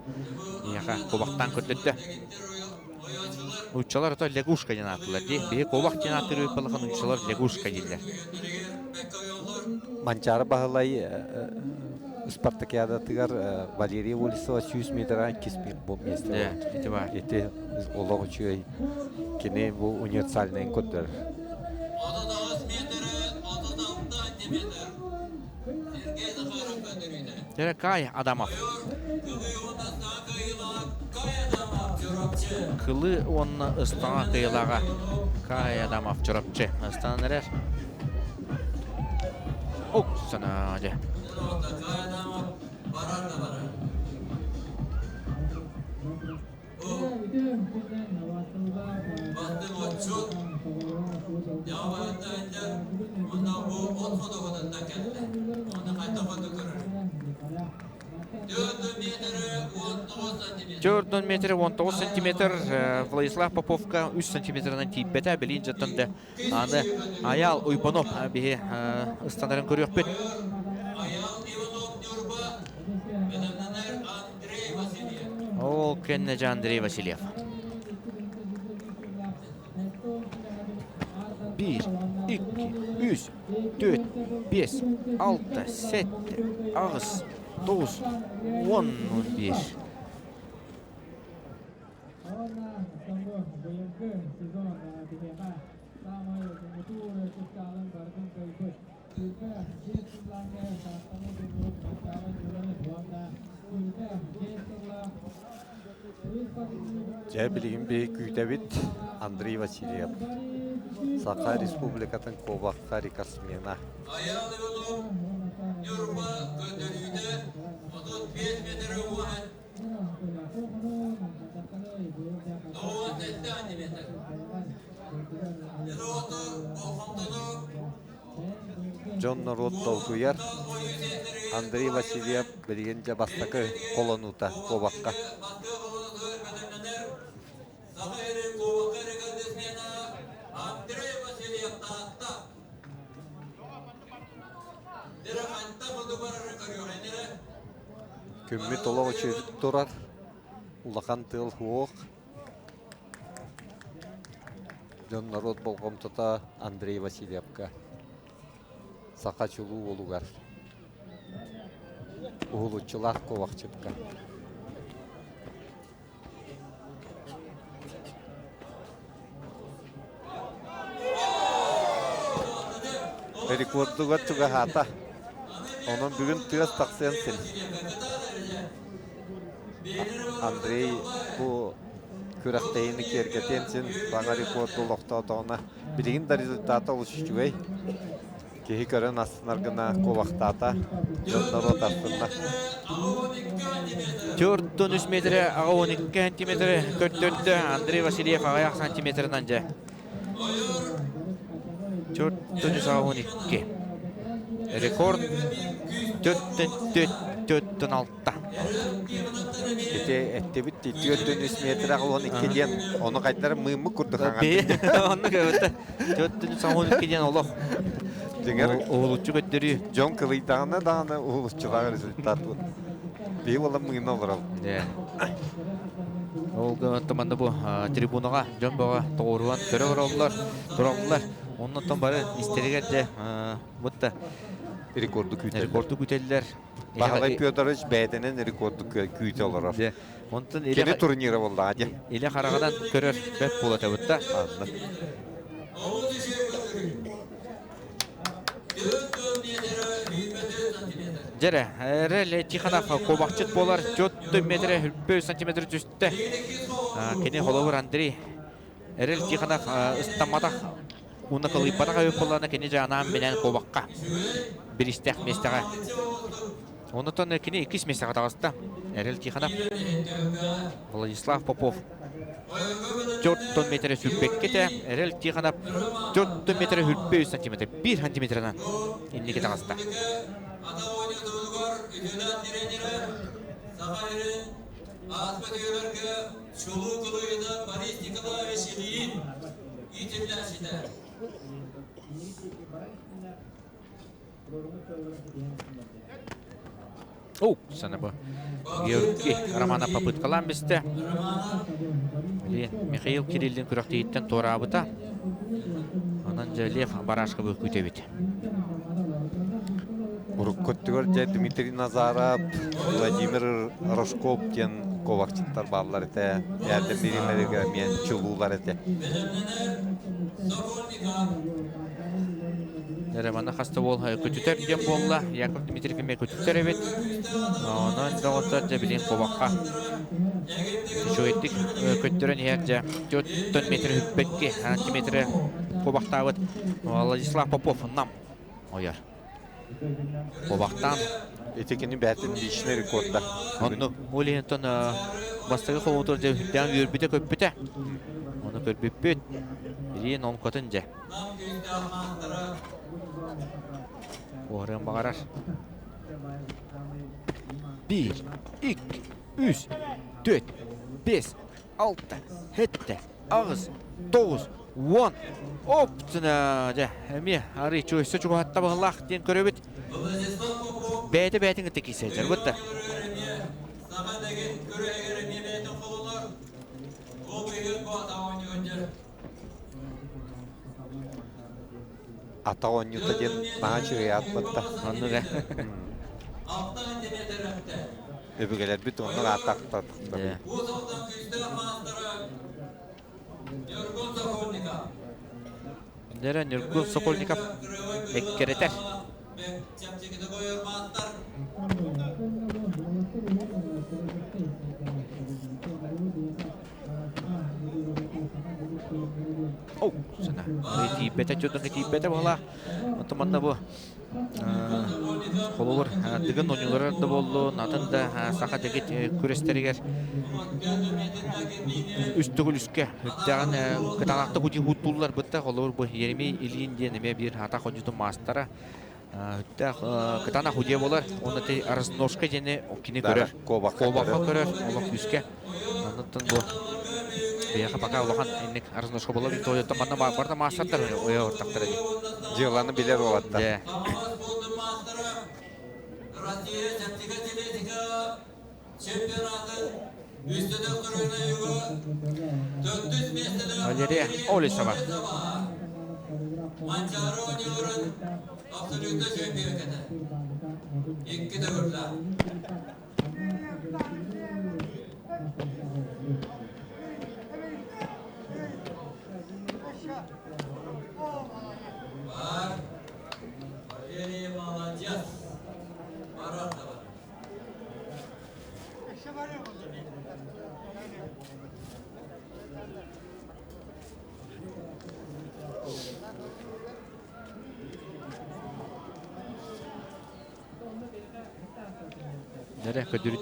ийэхэ кубахтаан көрдөрдө. Нууччалар ото лягушка диэн ааттыылар дии. Биһи куобах диэн ааттыыр балахан нууччалар лягушка дииллэр. Манчаары Баһылай спартакиадатыгар Валерия Олесова 100 метр иккис миэстэ. Ити бар. Ити олох үчүгэй. Кини бу универсальный көрдөрөр. Дьэ, Кай Адамов. Кылы уонна ыстаҥа кыйылаҕа Кай Адамов Чурапчы ыстанан эрэр. Ок, санаа дьэ. 4 метр 19 сантиметр Владислав Поповка 3 сантиметрынан тиийбэтэ. Билин дьоттон да аны Аял Уйбанов биһи ыстанарын көрүөхпүт. Ол кэннэ же Андрей Васильев. 1, 2, 3, 4, 5, 6, 7, 8, 9, 10, 11. Дьэ, билигин биһи күүтэбит Андрей Васильев, Саха Республикатын куобахха рекордсмена. Дьон норуот долгуйар. Андрей Васильев билигин дьэ бастакы холонуута куобахха. Күммүт олох үчүгэй турар. Улахан тыал суох. Дьон норуот болҕомтото Андрей Васильевка. Саха чулуу уолугар. Уһулуччулаах куобахчытка. Рекордугар чугаһаата. Онон бүгүн тыас тахсыан син. Андрей бу күрэхтэһиини киэргэтиэн син саҥа рекорду олохтоотоҕуна билигин да результата олус үчүгэй. Киһи көрөн астынар гына куобахтаата, дьон норуот астынна. 4-13 метрэ, 12 сантиметры көрдөрдө Андрей Васильев аҕыйах сантиметрынан дьэ. 4-12. Рекорд 4-4-6. Ити эттибит 4-3 метр 12 диэн ону хайдары мыыммыт курдук хаҥардым. Оннук эбэтэ. 4-12 диэн олох. Дьиҥэр уһулуччу көттөрүү. Дьон кылыйдаҕына даҕаны уһулуччулаах результат. Биһи буолан мыына олоробут. Ол гынан бу трибунаҕа дьон бөҕө тоҕуоруһан көрө олороллор, тураллар. Оннуттан бары истэригэр дьэ бутта рекорду күүтэллэр. Рекорду күүтэллэр. Баһылай Петрович бэйэтинэн рекорду күүтэ олорор. Онтон Кини турнира буоллаҕа дии. Илэ хараҕынан көрөр бэрт буола табытта. Дьэрэ, Реле Тихонов куобахчыт буолар 4 метрэ 1 сантиметр түстэ. Кини холобур Андрей Эрэл Тихонов ыстамматах уонна кылыйбатах эбит буоллаҕына кини дьэ анаан минээн куобахха биристээх миэстэҕэ. Онтон кини иккис миэстэҕэ таҕыста. Эрэл Тихонов, Владислав Попов 4 метрэ сүүрбэккитэ, Эрэл Тихонов 4 метрэ 23 сантиметр, 1 сантиметрынан инники таҕыста. О, сана бу. Георгий Романов попыткалаан бистэ. Блин, Михаил Кириллин күрэхтэһииттэн туораабыта. Онон дьэ Лев Барашковы күүтэбит. Урукку өттүгэр дьэ Дмитрий Назаров, Владимир Рожков диэн коварчыттар бааллар этэ. Эрдэ бириэмэлэргэ эмиэ чулуулар этэ. Эрэ манна хаста буол көтүтэр диэн буолла. Яков Дмитриев эмиэ көтүтэр эбит. Онон доҕоттор дьэ билин куобахха үчүгэйдик көттөрөн иһэр дьэ 4 метр хүппэкки сантиметры куобахтаабыт Владислав Попов нам ойор. Куобахтаан. Ити кини бээтин личный рекорда. Онну ол иһин бастакы холуутур дьэ үрдээн үөрбүтэ көппүтэ. Ону көрбүппүт. Илиин оҥкотун дьэ. Уһарыан баҕарар. Биир, икки, үс. 4, 5, 6, 7, 8, 9, 10. Оп, дьэ, эмиэ арый өссө чугаһатта быһылаах диэн көрөбүт. Бэйэтэ бэйэтин кытта киирсээччилэр бытта. Ата оонньуута диэн наһаа үчүгэй аат батта. Оннуга. Өбүгэлэрбит оннук ааттаахтар. Дэрэ Ньургун Сокольников эккирэтэр. Оу, сана. Тиийбэтэ, чөтөҥө тиийбэтэ буолла. Онтон манна бу холобур Дыгын оонньуулара да буоллун, атын да саха дэгит күрэстэригэр үс төгүл үскэ үрдээҕин кытаанахтык удьуһууттууллар бытта. Холобур бу Еремей Ильин диэн эмиэ биир атах оонньуутун маастара. Үрдээх кытаанах удьуо буолар. Уонна ти разножка диэни кини көрөр. Куобахха көрөр. Олох күүскэ. Оннуттан бу биһиэхэ пока улахан инник разножка буолар. Викторияттан манна барда маастардар ойо ортақтара дии. Дьыаланы билэр уолаттар. Дьэ. Валерия Олесова. Нэрэ көдүр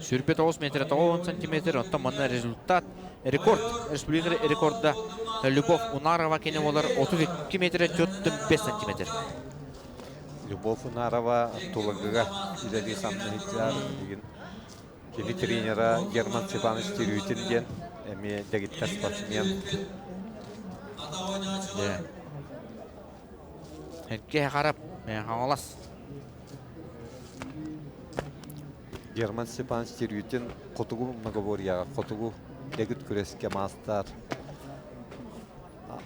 Сүрбэ 9 метр 90 сантиметр, оттон манна результат рекорд, республика рекорда Любовь Унарова кини болар 32 метр 45 сантиметр. Любовь Унарова Тулагыга үлэлии самнаһыттар билигин кини тренера Герман Степанович Терютин диэн эмиэ дэгиттэр спортсмен. Эргэ харап, Хаҥалас. Герман Степанович Терютин хотугу многоборьеҕа, хотугу дэгит күрэскэ маастар.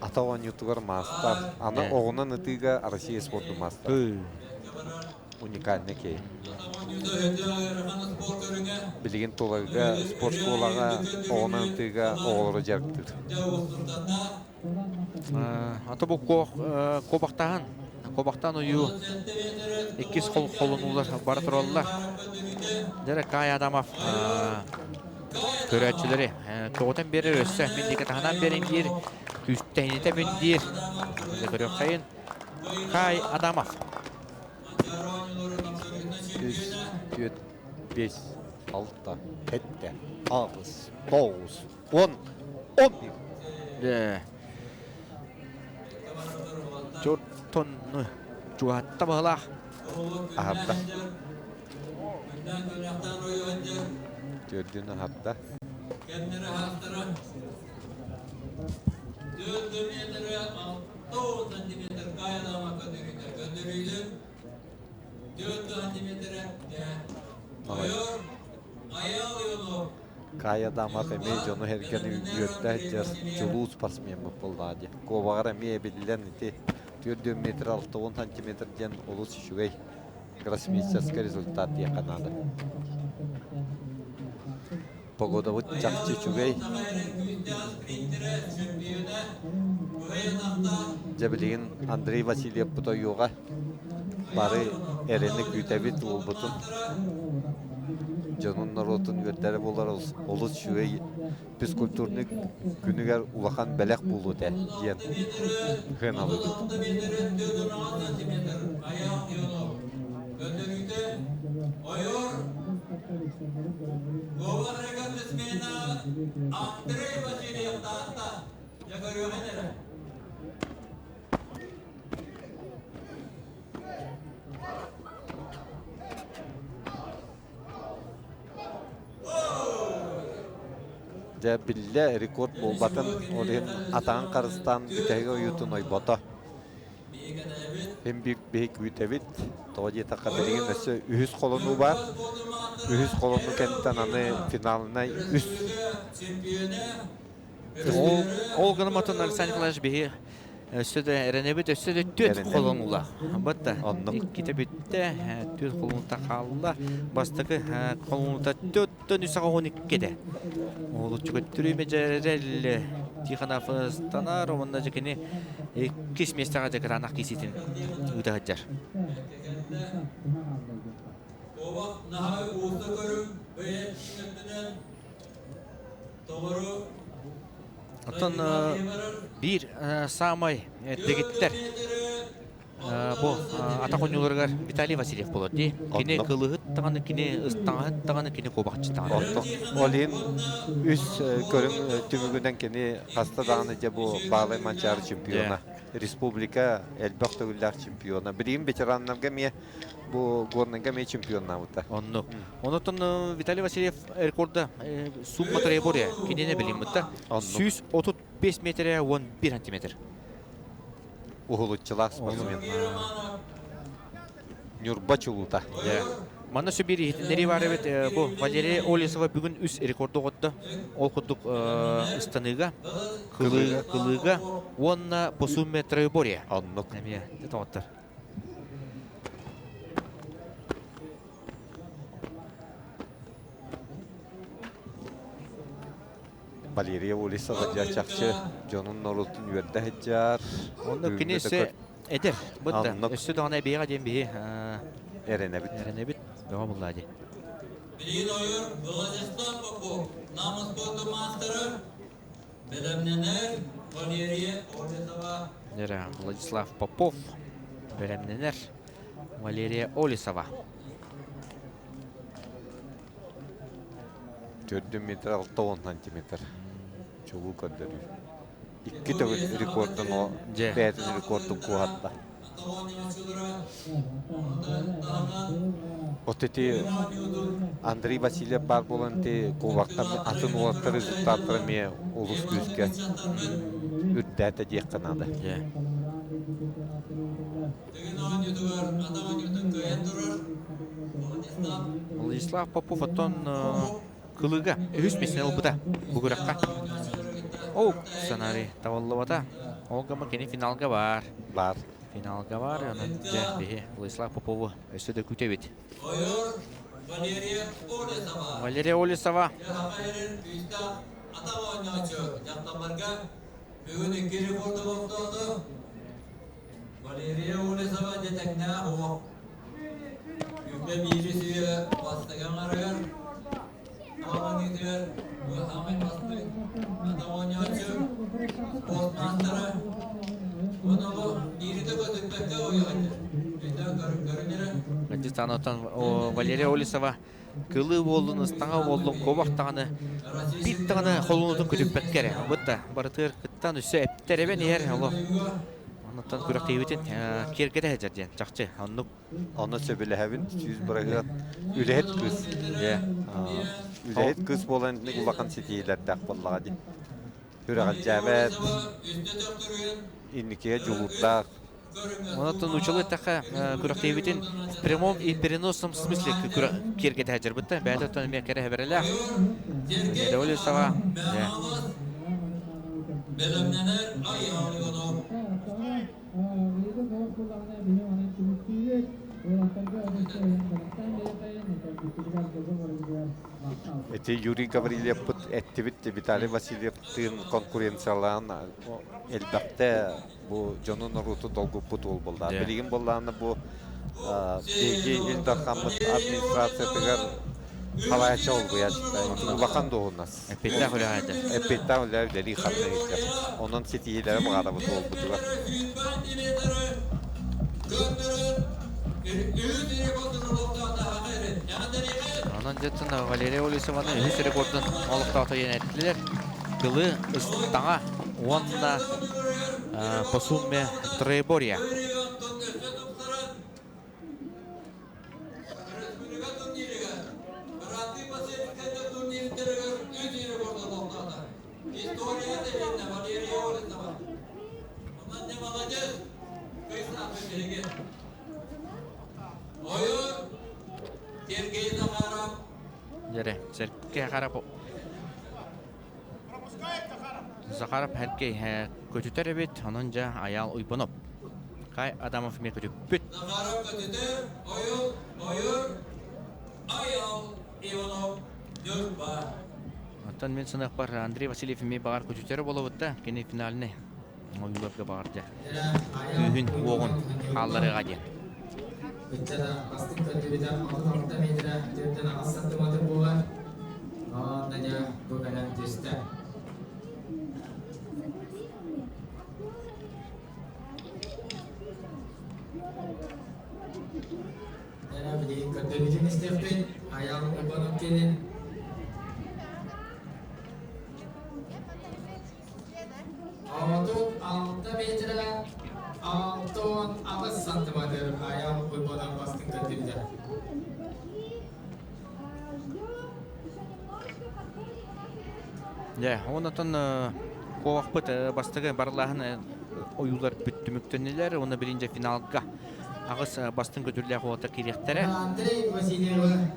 Ата оонньуутугар маастар. Аны оҕунан ытыыга Россия спордун маастар. Уникальный киһи. Билигин Тулагыга спорт школаҕа оҕунан ытыыга оҕолору дьарыктыыр. Ата бу куобахтаан, куобахтаан ойуу иккис холонуулар бара тураллар. Дьэ Кай Адамов көрөөччүлэри тоҕутан биэрэр өссө мин диэки таһынан биэрин диир, күүстэһинитэ мин диир. Көрүөххэйин Кай Адамов. Үс, түөрт, биэс, алта, сэттэ, аҕыс, тоҕус, 10, 11. Дьэ. Тонну чугаһатта баһылаах. Аһарда. Төрдүн аһарда. Кая Дамат эмиэ дьону-сэргэни үөрдэ сылдьар чулуу спортсмеммыт буоллаҕа дии. Куобаҕар эмиэ эбиллэн ити 4 метр 60 сантиметр диэн олус үчүгэй гроссмейстерскай результат диэххэ наада. Погодабыт чахчы үчүгэй. Дьэ билигин Андрей Васильевпыт ойуоҕа бары эрэни күүтэбит уолбутун дьонун норуотун үөрдэрэ буолар олус үчүгэй физкультурник күнүгэр улахан бэлэх буолуо этэ диэн сыаналыыбыт. Дьэ биллэ рекорд буолбатын, ол иһин атаҕын харыстаан бүтэһигэ ойуутун ойбото. Син биир биһи күүтэбит. Тоҕо диэтэххэ билигин өссө үһүс холонуу баар. Үһүс холонуу кэнниттэн аны финалынай үс Ол, ол гынан Александр Николаевич биһи өссө да эрэнэбит, өссө да түөрт холонуулаах. Батта иккитэ бүттэ, түөрт холонуута хаалла. Бастакы холонуута төрттөн үс аҕа иккитэ. Олуччу көттүрүү меджэрэл Тихонов станар, уонна дьэкини иккис миэстэҕэ дьэкыраанах кииситин ыыта сылдьар. Оттон биир саамай дэгиттэр бу атах оонньууларыгар Виталий Васильев буолар дии. Кини кылыһыт даҕаны, кини ыстаҥаһыт даҕаны, кини куобахчыт даҕаны. Ол иһин үс көрүҥ түмүгүнэн кини хаста даҕаны дьэ бу Баалай Манчаары чемпиона. Республика элбэх төгүллээх чемпиона. Билигин ветераннарга эмиэ бу Горнайга эмиэ чемпионнаабыта. Оннук. Онотон Виталий Васильев рекорда сумма троеборья кинини билиммитта. 135 метрэ 11 сантиметр. Уһулуччулаах спортсмен. Ньурба чулуута. Манна сөбир иһитиннэрии бар эбит. Бу Валерия Олесова бүгүн үс рекорду оҕотто. Ол курдук ыстаныыга, кылыыга уонна по сумме троеборья. Оннук. Эмиэ тоҕоттор. Валерия Олесова дьэ чахчы дьонун норуотун үөрдэ сылдьар. Онно кини өссө эдэр. Бытта. Өссө даҕаны эбиэҕэ диэн биһи эрэнэбит. Эрэнэбит. Бөҕө буллаа дии. Билигин ойор Владислав Попов, Нам спорту маастара, бэлэмнэнэр Валерия Олесова. Владислав Попов бэлэмнэнэр Валерия Олесова. Төрдүн метр 60 сантиметр. Чулуу көрдөрүү. Икки төгүл рекордун бэйэтин рекордун куоһатта. Вот эти Андрей Васильев баар буолан ити кулактар атын уолаттар результаттара эмиэ олус күүскэ үрдээтэ диэххэ наада. Владислав Попов оттон кылыга үһүс миэстэни ылбыта бу күрэххэ. Ол сценарий табыллыбата. Ол гыма кини финалга бар. Бар. Финалга бар. Онон дьэ биһи Владислав Попову өссө да күүтэбит. Валерия Олесова. Валерия Олесова. Бүгүн икки рекорду олохтоото. Валерия Олесова дьэтэҥнээх уох. Күннэ биири сүйэ бастакы аҥарыгар, ааҕыныытыгар саамай бастыҥ атах оонньооччу, спорт маастара. Уонна бу биири да көтүппэккэ уйаҕынньа. Өйдөөн көрүнэрэ. Дьыстаноттан Валерия Олесова кылыы буоллун, ыстаҥа буоллун, куобах даҕаны биир даҕаны холунутун көтүппэккэ эрэ. Бытта барытыгар кыттан өссө эптэр эбэн иһэр олох. Оннуттан күрэхтэһиибитин киэргэтэ сылдьар диэн чахчы оннук. Онно сөбүлэһэбин 100% үлэһит кыыс. Үлэһит кыыс буолан улахан ситиһиилэрдээх буоллаҕа дии. Сүрэҕэлдьээбэт, инникигэ дьулуурдаах. Онон учулу эттэххэ күрэхтэһиибитин в прямом и переносном смысле киэргэтэ сылдьарбыт да бэйэтэ оттон эмиэ кэрэ хэбэрэлээх. Революцияҕа Ити Юрий Гаврильевпыт эттибит Виталий Васильевтыын конкуренциялаан элбэхтэ бу дьону норуоту долгуппут уол буолла. Билигин буоллаҕына бу биһиги Ил Дархаммыт администрациятыгар халааччы олгуйааччыта улахан дуоһунас. Эппиэттээх үлэҕэ этэ. Эппиэттээх үлэ үлэлии ханна иһиллэр. Онон ситиһиилэри баҕарабыт уолбутугар. Онон дьэттэн Валерия Олесованы үһүс рекордун олохтоохто иэнэттилэр. Кылы ыстаҥа уонна по сумме троеборья. Дьэрэ, Сэргэ Харап Захаров Сергей көтүтэр эбит, онон дьэ Айаал Уйбанов. Кай Адамов эмиэ көтүппүт. Захаров көтүтэр, Ойур, Ойур, Айаал Иванов, Ньурба. Оттон мин саныахпар Андрей Васильев эмиэ баҕар көтүтэрэ буолабыт да, кини финальный ойууларга баҕар дьэ күүһүн уоҕун хаалларыаҕа диэн. Ыччата бастыҥ көрдөрүүтэ 36 метрэ 4,8 сантиметр буолар. Онно дьэ бу кэлэн түстэ. Дьэ билигин көрдөрүүтүн истиэхпит. Айаал Уйбанов кэлин. 36 метрэ 68 сантиметр Айаал Уйбанов бастыҥ көрдөрүүтэ. Дьэ, онтон куобахпыт бастакы барылааһын ойуулар бүттүмүктэннилэр уонна билинчэ финалга аҕыс бастыҥ көтүллээх уолаттар киириэхтэрэ. Андрей Васильевы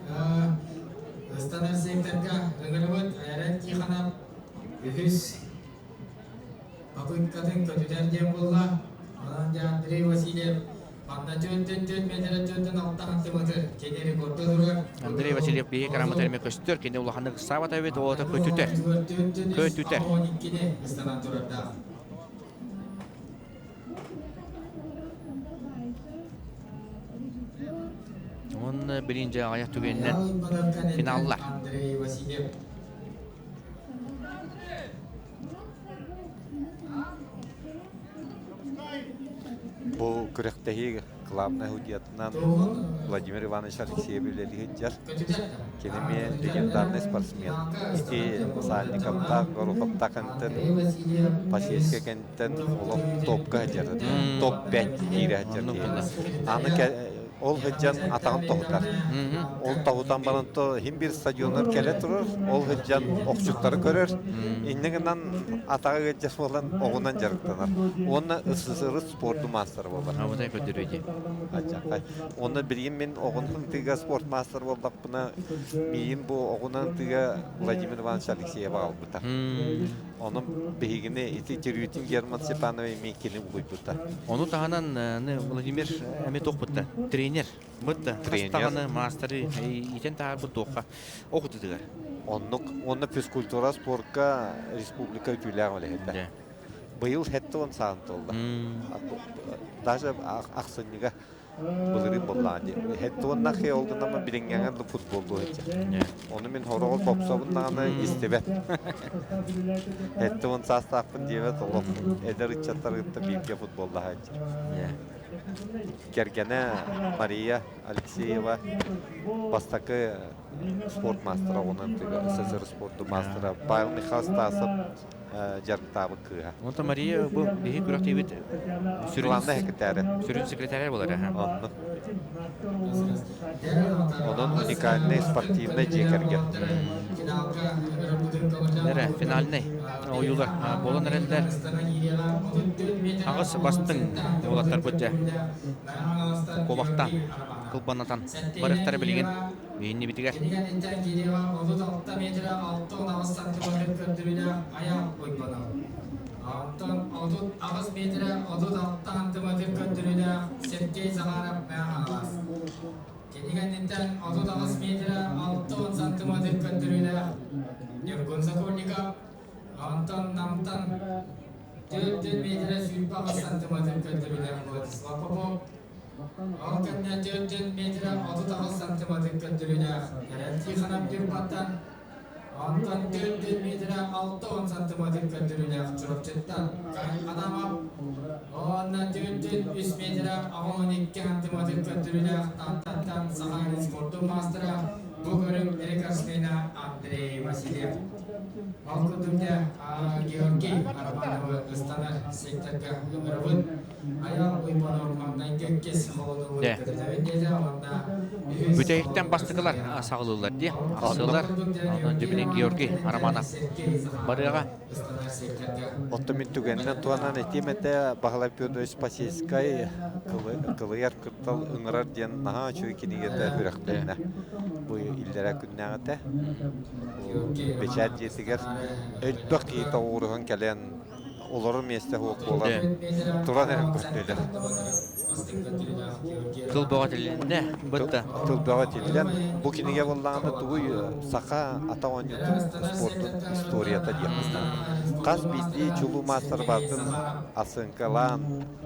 ыстанар секторга ыҥырыбыт Айран Тихонов үһүс попыткатын көтүтэр диэн буолла. Онон дьэ Андрей Васильев манна 4,4 метрэ 4,6 сантиметр кини рекорда турар. Андрей Васильев биһиги карамытар эмэ көстөр, кини улаханнык ыксаабат эбит, оҕото көтүтэр. Көтүтэр. ыстанан турардаах. Уонна билин дьэ аҕыйах түгэнинэн финаллар. Андрей Васильев. Бу күрэхтэһии главнай судьятынан Владимир Иванович Алексеев үлэлии сылдьар. Кини эмиэ легендарный спортсмен. Ити Сальниковтаах, Гороховтаах кэнниттэн, Посельскай кэнниттэн олох топка сылдьар. Топ-5 киирэ сылдьар киһи. Аны ол сылдьан атаҕын тоһутар. Ол тоһутан баран то иһин биир стадионнар кэлэ турар, ол сылдьан охчуттары көрөр. Инньэ гынан атаҕа ыалдьар буолан оҕунан дьарыктанар. Уонна СССР спорду маастара буолар. Абытай көрдөрүү Аччакай. Уонна билигин мин оҕунан тыга спорт маастар буоллахпына, миигин бу оҕунан тыга Владимир Иванович Алексеев аҕалбыта. Онон биһигини ити Терютин Герман Степанович эмиэ кини угуйбута. Ону таһынан Владимир эмиэ туох бытта? Тренер. Бытта. Тренер. Хас маастары иитэн таһаарбыт туохха охутутугар. Оннук уонна физкультура спорка республика үтүөлээх үлэһитэ. Быйыл 70 саан туолла. Даже ахсынньыга былырыын буоллаҕа дии. Хеттуоннах ол гынан билиҥҥэҥэ да футболлуу сылдьар. Ону мин хороҕор бопсобун даҕаны истибэт. 70 саастаахпын диэбэт олох эдэр ыччаттары кытта бииргэ футболлаһа сылдьар. Кэргэнэ Мария Алексеева бастакы спорт маастара онон СССР спорду маастара Павел Михайлович Стасов дьарыктаабыт кыыһа. Онтон Мария бу биһи күрэхтиибит сүрүн Главнай секретарь. Сүрүн секретарь буолар. Онно. Онон уникальный спортивный дьиэ кэргэн. Эрэ финальный ойуулар буолан эрэллэр. Аҕыс бастыҥ уолаттарбыт дьэ куобахтаан, кылбанатан барыахтара билигин биһиннибитигэр. Кинигэниттэн киириэҕэ 36 метрэ 68 сантиметр көрдөрүүлээх айаал ойбоно. Онтон 38 метрэ 36 сантиметр көрдөрүүлээх Сергей Захаров Мэҥэ Кинигэниттэн 38 метрэ 60 сантиметр көрдөрүүлээх Ньургун Сокольников. Онтон Намтан 4 метрэ 28 сантиметр көрдөрүүлээх Владислав Попов. Ол кэннэ 4 метрэ 38 сантиметр көрдөрүүлээх Эрэл Тихонов Ньурбаттан, онтон 4 метрэ 60 сантиметр көрдөрүүлээх Чурапчыттан Кай Адамов, уонна 4,3 метрэ 82 сантиметр көрдөрүүлээх Тааттаттан Сахалин спордун маастара бу көрүҥ рекордсмена Андрей Васильев. Ол курдук дьэ Георгий Романовы ыстанар секторга ыҥырабыт. Бүтэһиктэн бастакылар саҕалыыллар дии. Ахсыылар. Онон дьэ Георгий Романов барыаҕа. Оттон мин түгэнинэн туһанан этиэм этэ, Баһылай Федорович Посельскай кылыйар кырдал ыҥырар диэн наһаа үчүгэй кинигэтэ үрэхтэннэ. Бу иллэрээ күннээҕитэ бэчээт дьиэтигэр элбэх киһи тоҕуоруһан кэлэн олорор миэстэ суох буолан туран эрэн көрдүлэр. Тыл бөҕө тиллиннэ бытта. Тыл бөҕө тиллэн бу кинигэ буоллаҕына тугуй саха атах оонньуутун спордун историята диэххэ Хас биирдии чулуу маастар баартын асыҥкалаан,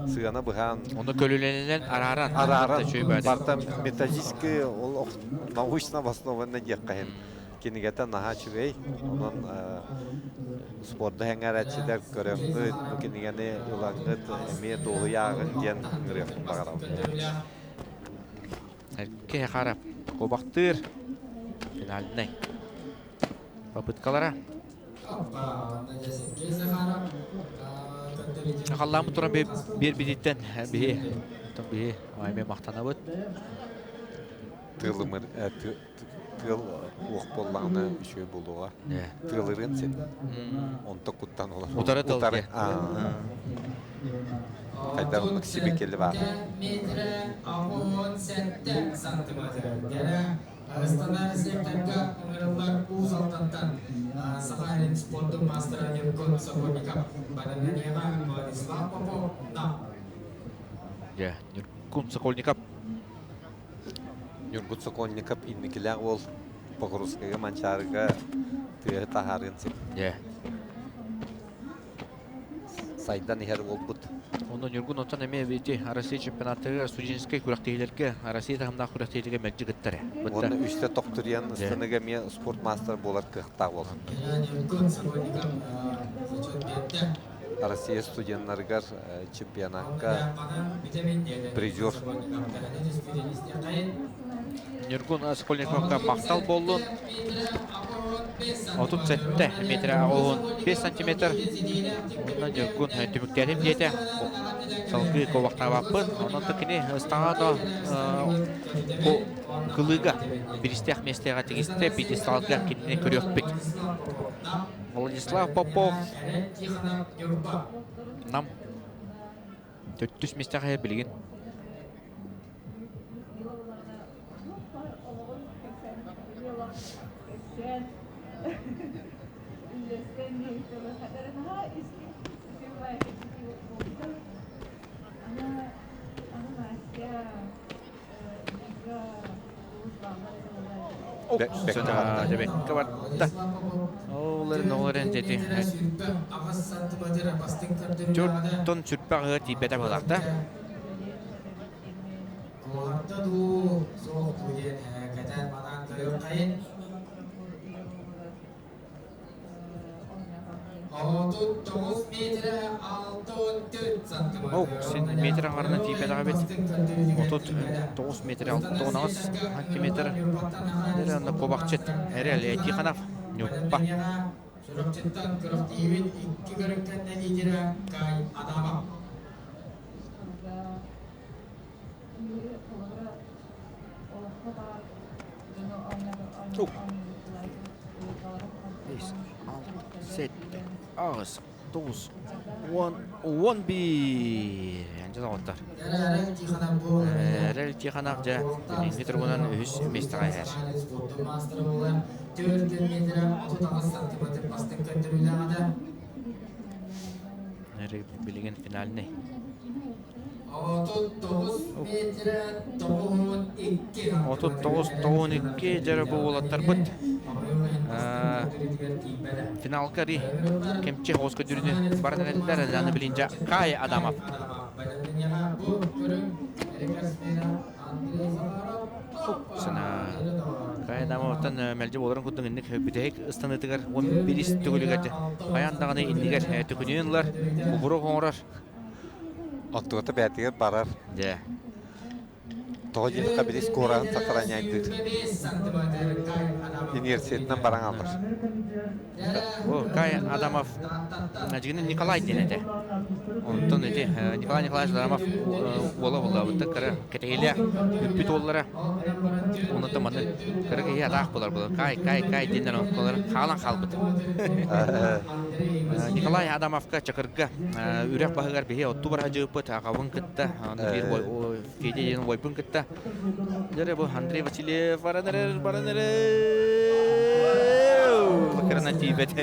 сыана быһаан Ону көлүлэнинэн арааран арааран барта методически ол научно обоснованно диэххэ иһин кинигэтэ наһаа үчүгэй. Онон спорду сэҥээрээччилэр көрөҥҥүт, бу кинигэни ылаҥҥыт эмиэ дуоһуйа ааҕыҥ диэн ыҥырыахпын баҕарабын. Эрке Харап куобахтыыр финальнай попыткалара. Халлааммыт туран биэрбититтэн биһи биһи эмиэ махтанабыт. Тыалымыр тыал уох буоллаҕына үчүгэй буолуоҕа. Тыалырыан син. Онто куттан олор. Утары тыл Утары. Хайдах оннук сибикели баар. Астанар секторга ыҥырыллар Уус Алдантан Саха сирин спордун маастара Ньургун Сокольников, Барананева Владислав Попов, Нам. Дьэ, Ньургун Сокольников Ньургун Сокольников инникилээх уол Покровскайга Манчаарыга тыаһы таһаарыан сөп. Дьэ. Сайдан иһэр уолбут. Онно Ньургун оттон эмиэ ити Россия чемпионаттарыгар студенческай күрэхтэһиилэргэ Россия таһымнаах күрэхтэһиилэргэ мэлдьи кыттар. Уонна үстэ тохтуруйан ыстаныга эмиэ спорт маастара буолар кыахтаах буолар. Ньургун Сокольников зачет биэрдэ. Россия студеннарыгар чемпионакка призер. Ньургун Сокольниковка махтал буоллун. 37 метр 15 сантиметр. Онно Ньургун түмүктээтим диэтэ. Салгыы куобахтаабаппын. Онон кини ыстаҕа кылыыга биристээх миэстэҕэ тигистэ. Пьедесталга кинини көрүөхпүт. Владислав Попов Нам төрдүс миэстэҕэ билигин. Бэккэ барда. Ол эрэн дети. Төртөн сүрпэх ыга тиийбэтэ буолар да. Куорта дуу, суох дуу диэн кэтээн манаан көрүөххэйин. 39 метрэ 64 сантиметр. О, син метр аҥарынан тиийбэтэҕэ эбит. 39 метр 68 сантиметр. Эрэ онно куобахчыт Эрэл Тихонов Ньуппа. Чурапчыттан күрэхтэһиибит икки көрүҥ лидерэ Кай Адамов. Бес, алты, сэтте, аҕыс, тоҕус, уон, 11. Анча доҕоттор. Эрэл Тихонов бу Эрэл Тихонов дьэ билиҥҥи туругунан үһүс миэстэҕэ иһэр. спордун маастара буолар 4 метрэ 38 сантиметр бастыҥ көрдөрүүлээх этэ. Билигин финальный. 39 метрэ 92 39 92 дьэрэ бу уолаттарбыт финалга ри кемче хоос көдүрүнү баран эрэллэр аны билин жа Кай Адамов. Сана Кай Адамовтан мэлдьи буоларын курдук инник бүтэһик ыстаныытыгар 11 төгүлүгэр хайаан даҕаны иннигэр төкүнүйэн ылар, кубурук оҥорор. Оттугата бээтигэр барар. Дьэ. Тоҕо диэтэххэ били скораһын сохраняйдыыр. Инерциятынан баран алар. О, Кай Адамов дьигинэн Николай диэн этэ. Онтон ити Николай Николаевич Адамов уола буоллаабытта кыра кэтэһиилээх бүппүт уоллара. Онута маны кыра киһи атаах булар булар. Кай, кай, кай диэннэр онколор хаалан хаалбыт. Николай Адамовка Чакырга үрэх баһыгар биһи отту бараһдьыыппыт аҕабын кытта, аны биир Федя диэн убайбын кытта. Дьэ бу Андрей Васильев баран эрэр, баран эрэр. Кырана тиийбэт.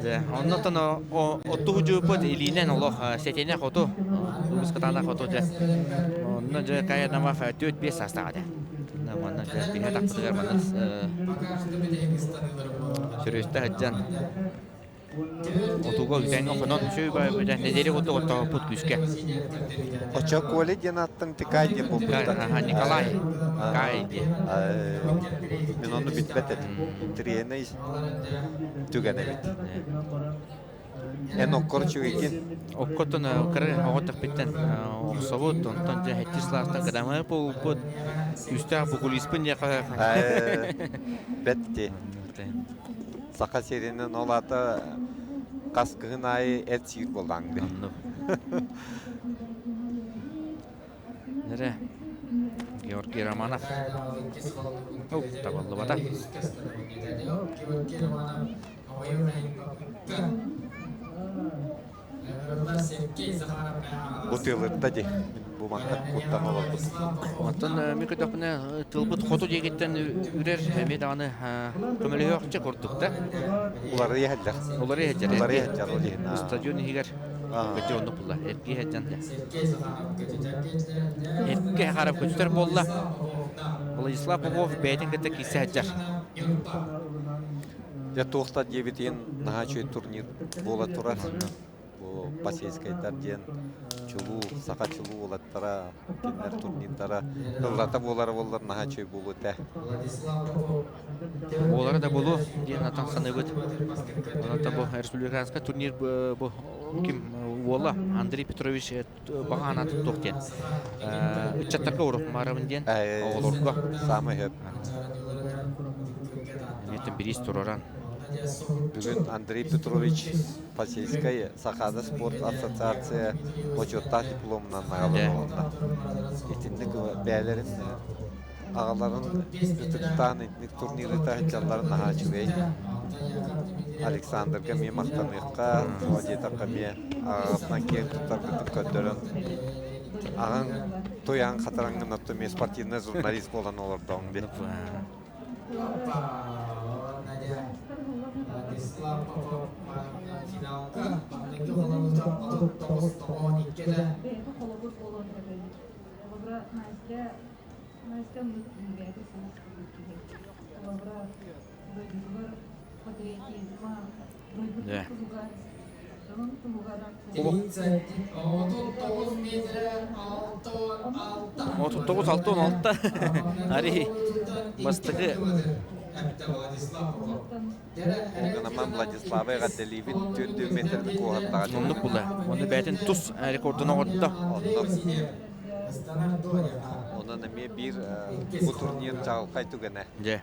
Дьэ, оннотон отту худьууппут илиинэн олох сэтинэх оту, үгүс кытаанах оту дьэ. Онно дьэ Кай Адамов 4-5 саастаах этэ. Манна дьэ биһэ тахпытыгар манна сөрүөстэ сылдьан Отуга үтэҥҥэ хонон үчүгэй нэдиэлэ курдук оттооппут күүскэ. Очо Коля диэн аттан Тикай диэн буолбуттар. Николай Кай диэн. Мин ону билбэт этим. Тренэй түгэн эбит. Эн оккор үчүгэйгин. Оккоттон кыра оҕо төхпүттэн охсобут, онтон дьэ хэттис лаахтан кыдамы буолбут. Күүстээх букулиспын диэхэ. Бэтти. Саха сиринэн ол аата хас кыһын аайы эт сиир буоллаҥ дии. Оннук. Эрэ Георгий Романов. Оу, табыллыбата. Бу тыалырда дии. Бу мантан куттан олорбут. Оттон мен көрдөхпүнэ тылбыт хоту диэкиттэн үрэр эмиэ даҕаны көмөлөһүөхчэ курдук да. Уларыйа иһэллэр. Уларыйа иһэллэр. Уларыйа иһэллэр ол иһин. Стадион иһигэр көтө оннук буолла. Эргиэ иһэлдьэн да. Эргэ харап көтүтэр буолла. Владислав Попов бэйэтин кытта киирсэ сылдьар. Дьэ туох да диэбитин наһаа үчүгэй турнир буола турар. Бу Посельскайдар диэн чулуу, саха чулуу уолаттара, кинилэр турнирдара ыллата буолара буоллар наһаа үчүгэй буолуо этэ. Буолара да буолуо диэн атан саныыбыт. Онон бу республиканскай турнир бу ким уола Андрей Петрович баҕа санаатын туох диэн ыччаттарга урукмаарабын диэн оҕолорго саамай сөп. Эмиэтин бириис тураран. Бүгүн Андрей Петрович Посельскай Сахаада спорт ассоциация бочуоттаах дипломунан наҕараадаламмыта. Итинник бэйэлэрин аҕаларын ытыктаан итинник турниры таһыччалларын наһаа үчүгэй. Александрга эмиэ махтаныахха, тоҕо диэтэххэ эмиэ аҕаҕытынан киэн туттаргытын көрдөрөн аҕаҥ туйаҕын хатараҥҥын оттон эмиэ спортивнай журналист буолан олордоҕуҥ дии. Отут алты он алта. Ари бастакы Ол Владислава эҕэрдэлиибит 4 метрни куоһаттаҕа. Оннук була. Онно бэйэтин тус рекордун оҥордо. Оннук. Онон эмиэ биир бу турнир чаҕылхай түгэнэ. Дьэ.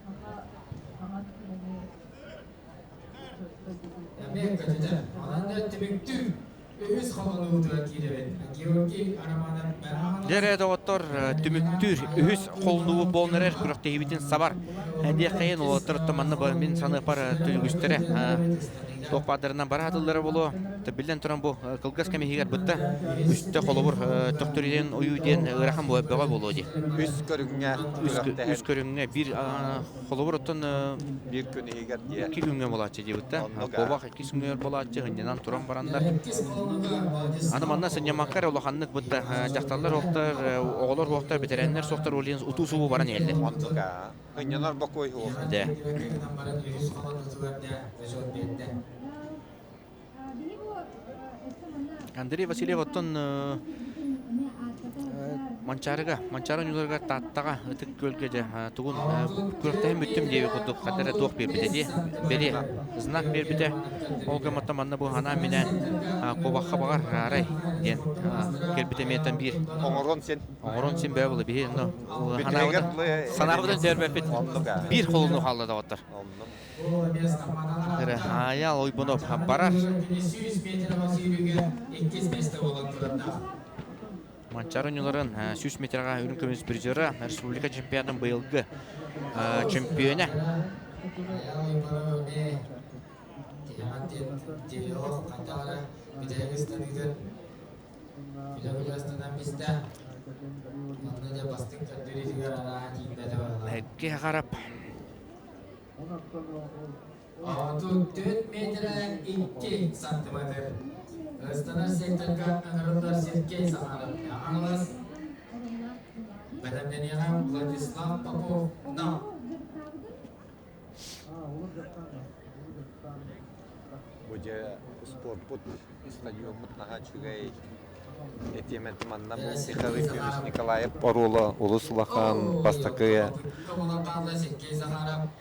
Дьэ доҕоттор, түмүктүүр үһүс холунуубут буолан эрэр күрэхтэһиибитин сабар. Диэххэйин уолаттар манна мин саныапар түлүгүстэрэ туох баардарынан бара атыллара буолуо. Биллэн туран бу кылгас кэм иһигэр бытта үстэ холобур төхтөрүйэн ойуу диэн ыарахан бөҕө буолуо дии. Үс көрүҥҥэ үс көрүҥҥэ биир холобур оттон биир күн иһигэр диэ. Икки күҥҥэ буолааччы диэбит да. Куобах иккис күҥҥэ буолааччы сынньанан туран бараннар. Аны манна сынньаммакка эрэ улаханнык бытта дьахталлар уохтар, оҕолор уохтар, бэтэрээннэр суохтар уолуйан утуу-субуу баран иһэллэр. Оннук Ынньанар бокуой суох. Дэ. Андрей Васильев оттон Манчаарыга, Манчаары оонньууларыгар Тааттаҕа Ытык Күөлгэ дьэ тугун күрэхтэһэн бүттүм диэбит курдук ханна эрэ туох биэрбитэ дии бэлиэ знак биэрбитэ ол гымматтан манна бу анаан-минээн куобахха баҕар арай диэн кэлбитэ эмиэтэн биир оҥорон син оҥорон син бөҕө була биһи онно санаабытын төрбөппүт биир холуну хаалла доҕоттор Аайал Ойбунов барар. Манчаары оонньууларын 100 метрга үрүҥ көмүс призера, республика чемпионатын быйылгы чемпиона. Экки харап. 34 метрэ 2 сантиметр. Ыстанар секторга ыҥырыллар Сергей Захаров Хаҥалас. Бэлэмнэниэҕэ Владислав Попов Нам. Бу дьэ спорпут, стадиоммут наһаа үчүгэй. Этиэмэн манна Михаил Ефимович Николаев оруола олус улахан бастакы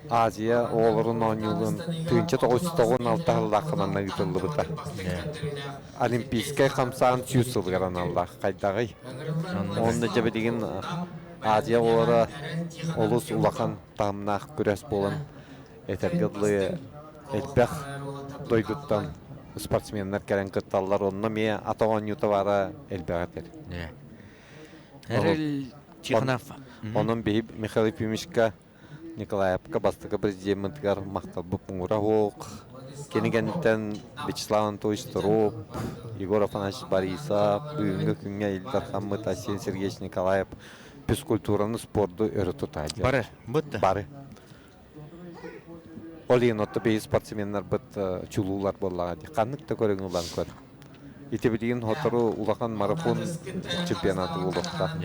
Азия оҕолорун оонньуулун 1996 сыллаахха манна ыытыллыбыта. Олимпийскай хамсаан сүүс сылыгар аналлаах хайдаҕый? Онно дьэ билигин Азия оҕолоро олус улахан таһымнаах күрэс буолан этэргэ дылы элбэх дойдуттан спортсменнар кэлэн кытталлар. Онно эмиэ ата оонньуута баара элбэх этэр. Эрэл Тихонов. Онон биһи Михаил Ефимовичка Николаевка бастакы президеммытыгар махталбыт муҥура суох. Кинигэнтэн Вячеслав Анатольевич Тороп, Егор Афанасьевич Борисов, бүгүҥҥү күҥҥэ Ил Дархаммыт Айсен Сергеевич Николаев физкультураны, спорду өрө тутааччы. Бары, бытта. Бары. Ол иһин отто биһи спортсменнарбыт чулуулар буоллаҕа дии. Ханнык да көрүҥү ылан көр. Ити билигин сотору улахан марафон чемпионата буолуохтаах.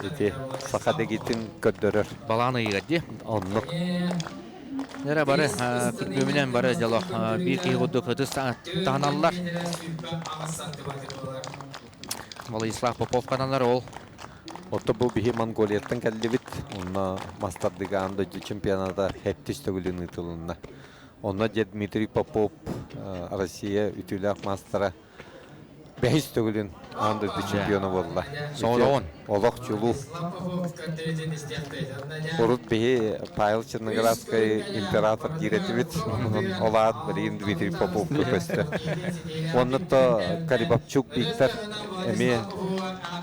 Ити саха дэгитин көрдөрөр. Балаан ыйыгар дии. Оннук. Нера бары күргүөмүнэн бары дьоло биир киһи курдук ытыс таһыналлар. Владислав Попов каналлар ол. Отто бу биһи Монголияттан кэллибит. Онно мастардыга аан дойду чемпионата хэттис төгүлүн ыытылынна. Онно дед Дмитрий Попов Россия үтүөлээх маастара бэһис төгүлүн аан дойду чемпиона буолла. Соҕотоҕун. Олох чулуу. Урут биһи Павел Черноградскай император диир этибит. Ол аат билигин Дмитрий Поповка көстө. Уонна то Карибапчук Виктор эмиэ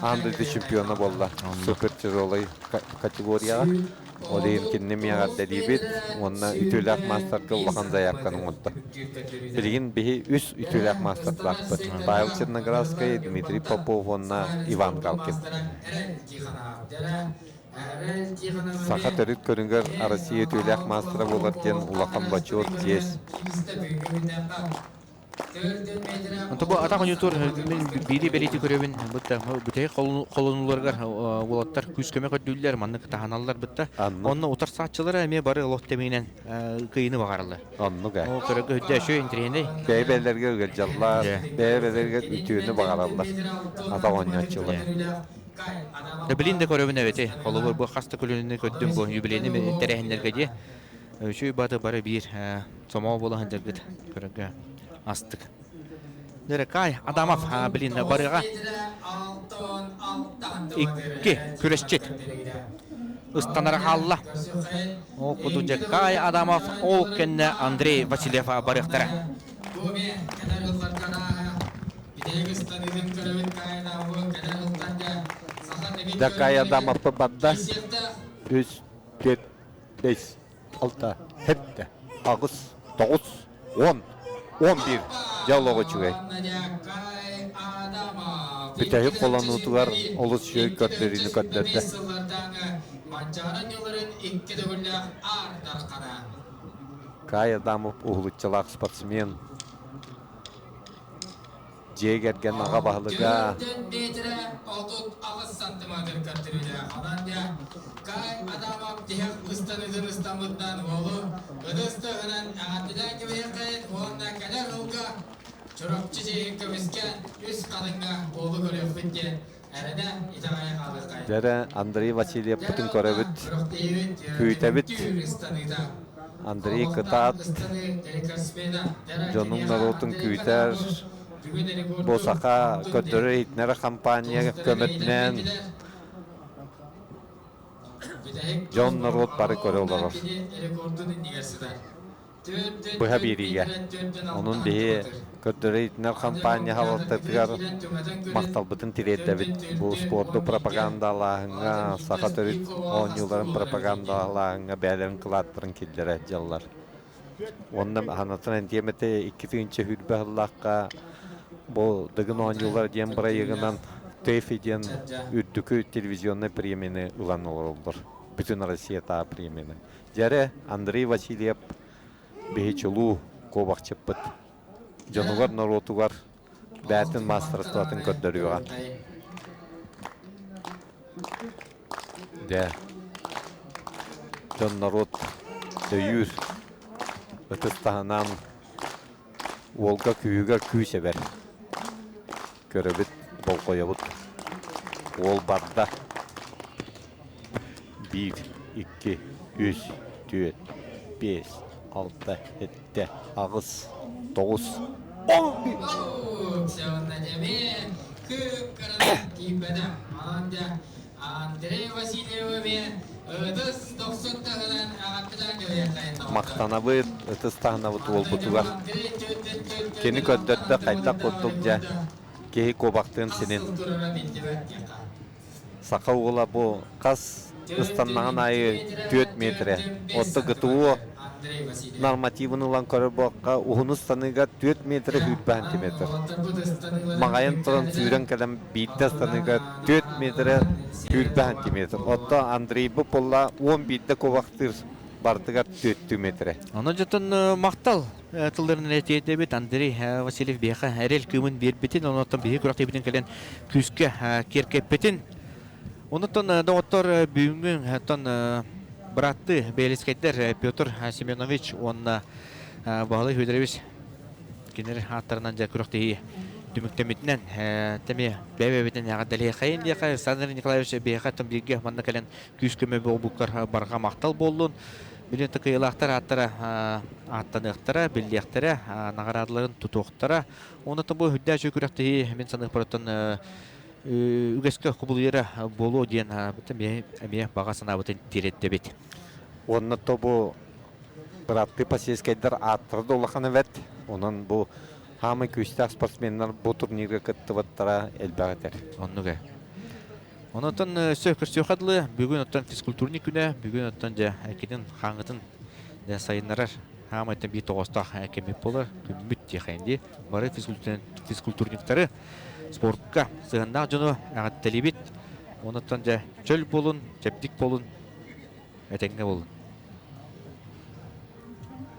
аан дойду чемпиона буолла. Супер тяжелый категорияҕа. Ол иһин кинини эмиэ эҕэрдэлиибит уонна үтүөлээх маастарга улахан заявканы оҥордо. Билигин биһи үс үтүөлээх маастардаахпыт. Павел Черноградскай, Дмитрий Попов уонна Иван Галкин. Саха төрүт көрүҥэр Россия үтүөлээх маастара буолар диэн улахан бочуот, чиэс. Онто бу атах оонньуутугар мин биири бэлиэтии көрөбүн. Бытта бүтэһик холонуларыгар уолаттар күүс-көмө көрдүүллэр, маннык таһаналлар бытта. Онно утарсааччылара эмиэ бары олох тэминэн кыйыны баҕараллар. Оннук ээ. Ол көрөргө үрдэ үчүгэй интэриэһинэй. Бэйэ-бэйэлэргэ ыалдьаллар, бэйэ-бэйэлэригэр үтүөнү баҕараллар атах оонньооччулар. Да билин да көрөбүн эбити. Холобур бу хас да көлүөнэни көрдүм бу юбилейный тэрээһиннэргэ дии. Үчүгэй баты бары биир сомоҕо буола сылдьаргыт көрөргө астык. Дэрэ Адамов билин барыга икки күрэсчит ыстанара хаалла. Ол курдук дьэ Кай Адамов, ол кэннэ Андрей Васильев барыахтара. Дакай Адамов барда. Үс, төрт, бэс, алта, сэттэ, аҕыс, тоҕус, уон, 11 дьэ олоҕо үчүгэй. Бүтэһик холонуутугар олус үчүгэй көрдөрүүнү көрдөрдө. Кай Адамов уһулуччулаах спортсмен. Дьиэ кэргэн аҕа баһылыга Төрдүн метрэ 38 сантиметр көрдөрүүлээх. Онон дьэ Кай Адамов тиһэх ыстаныытын ыстаммытынан уолу ытыс тыаһынан эҕэрдэлээн кэбиһиэххэйин уонна кэлэр сылга Чурапчы чиэһин көмүскээн үс хатыҥҥа уолу көрүөхпүт диэн эрэнэ итэҕэйэ хаалыаххайын. Дьэрэ Андрей Васильевпытын көрөбүт, күүтэбит. Андрей кытаат, дьонуҥ норуотун күүтэр, бу саха көрдөрөр-иһитиннэрэр хампаанньа көмөтүнэн дьон норуот бары көрө олорор. Быһа биэриигэ. Онон биһи көрдөрөр-иһитиннэр хампаанньа салалтатыгар махталбытын тириэрдэбит. Бу спорду пропагандалааһыҥҥа, саха төрүт оонньууларын пропагандалааһыҥҥа бэйэлэрин кылааттарын киллэрэ дьаллар. Уонна санатан этиэм этэ, 2020 сыллаахха бу Дыгын оонньуулара диэн бырайыагынан ТЭФИ диэн үрдүкү телевизионнай премияны ылан олороллор. Бүтүн Россиятааҕы премияны. Дьэрэ, Андрей Васильев биһи чулуу куобахчыппыт. Дьонугар, норуотугар бээтин маастарыстыбатын көрдөрүөҕэ. Дьэ, дьон норуот өйүүр, ытыс таһынан уолга күүһүгэр күүс эбэр. Көрөбүт, болҕойобут. Уол барда. Биир, икки, үс, түөрт, биэс, алта, сэттэ, аҕыс, тоҕус, 11. Махтанабыт, ытыс таһынабыт уолбутугар. Кини көрдөрдө хайдах курдук дьэ киһи куобахтыын синин. Саха уола бу хас ыстаннаҕын аайы 4 метрэ. Отто ГТО нормативын ылан көрөр буоллахха, уһун ыстаныыга 4 метрэ 20 сантиметр. Маҕайан туран сүүрэн кэлэн биирдэ ыстаныыга 4 метрэ 20 сантиметр. Отто Андрейбыт буолла 11-дэ куобахтыыр бардыгар 4 метрэ. Ону дьонтон махтал тылларын этиэтэбит Андрей Васильев биһиэхэ эрэл кыымын биэрбитин, онуоттан биһи күрэхтэһиибитин кэлэн күүскэ киэркэппитин. Онуттан доҕоттор бүгүҥҥү оттон бырааттыы Бээлискэйдэр Петр Семенович уонна Баһылай Федорович кинилэр ааттарынан дьэ күрэхтэһии түмүктэммитинэн тэми бэйэ-бэйэбитин эҕэрдэлиэхэйин диэхэ Александр Николаевич биһиэхэ оттон бииргэ манна кэлэн күүс-көмө буолбуккар барҕа махтал буоллун. Билин кыайыылаахтар ааттара ааттаныахтара, биллиэхтэрэ, наҕараадаларын тутуохтара. Уонна бу үрдээх үчүгэй күрэхтэһии мин саныахпарыттан үгэскэ кубулуйара буолуо диэн эмиэ баҕа санаабытын тириэрдэбит. Уонна то бу бырааттыы Посельскайдар ааттара да улахан эбит. Онон бу хаамай күүстээх спортсменнар бу турнирга кыттыбыттара элбэх этэр. Оннук ээ. Онтон өссө көрсүөххэ дылы, бүгүн оттон физкультурник күнэ, бүгүн оттон дьэ эккитин хааҥҥытын дьэ сайыннарар хаамайтан биир тоҕоостоох кэммит буолар, күммүт диэхэйин дии. Бары физкультурниктары спортка сыһыаннаах дьону эҕэрдэлиибит. Онуттан дьэ чөл буолун, чэбдик буолун, этэҥҥэ буолун.